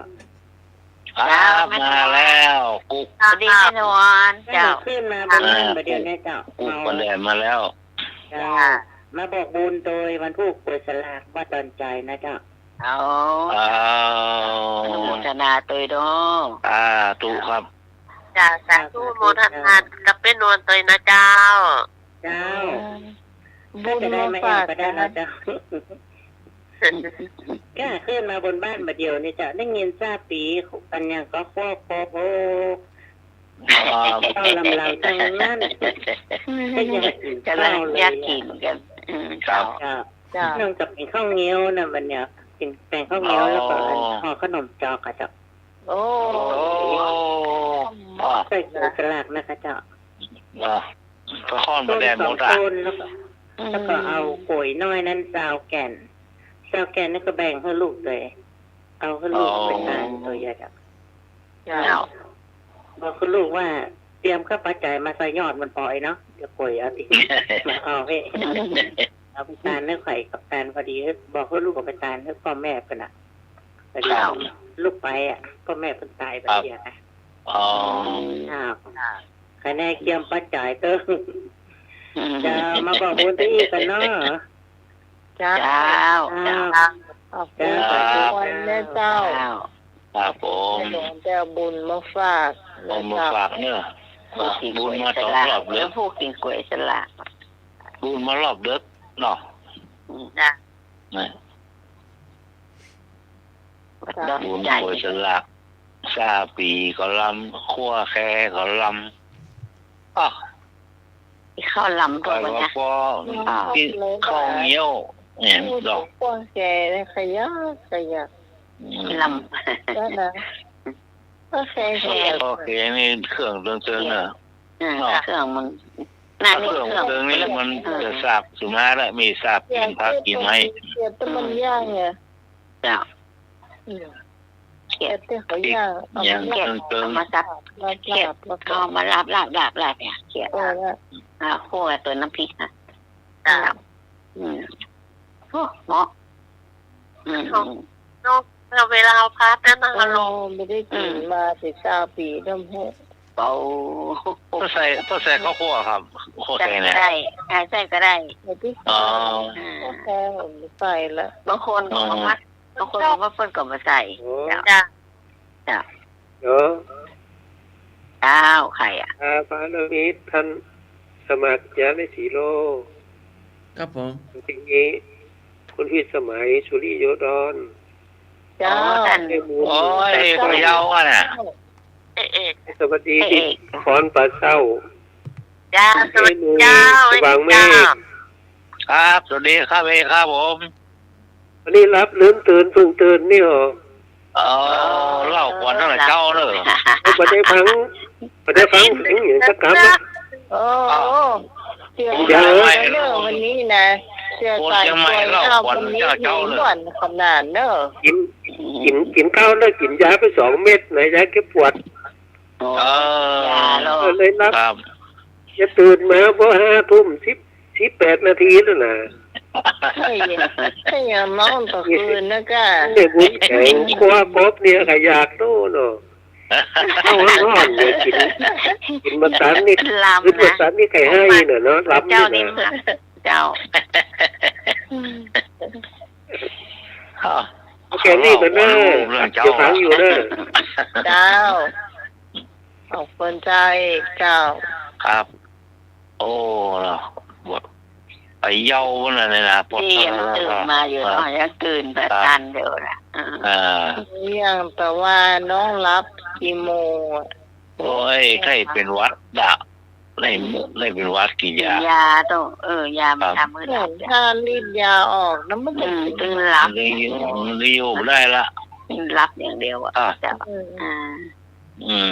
ครับ เจ้า มาแล้ว กุ๊ก สวัสดีแม่นวล เจ้า ขึ้นมาบนบ้านบ่าเดี่ยวนี้เจ้า กุ๊ก กุ๊ก มาแล้ว เจ้า มาบอกบุญโตยวันพูกกวยสลากว่าตอนใจ๋นะเจ้า เอา เอา อนุโมทนาโตยเนาะ สาธุครับ เจ้า สาธุ สาธุ โมทนากับแม่นวลโตยนะเจ้า เจ้า บุญมาฝาก ก็ได้มาแอวก็ได้นะเจ้า ก็ขึ้นมาบนบ้านบ่าเดี่ยวนี้เจ้า ได้ยินซาปี อันหยังก็ครอบครอบ โอ้ ครับ ข้าวลำๆ ตังนั้น ก็อยากกิ๋นข้าวเลยอะ กำลังอยากกิ๋นกั๋น อืม ครับ เจ้า เจ้า เจ้า นอกจากกิ๋นข้าวเหนียวนะ บัดเนี่ย กิ๋นแป้งข้าวเหนียว อ๋อ แล้วก็อันห่อขนมจอกอะเจ้า โอ้ โอ้ ใส่กวยสลากนะคะเจ้า อ่ะ ก็ข้อนมาแดงหมดอะ ต้นสองต้น แล้วก็ อืม แล้วก็เอาก๋วยน้อยนั้นซาวแก่น ซาวแก่นนั้นก็แบ่งหื้อลูกโตย เอาหื้อลูก อ๋อ ไปตานโตยอะเจ้า เจ้า บอกหื้อลูกว่าเตรียมข้าวปัจจัยมาใส่ยอดมันปอยเนาะ เดี๋ยวก๋วยเอาติ มาเอาหื้อ เอาไปตานหื้อไข่กับตานพอดี บอกหื้อลูกเอาไปตานหื้อป้อแม่เปิ้นน่ะ พอดี ครับ ลูกไปอะ ป้อแม่เปิ้นต๋ายไป ครับ เสียนะ อ๋อ อ้าว คะแนนเตรียมปัจจัยเติ้ง อืม เจ้า มาบอกบุญตี้กั๋นเนาะ เจ้า เจ้า เจ้า ขอบคุณ เจ้า ทุกคนนะเจ้า เจ้า ครับผม แม่หลวงเจ้า บุญมาฝาก บุญมาฝากเนาะ บุญมาสองรอบเด้อ ผู้กิ๋นกวยสลาก บุญมารอบเดิกเนาะ อืม จ้ะ นะ บุญกวยสลาก ซาปี๋ก็ลำ ครัวแคก็ลำ อ้อ ข้าวลำก็ แต่ว่า นะ พอ อ่า กิ๋นข้าวเหนียวเนี่ย อืม ดอก พวกแกเนี่ยขยักขยัก อืม ลำ นั่นนะ ก็แค ก็แคนี่เครื่องเติงๆ น่ะ อืม เนาะ เครื่องมัน นั่นนี่ เครื่อง เครื่องเติงนี่มัน เออ จะสาบสุดท้ายละ มีสาบกิ๋นผักกิ๋นไม้ เสียบแต่มันย่างไง เจ้า อืม เขียด เขียดตี้เขาย่าง เอามาลาบ เขียด เอามาสับ ลาบ เขียด ลาบ เอามาลาบ ลาบ ลาบ ลาบเนี่ย เขียด เออ อ่ะ คั่วตัวน้ำพริกอ่ะ ครับ อืม โอ้ เหมาะ อืม เนาะ เวลาเอาพัดนั่นนะ เออ ลง บ่ได้กิ๋น อืม มาสิบเก้าปี๋แล้วเฮ้ย เบา ต้องใส่ ต้องใส่ข้าวคั่วครับ คั่วแคเนี่ย ใส่ก็ได้ อ่า ใส่ก็ได้ อ๋อ อ่า ข้าวแคใส่ละ บางคนก็ อ๋อ มามัด บางคนบอกว่าเปิ้นก็บ่ใส่ โอ้ เจ้า เจ้า เจ้า เจ้า ใครอะ อ่า พระนวิทย์ ท่านสมัคร ยาฤาษีโล ครับผม ทีนี้ คุณพิสมัย สุริโยดร เจ้า อ๋อ ท่าน ได้มูล โอ้ย เจ้า พะเยาอะน่ะ เอ๊ะ เอ๊ะ สวัสดี เอ๊ะ พี่ เอ๊ะ พรป่าเศร้า เจ้า สวัสดีเจ้า สว่างเมฆ เจ้า ครับ สวัสดีครับ เอกครับผม วันนี้หลับลืมตื่น เพิ่งตื่นนี่หรอ เออ เล่าก่อนตั้งแต่เช้าเนอะ บ่ได้ฟัง บ่ได้ฟังเสียงหยังสักกำอะ โอ้ เสียง เดี๋ยว เนอะ วันนี้นะ เสียง คนเชียงใหม่ สาย เล่าก่อน วันนี้ เช้าๆ เนอะ ม่วนขนาดเนอะ กิ๋น กิ๋น กิ๋นข้าวแล้วกิ๋นยาไปสองเม็ดนะ ยาแก้ปวด เออ อย่าหรอก ก็เลยหลับ ครับ จะตื่นมาพอห้าทุ่มสิบ สิบแปดนาทีแล้วนะ ใช่ ใช่ นอนกลางคืนนะก้า เนี่ยบุญแข็งครัวกบเนี่ยก็อยากรู้เนาะ ข้าวร้อนๆ เนี่ยกิ๋น กิ๋นมาตันนี่ ลำนะ กิ๋นมาตันนี่ไก่ให้น่ะเนาะ ลำนี่นะ เจ้านี่ เจ้า อ่ะ โอเค นี่ก็เนอะ เรื่องเจ้า เดี๋ยวฟังอยู่เนอะ เจ้า ขอบคุณเจ้าเอกเจ้า ครับ โอ้ เนาะ บทไปเย้านั่นเลยนะ พอดีมันตื่นมาอยู่เนาะ ยังตื่นบ่ตันเดี๋ยวนะ อ่า อย่างแต่ว่าน้องหลับกี่โมงอะ โอ้ย ใครเป๋นหวัดดะ ได้ ได้เป๋นหวัดกิ๋นยา กิ๋นยาต้อง เออ ยามันทำให้หลับ ครับ ถ้ารีดยาออกนะมันจะ อืม ตื่นหลับ มันจะอยู่ มันจะอยู่บ่ได้ละ หลับอย่างเดียวอะ อ่ะ เจ้า อืม อ่า อืม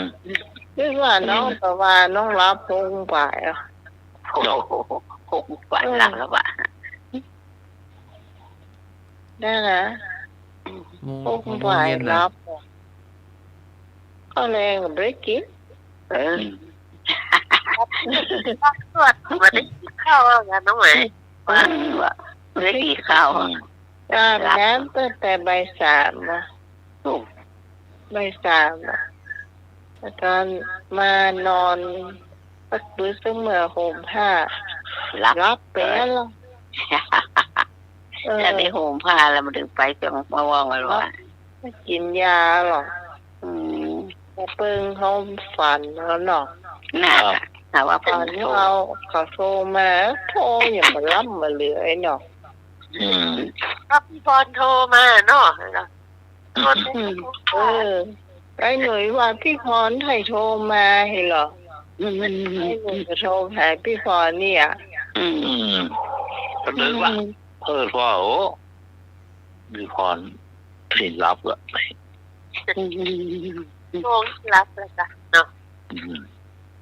คือว่าน้อง อืม แต่ว่าน้องหลับหกโมงปลายอะ โอ้โห หกโมงปลายหลับแล้ววะ ได้นะ หกโมง หกโมงปลาย หกโมงเย็นนะ หลับอะ ข้าวแลงก็บ่ได้กิ๋น เออ อืม หลับ ตรวจบ่ได้กิ๋นข้าวกั๋นน้องเหมย ว่าบ่ได้กิ๋นข้าว อืม อาบน้ำตั้งแต่บ่ายสามอะ โอ้ บ่ายสามอะ แล้วก็มานอนสักปื๊ด ซึ่งเมื่อห่มผ้า หลับ หลับไปแล้ว เออ แล้วได้ห่มผ้าแล้วมันถึงไปจังมาว่ากันว่า กิ๋นยาหรอก อืม แต่เปิ้งเขาฝันแล้วเนาะ น่ะ ครับ ถ้าว่าเปิ้ง ฝัน โทร เขา เขาโทรมา โทรอย่างบ่หลับบ่เหลือไอ้เนาะ อืม ก็พี่พรโทรมาเนาะ อืม เออ ไอ้หนุ่ยว่าพี่พรไถ่โทรมาเหรอ อืม ไอ้หนุ่ยก็โทรหาพี่พรเนี่ย อืม อืม ก็นึกว่า อืม เออ ว่า โอ้ พี่พรสิหลับอะ อืม โทรหลับแล้วจ้ะเนาะ อืม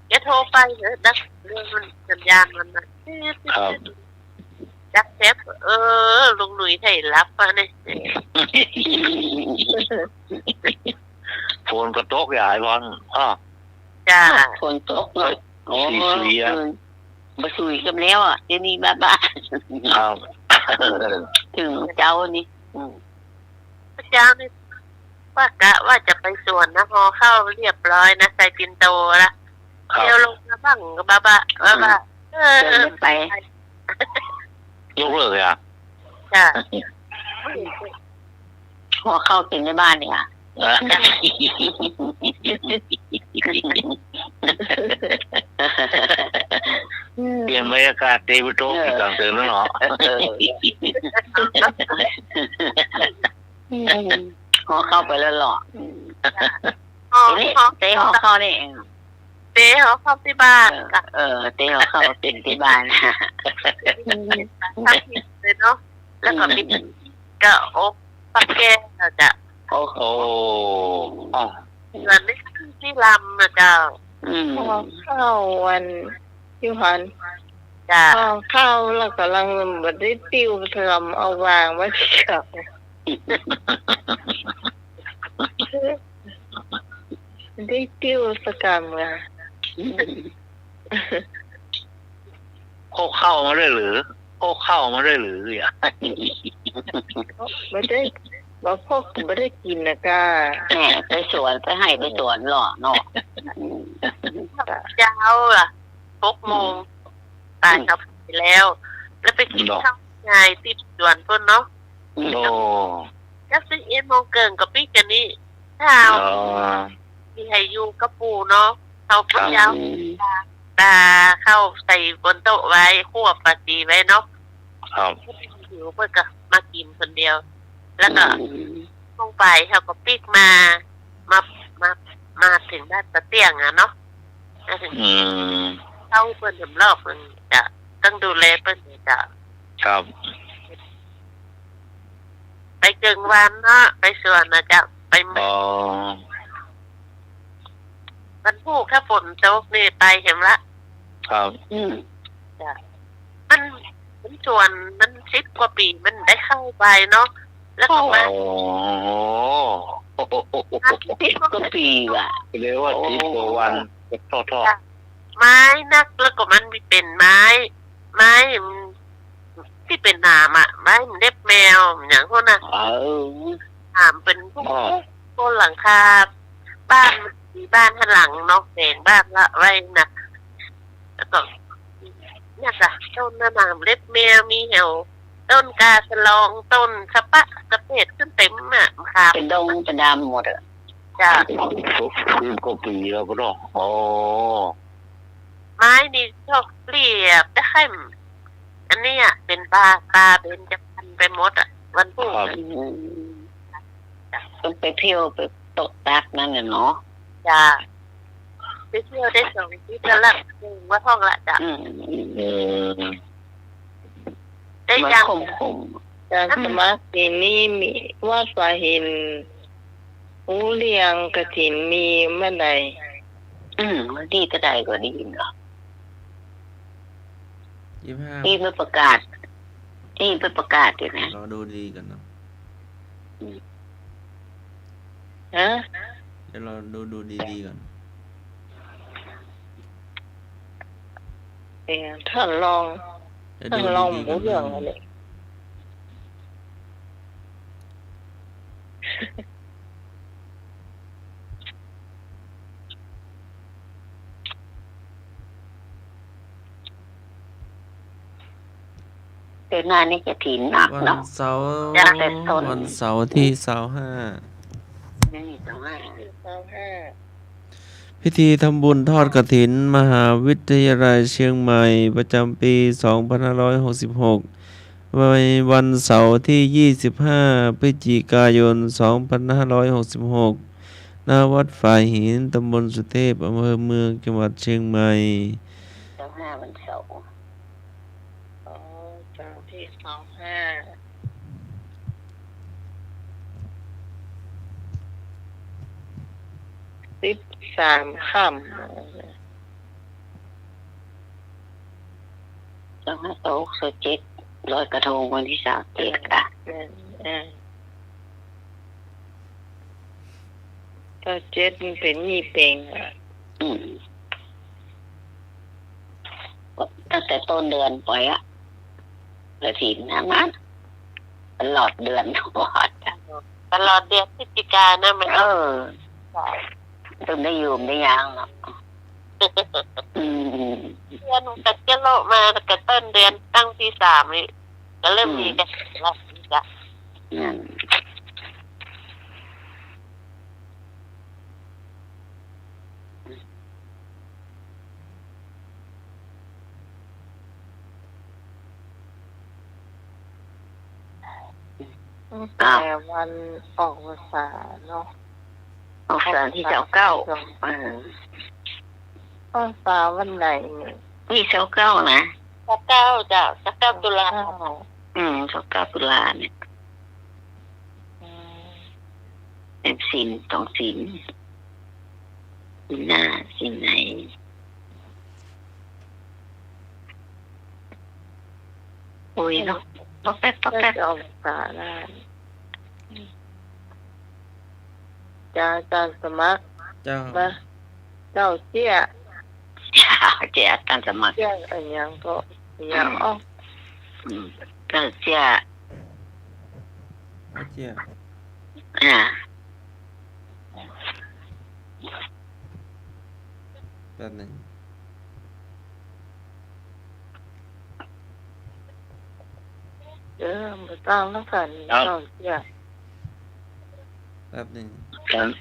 แกโทรไปเถอะนะ เรื่องมันสัญญาณมันน่ะ ครับ จักแซบ เออ ลุงหนุ่ยไถ่หลับอะเนี่ย ฝนก็ตกอย่าไอ้พร อ้อ จ้า ฝนตกเนาะ โอ้ สี่สี่อะ เออ บ่สุยกันแล้วอะ เดี๋ยวนี้บ้าๆ ครับ ถึงเจ๊านี่ อืม เจ๊านี่ ว่ากะว่าจะไปสวนนะ ห่อข้าวเรียบร้อยนะ ใส่ปิ่นโตละ ครับ เดี๋ยวลงมาบ้างก็บ้าๆ บ้าๆ อืม เออ เดี๋ยวไป ยกเลิกเลยอะ จ้ะ ห่อข้าวกิ๋นในบ้านเนี่ย เปลี่ยนบรรยากาศ เตไปโต๊ะ เออ อีกต่างเติมแล้วเนาะ เออ อืม ห่อข้าวไปแล้วเหรอ อืม ห่อ เอ๊ะ ห่อ เตห่อข้าวนี่ เตห่อข้าวตี้บ้าน เออ ค่ะ เออ เตห่อข้าวกิ๋นตี้บ้าน อืม ทั้งทีเลยเนาะ แล้วก็มี อืม ก็อบ ผักแก้วน่ะเจ้า โอ้โห อ๋อ ส่วนนี้ตี้ลำน่ะเจ้า อืม ห่อข้าวอัน อยู่หั้น เจ้า ห่อข้าวแล้วก่ำลังบ่ได้ปิ้วสะกำ เอาวางไว้ตี้เก๊า ได้ปิ้วสะกำอะ พกข้าวมาด้วยหรือ พกข้าวมาด้วยหรือ บ่ได้ บ่พก บ่ได้กิ๋นน่ะก้า แหม ไปสวน ไปไฮ่ไปสวนเหรอเนาะ เจ๊าอะ หกโมง อืม ตายกลับไปแล้ว แล้วไปกิ๋นข้าวไงตี้สวนปู๊นเนาะ อืม โอ้ จักสิบเอ็ดโมงเกิ่งก็ปิ๊กอันนี้ ข้าว อ๋อ ตี้หื้ออยู่กับปู่เนาะ ข้าวปุ้น ครับ เจ๊า อืม ตาข้าวใส่บนโต๊ะไว้ คั่วปลาจีไว้เนาะ ครับ หิวเปิ้นก็มากิ๋นคนเดียว แล้วก็ อืม ช่วงบ่ายเขาก็ปิ๊กมา มา มา มาเถิงบ้านตาเตี้ยงอะเนาะ มาเถิง อืม เจ้าเปิ้นแถมรอบนึ่งเจ้า ต้องดูแลเปิ้นเจ้า ครับ ไปเกิ่งวันเนาะ ไปสวนน่ะเจ้า ไป อ๋อ วันพูกถ้าฝนตกนี่ไปแหมละ ครับ อืม เจ้า มัน มันสวน มันสิบกว่าปี๋ มันได้เข้าไปเนาะ แล้วก็มา อ๋อ สิบกว่าปี๋ว่ะ เรียกว่าสิบกว่าวัน โอ้ ทอดๆ ไม้นัก แล้วก็มันมีเป๋นไม้ ไม้ ตี้เป๋นหนามอะ ไม้เล็บแมว อย่างพวกนั้น เออ หนามเป๋นพวก อ๋อ พวกหลังคา บ้าน มีบ้านหั้นหลังเนาะ แฝงบ้านละไว้น่ะ แล้วก็ เนี่ยจ้ะ ต้นหนามเล็บแมว มีแหว ต้นกาสะลอง ต้นสะปะสะเปด ขึ้นเต็มอะ มะขาม เป๋นดงเป๋นดำหมดอะ จ้ะ สิบกว่าปี๋แล้วก็เนาะ อ๋อ ไม้นี่ชอบเรียบ แต่ใค่ อันเนี้ยเป๋นป่า ป่าเบญจพรรณไปหมดอะ วันพูก ครับ อะ อืม ต้องไปเที่ยวไปตกตักนั่นน่ะเนาะ จ้ะ ไปเที่ยวได้สองอาทิตย์แล้วล่ะ ว่าพ่องละจ้ะ อืม อืม ได้ยัง มันขมๆ อาจารย์สมัคร ปี๋นี้มีวัดป่าหิน ฮู้เรื่องกฐินมีเมื่อใด อืม วันตี้เต้าใดก็ได้ยินเหรอ ยี่สิบห้า ตี้ไปประกาศ ตี้ไปประกาศอยู่นะ รอดูดีก่อนเนาะ อืม ฮะ เดี๋ยวรอดู ดูดีๆก่อน เ เอ่อ ต้านลอง เดี๋ยว ต้านลอง ดูดีๆ บ่ฮู้เรื่อง ก่อนนะ อันนี้ เดือนหน้านี่กฐินนักเนาะ วันเสาร์ ตั้งแต่ต้น วันเสาร์ที่ซาวห้า นี่ ซาวห้า ซาวห้า พิธีทำบุญทอดกฐินมหาวิทยาลัยเชียงใหม่ ประจำปีสองพันห้าร้อยหกสิบหก ในวันเสาร์ที่ยี่สิบห้า พฤศจิกายน สองพันห้าร้อยหกสิบหก ณ วัดฝายหิน ตำบลสุเทพ อำเภอเมือง จังหวัดเชียงใหม่ ซาวห้า วันเสาร์ อ๋อ เสาร์ที่ซาวห้า สิบสามค่ำ ซาวห้า ซาวหก ซาวเจ็ด ลอยกระทงวันที่ซาวเจ็ดค่ะ แม่น เออ ซาวเจ็ดมันเป๋นยี่เป็งอะ อืม ตั้งแต่ต้นเดือนไปอะ กฐินนะมัน ตลอดเดือน ตลอดเดือนพฤศจิกานะมัน เออ ตึงได้อยู่ได้ยังเนาะ อืม เดือนมันก็จะโละมาตั้งแต่ต้นเดือน ตั้งตี้สามนี่ ก็เริ่ม อืม มีกฐินละ จ้ะ นั่น ตั้งแต่วันออกพรรษาเนาะ ออกพรรษาที่ซาวเก้า เออ ออกพรรษาวันไหนนี่ นี่ซาวเก้านะ ซาวเก้าจ้ะ ซาวเก้าตุลา ซาวเก้า อืม ซาวเก้าตุลาเนี่ย อืม เป๋นศีล สองศีล ศีลหน้า ศีลใน โอ้ยเนาะ ป๊อกแป๊ก ป๊อกแป๊ก ก็จะออกพรรษาได้ จ้า อาจารย์สมัคร เจ้า มา เจ้าเจี้ย เจ้าเจี้ย อาจารย์สมัคร เจี้ยอะหยังก็ อะหยัง อืม อ้อ อืม เจ้าเจี้ย อาเจี้ย อ่า แป๊บหนึ่ง เออ มาตั้งแล้วกัน ครับ เจ้าเจี้ย แป๊บหนึ่ง อาจารย์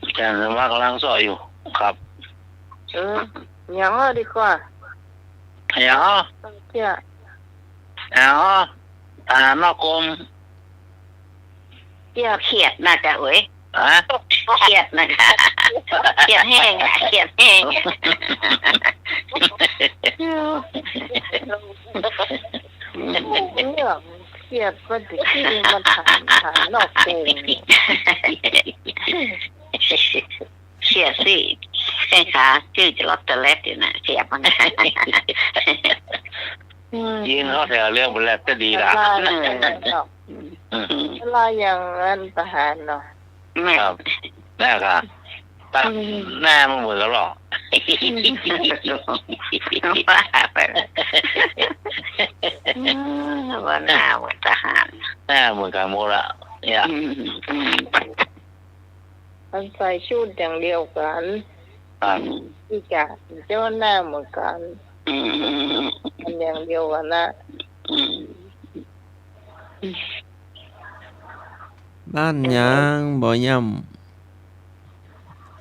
อาจารย์สมัครกำลังเซาะอยู่ ครับ เออ อะหยังอ้อดีกว่า อะหยังอ้อ เจ้าเจี้ย อะหยังอ้อ ทหารนอกกรม เจี้ย เครียดนะจ๊ะเอ๋ย ฮะ เครียดนะจ๊ะ เครียดแฮงอะ เครียดแฮง เนี่ย เครียดก็จะคิดมันถาม ถามนอกเกม เครียดสิ แข้งขาจื้อจะลอตเตอรี่อยู่นะ เครียดมัน อืม ยืนเข้าแถวเรื่องไปแล้วจะดีละ เวลา อืม เวลาอย่างนั้นทหารเนาะ แม่น ครับ แม่นครับ ตั้ง อืม หน้ามันเหมือนกันหรอ ว่าไป อืม ว่าหน้าเหมือนทหาร หน้าเหมือนกันหมดละ เนี่ย อืม อืม มันใส่ชุดอย่างเดียวกัน ครับ ที่จะเจ้าหน้าเหมือนกัน อืม อืม อืม มันอย่างเดียวกันนะ อืม บ้านหยังบ่ย่ำ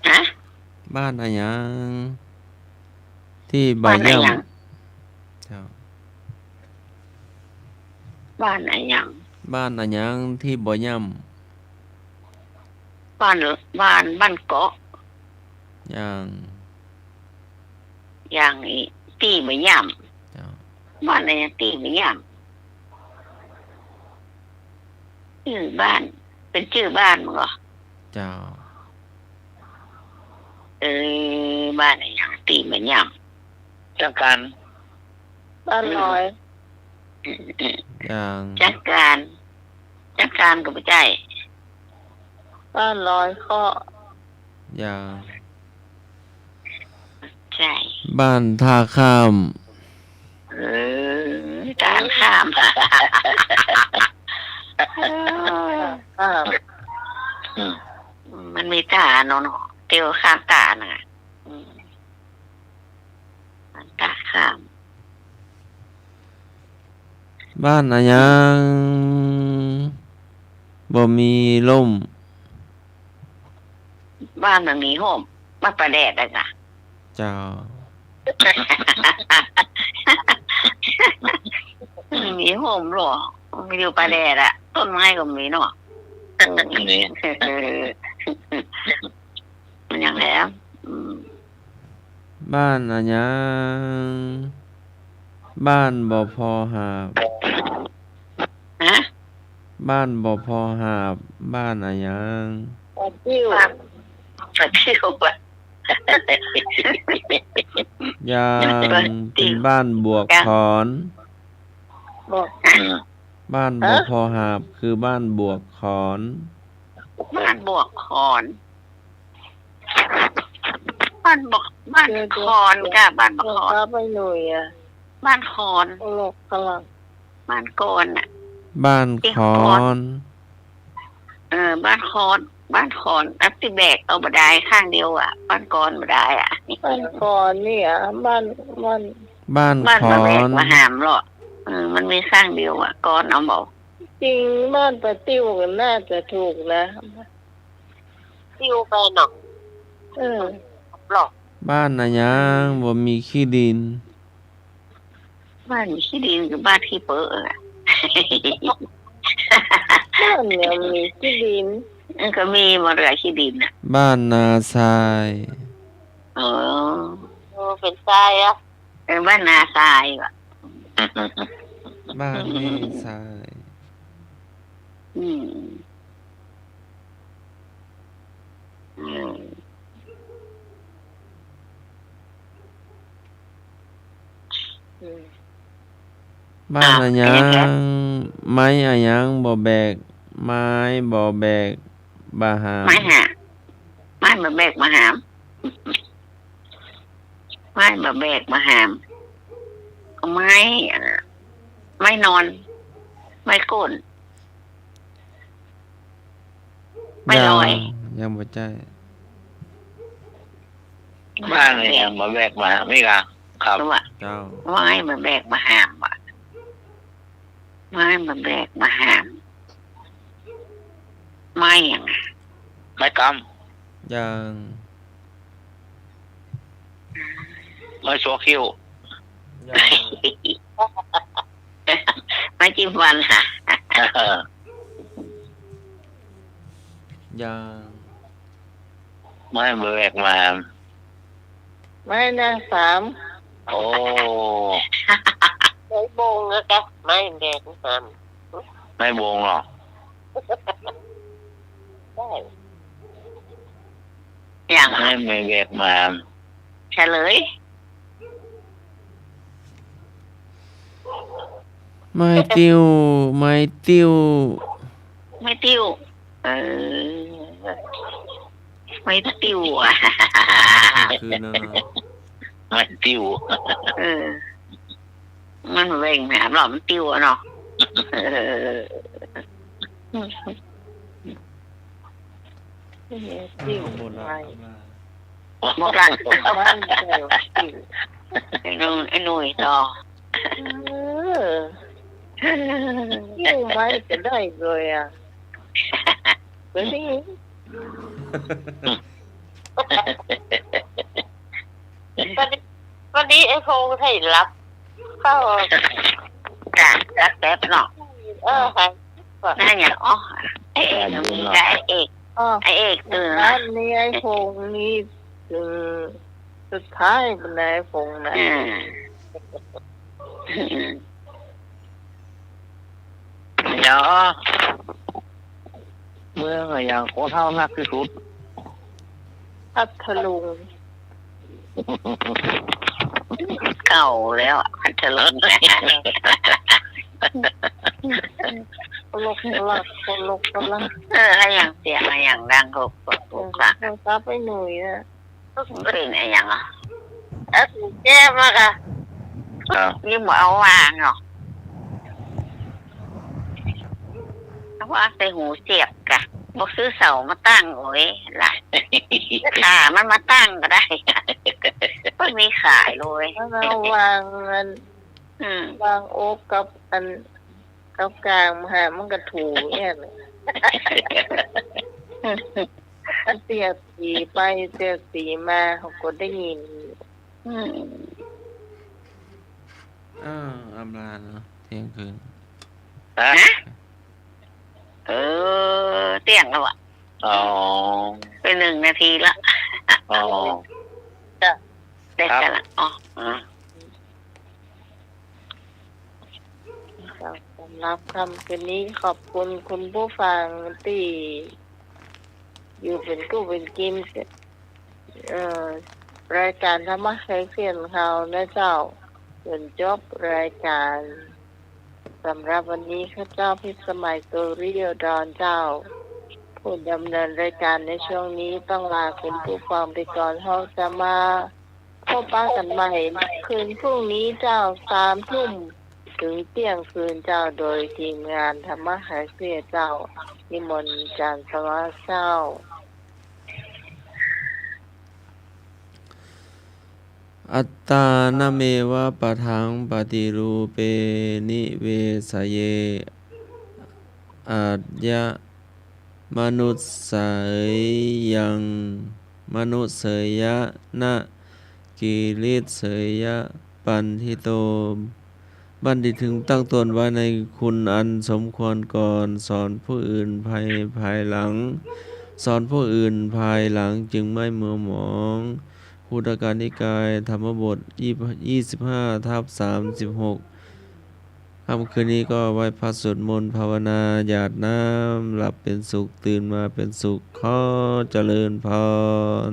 ฮะ บ้านอะหยัง ที่บ่ย่ำ บ้านอะหยัง เจ้า บ้านอะหยัง บ้านอะหยังที่บ่ย่ำ บ้าน บ้าน บ้านเกาะ อย่าง อย่างอี้ ตี้บ่ย่ำ เจ้า บ้านอะหยังตี้บ่ย่ำ จื้อบ้าน เป๋นจื้อบ้านบ่ เจ้า เออ บ้านอะหยังตี้บ่ย่ำ จังกาน บ้านลอย อืม อืม อย่าง จังกาน จังกานก็บ่ใจ้ บ้านลอยเคาะ อย่าง ใจ้ บ้านท่าข้าม เออ อืม มันมีต๋าเนาะ เตียวข้ามต๋าน่ะ อืม ต๋าข้าม บ้านอะหยัง บ่มีฮ่ม บ้านบ่มีฮ่ม บ้านป่าแดดอะจ๊ะ เจ้า มีฮ่มเหรอ อยู่ป่าแดดอะ ต้นไม้ก็มีเนาะ มี มันยังไงอะ อืม บ้านอะหยัง บ้านบ่พอหาบ ฮะ บ้านบ่พอหาบ บ้านอะหยัง ปลาติ้ว ปลา ปลาติ้วอะ ยัง ปลาติ้ว เป๋นบ้านบวกขอน บวก อืม บ้านบ่ ฮะ พอหาบ คือบ้านบวกขอน บ้านบวกขอน บ้านบวก บ้าน เดี๋ยว เดี๋ยว ขอน เดี๋ยว กะ บ้านบวกขอน เดี๋ยวกลับไปหน่อยอะ บ้านขอน โอ้โห กำลัง บ้านขอนอะ บ้านขอน ตี้ขอน เออ บ้านขอน บ้านขอน อันตี้แบกเอาบ่ได้ข้างเดียวอะ บ้านขอนบ่ได้อะ บ้านขอนนี่อะ บ้าน บ้าน บ้าน บ้านขอน บ่แบกบ่หามเหรอ เออ มันมีข้างเดียวอะ ขอนเอาบ่ จริง บ้านปลาติ้วก็น่าจะถูกนะ ติ้วไปเนาะ เออ หรอ บ้านอะหยังบ่มีขี้ดิน บ้านขี้ดินคือบ้านขี้เปื้อะ บ้านเนี่ยมีขี้ดิน เออ ก็มีบ่เหลือขี้ดินอะ บ้านนาทราย เออ เออ เป๋นทรายอะ เออ บ้านนาทรายว่ะ บ้านแม่ทราย อืม อืม อืม บ้านอะหยัง อ่ะ ไม้อะหยังบ่แบก ไม้บ่แบกบ่หาม ไม้หา ไม้บ่แบกบ่หาม ไม้บ่แบกบ่หาม ไม้ อ่า ไม้นอน ไม้ก้น ไม้ลอย ยัง ยังบ่ใจ้ บ้านอะหยังบ่แบกบ่หาม มีก่ะ ครับ เจ้า ไม้บ่แบกบ่หามบ่ ไม้บ่แบกบ่หาม ไม้อะหยัง ไม้กำ ยัง ไม้สัวคิ้ว ยัง ไม้จิ้มฟันค่ะ ยัง ไม้บ่แบกบ่หาม ไม้หน้าสาม โอ้ ไม้บงนะจ๊ะ ไม้แบกบ่หาม ไม้บงเหรอ ใช่ ยัง ไม้บ่แบกบ่หาม เฉลย ไม้ติ้ว ไม้ติ้ว ไม้ติ้ว เออ ไม้ติ้วอะ คือนั่นน่ะ ไม้ติ้ว เออ มันบ่แบกบ่หามหรอก มันติ้วอะเนาะ เออ ติ้ว โบราณ ไม้ โบราณ ไม้ ไอ้หนุ่ย ไอ้หนุ่ยต่อ เออ ติ้วไม้จะได้เลยอะ เดี๋ยวนี้ วันนี้ วันนี้ไอ้พงษ์ให้หลับ เข้า จ้ะ หลับแป๊บเนาะ เออ หาย นั่นไง อ๋อ ไอ้เอก มันมีกับไอ้เอก อ๋อ ไอ้เอกตื่น วันนี้ไอ้พงษ์นี่ เออ สุดท้ายมันไอ้พงษ์นะ อืม เดี๋ยว เมืองอะหยังคนเฒ่าฮักตี้สุด พัทลุง เก่าแล้ว พัทลุง คนลุกคนลัก คนลุกคนลัก เออ อะหยังเสียงอะหยังดังกกกกกก โทรศัพท์ไอ้หนุ่ยอะ มันเป๋นอะหยังอะ เออ แก้มอะค่ะ ครับ นี่บ่เอาวางเนาะ เอาวางใส่หูเสียบกะ บ่ซื้อเสามาตั้งโอ้ยละ ขามันมาตั้งก็ได้ มันมีขายเลย แล้ววางอัน อืม วางอกกับอัน กับกลางมาหามันก็ถูกเนี่ยแหละ เสียดสีไปเสียดสีมา เขาก็ได้ยิน อืม อ้าว อำลาเนาะ เที่ยงคืน ฮะ เออ เที่ยงแล้วอะ อ๋อ เป็นหนึ่งนาทีละ อ๋อ จ้ะ ได้ ครับ กันละ อ๋อ อ๋อ สำหรับค่ำคืนนี้ขอบคุณคุณผู้ฟังตี้อยู่เป๋นกู้เป๋นกิน เอ่อ รายก๋านธรรมะไขเสี้ยนเฮานะเจ้า จ๋นจบรายก๋าน สำหรับวันนี้ข้าเจ้าพิสมัย สุริโยดรเจ้า ผู้ดำเนินรายก๋านในช่วงนี้ต้องลาคุณผู้ฟังไปก่อน เฮาจะมา พบปะกั๋นใหม่คืนพรุ่งนี้เจ้า สามทุ่มเถิงเตี้ยงคืนเจ้า โดยทีมงานธรรมะไขเสี้ยนเจ้า นิมนต์อาจ๋ารย์สมาเจ้า อัตตานะเมวะปะทังปะติรูปเป นิเวสะเย อัจจะ มนุสสะยัง มนุสสะยะนะ กิริสสะยะ ปัณฑิโต บัณฑิตพึงตั้งตนไว้ในคุณอันสมควรก่อน สอนผู้อื่นภาย ภายหลัง สอนผู้อื่นภายหลังจึงไม่มัวหมอง คุตกนิกาย ธรรมบท ยี่ ยี่สิบห้าทับสามสิบหก ค่ำคืนนี้ก็ไหว้พระสวดมนต์ภาวนา หยาดน้ำ หลับเป็นสุข ตื่นมาเป็นสุข ขอเจริญพร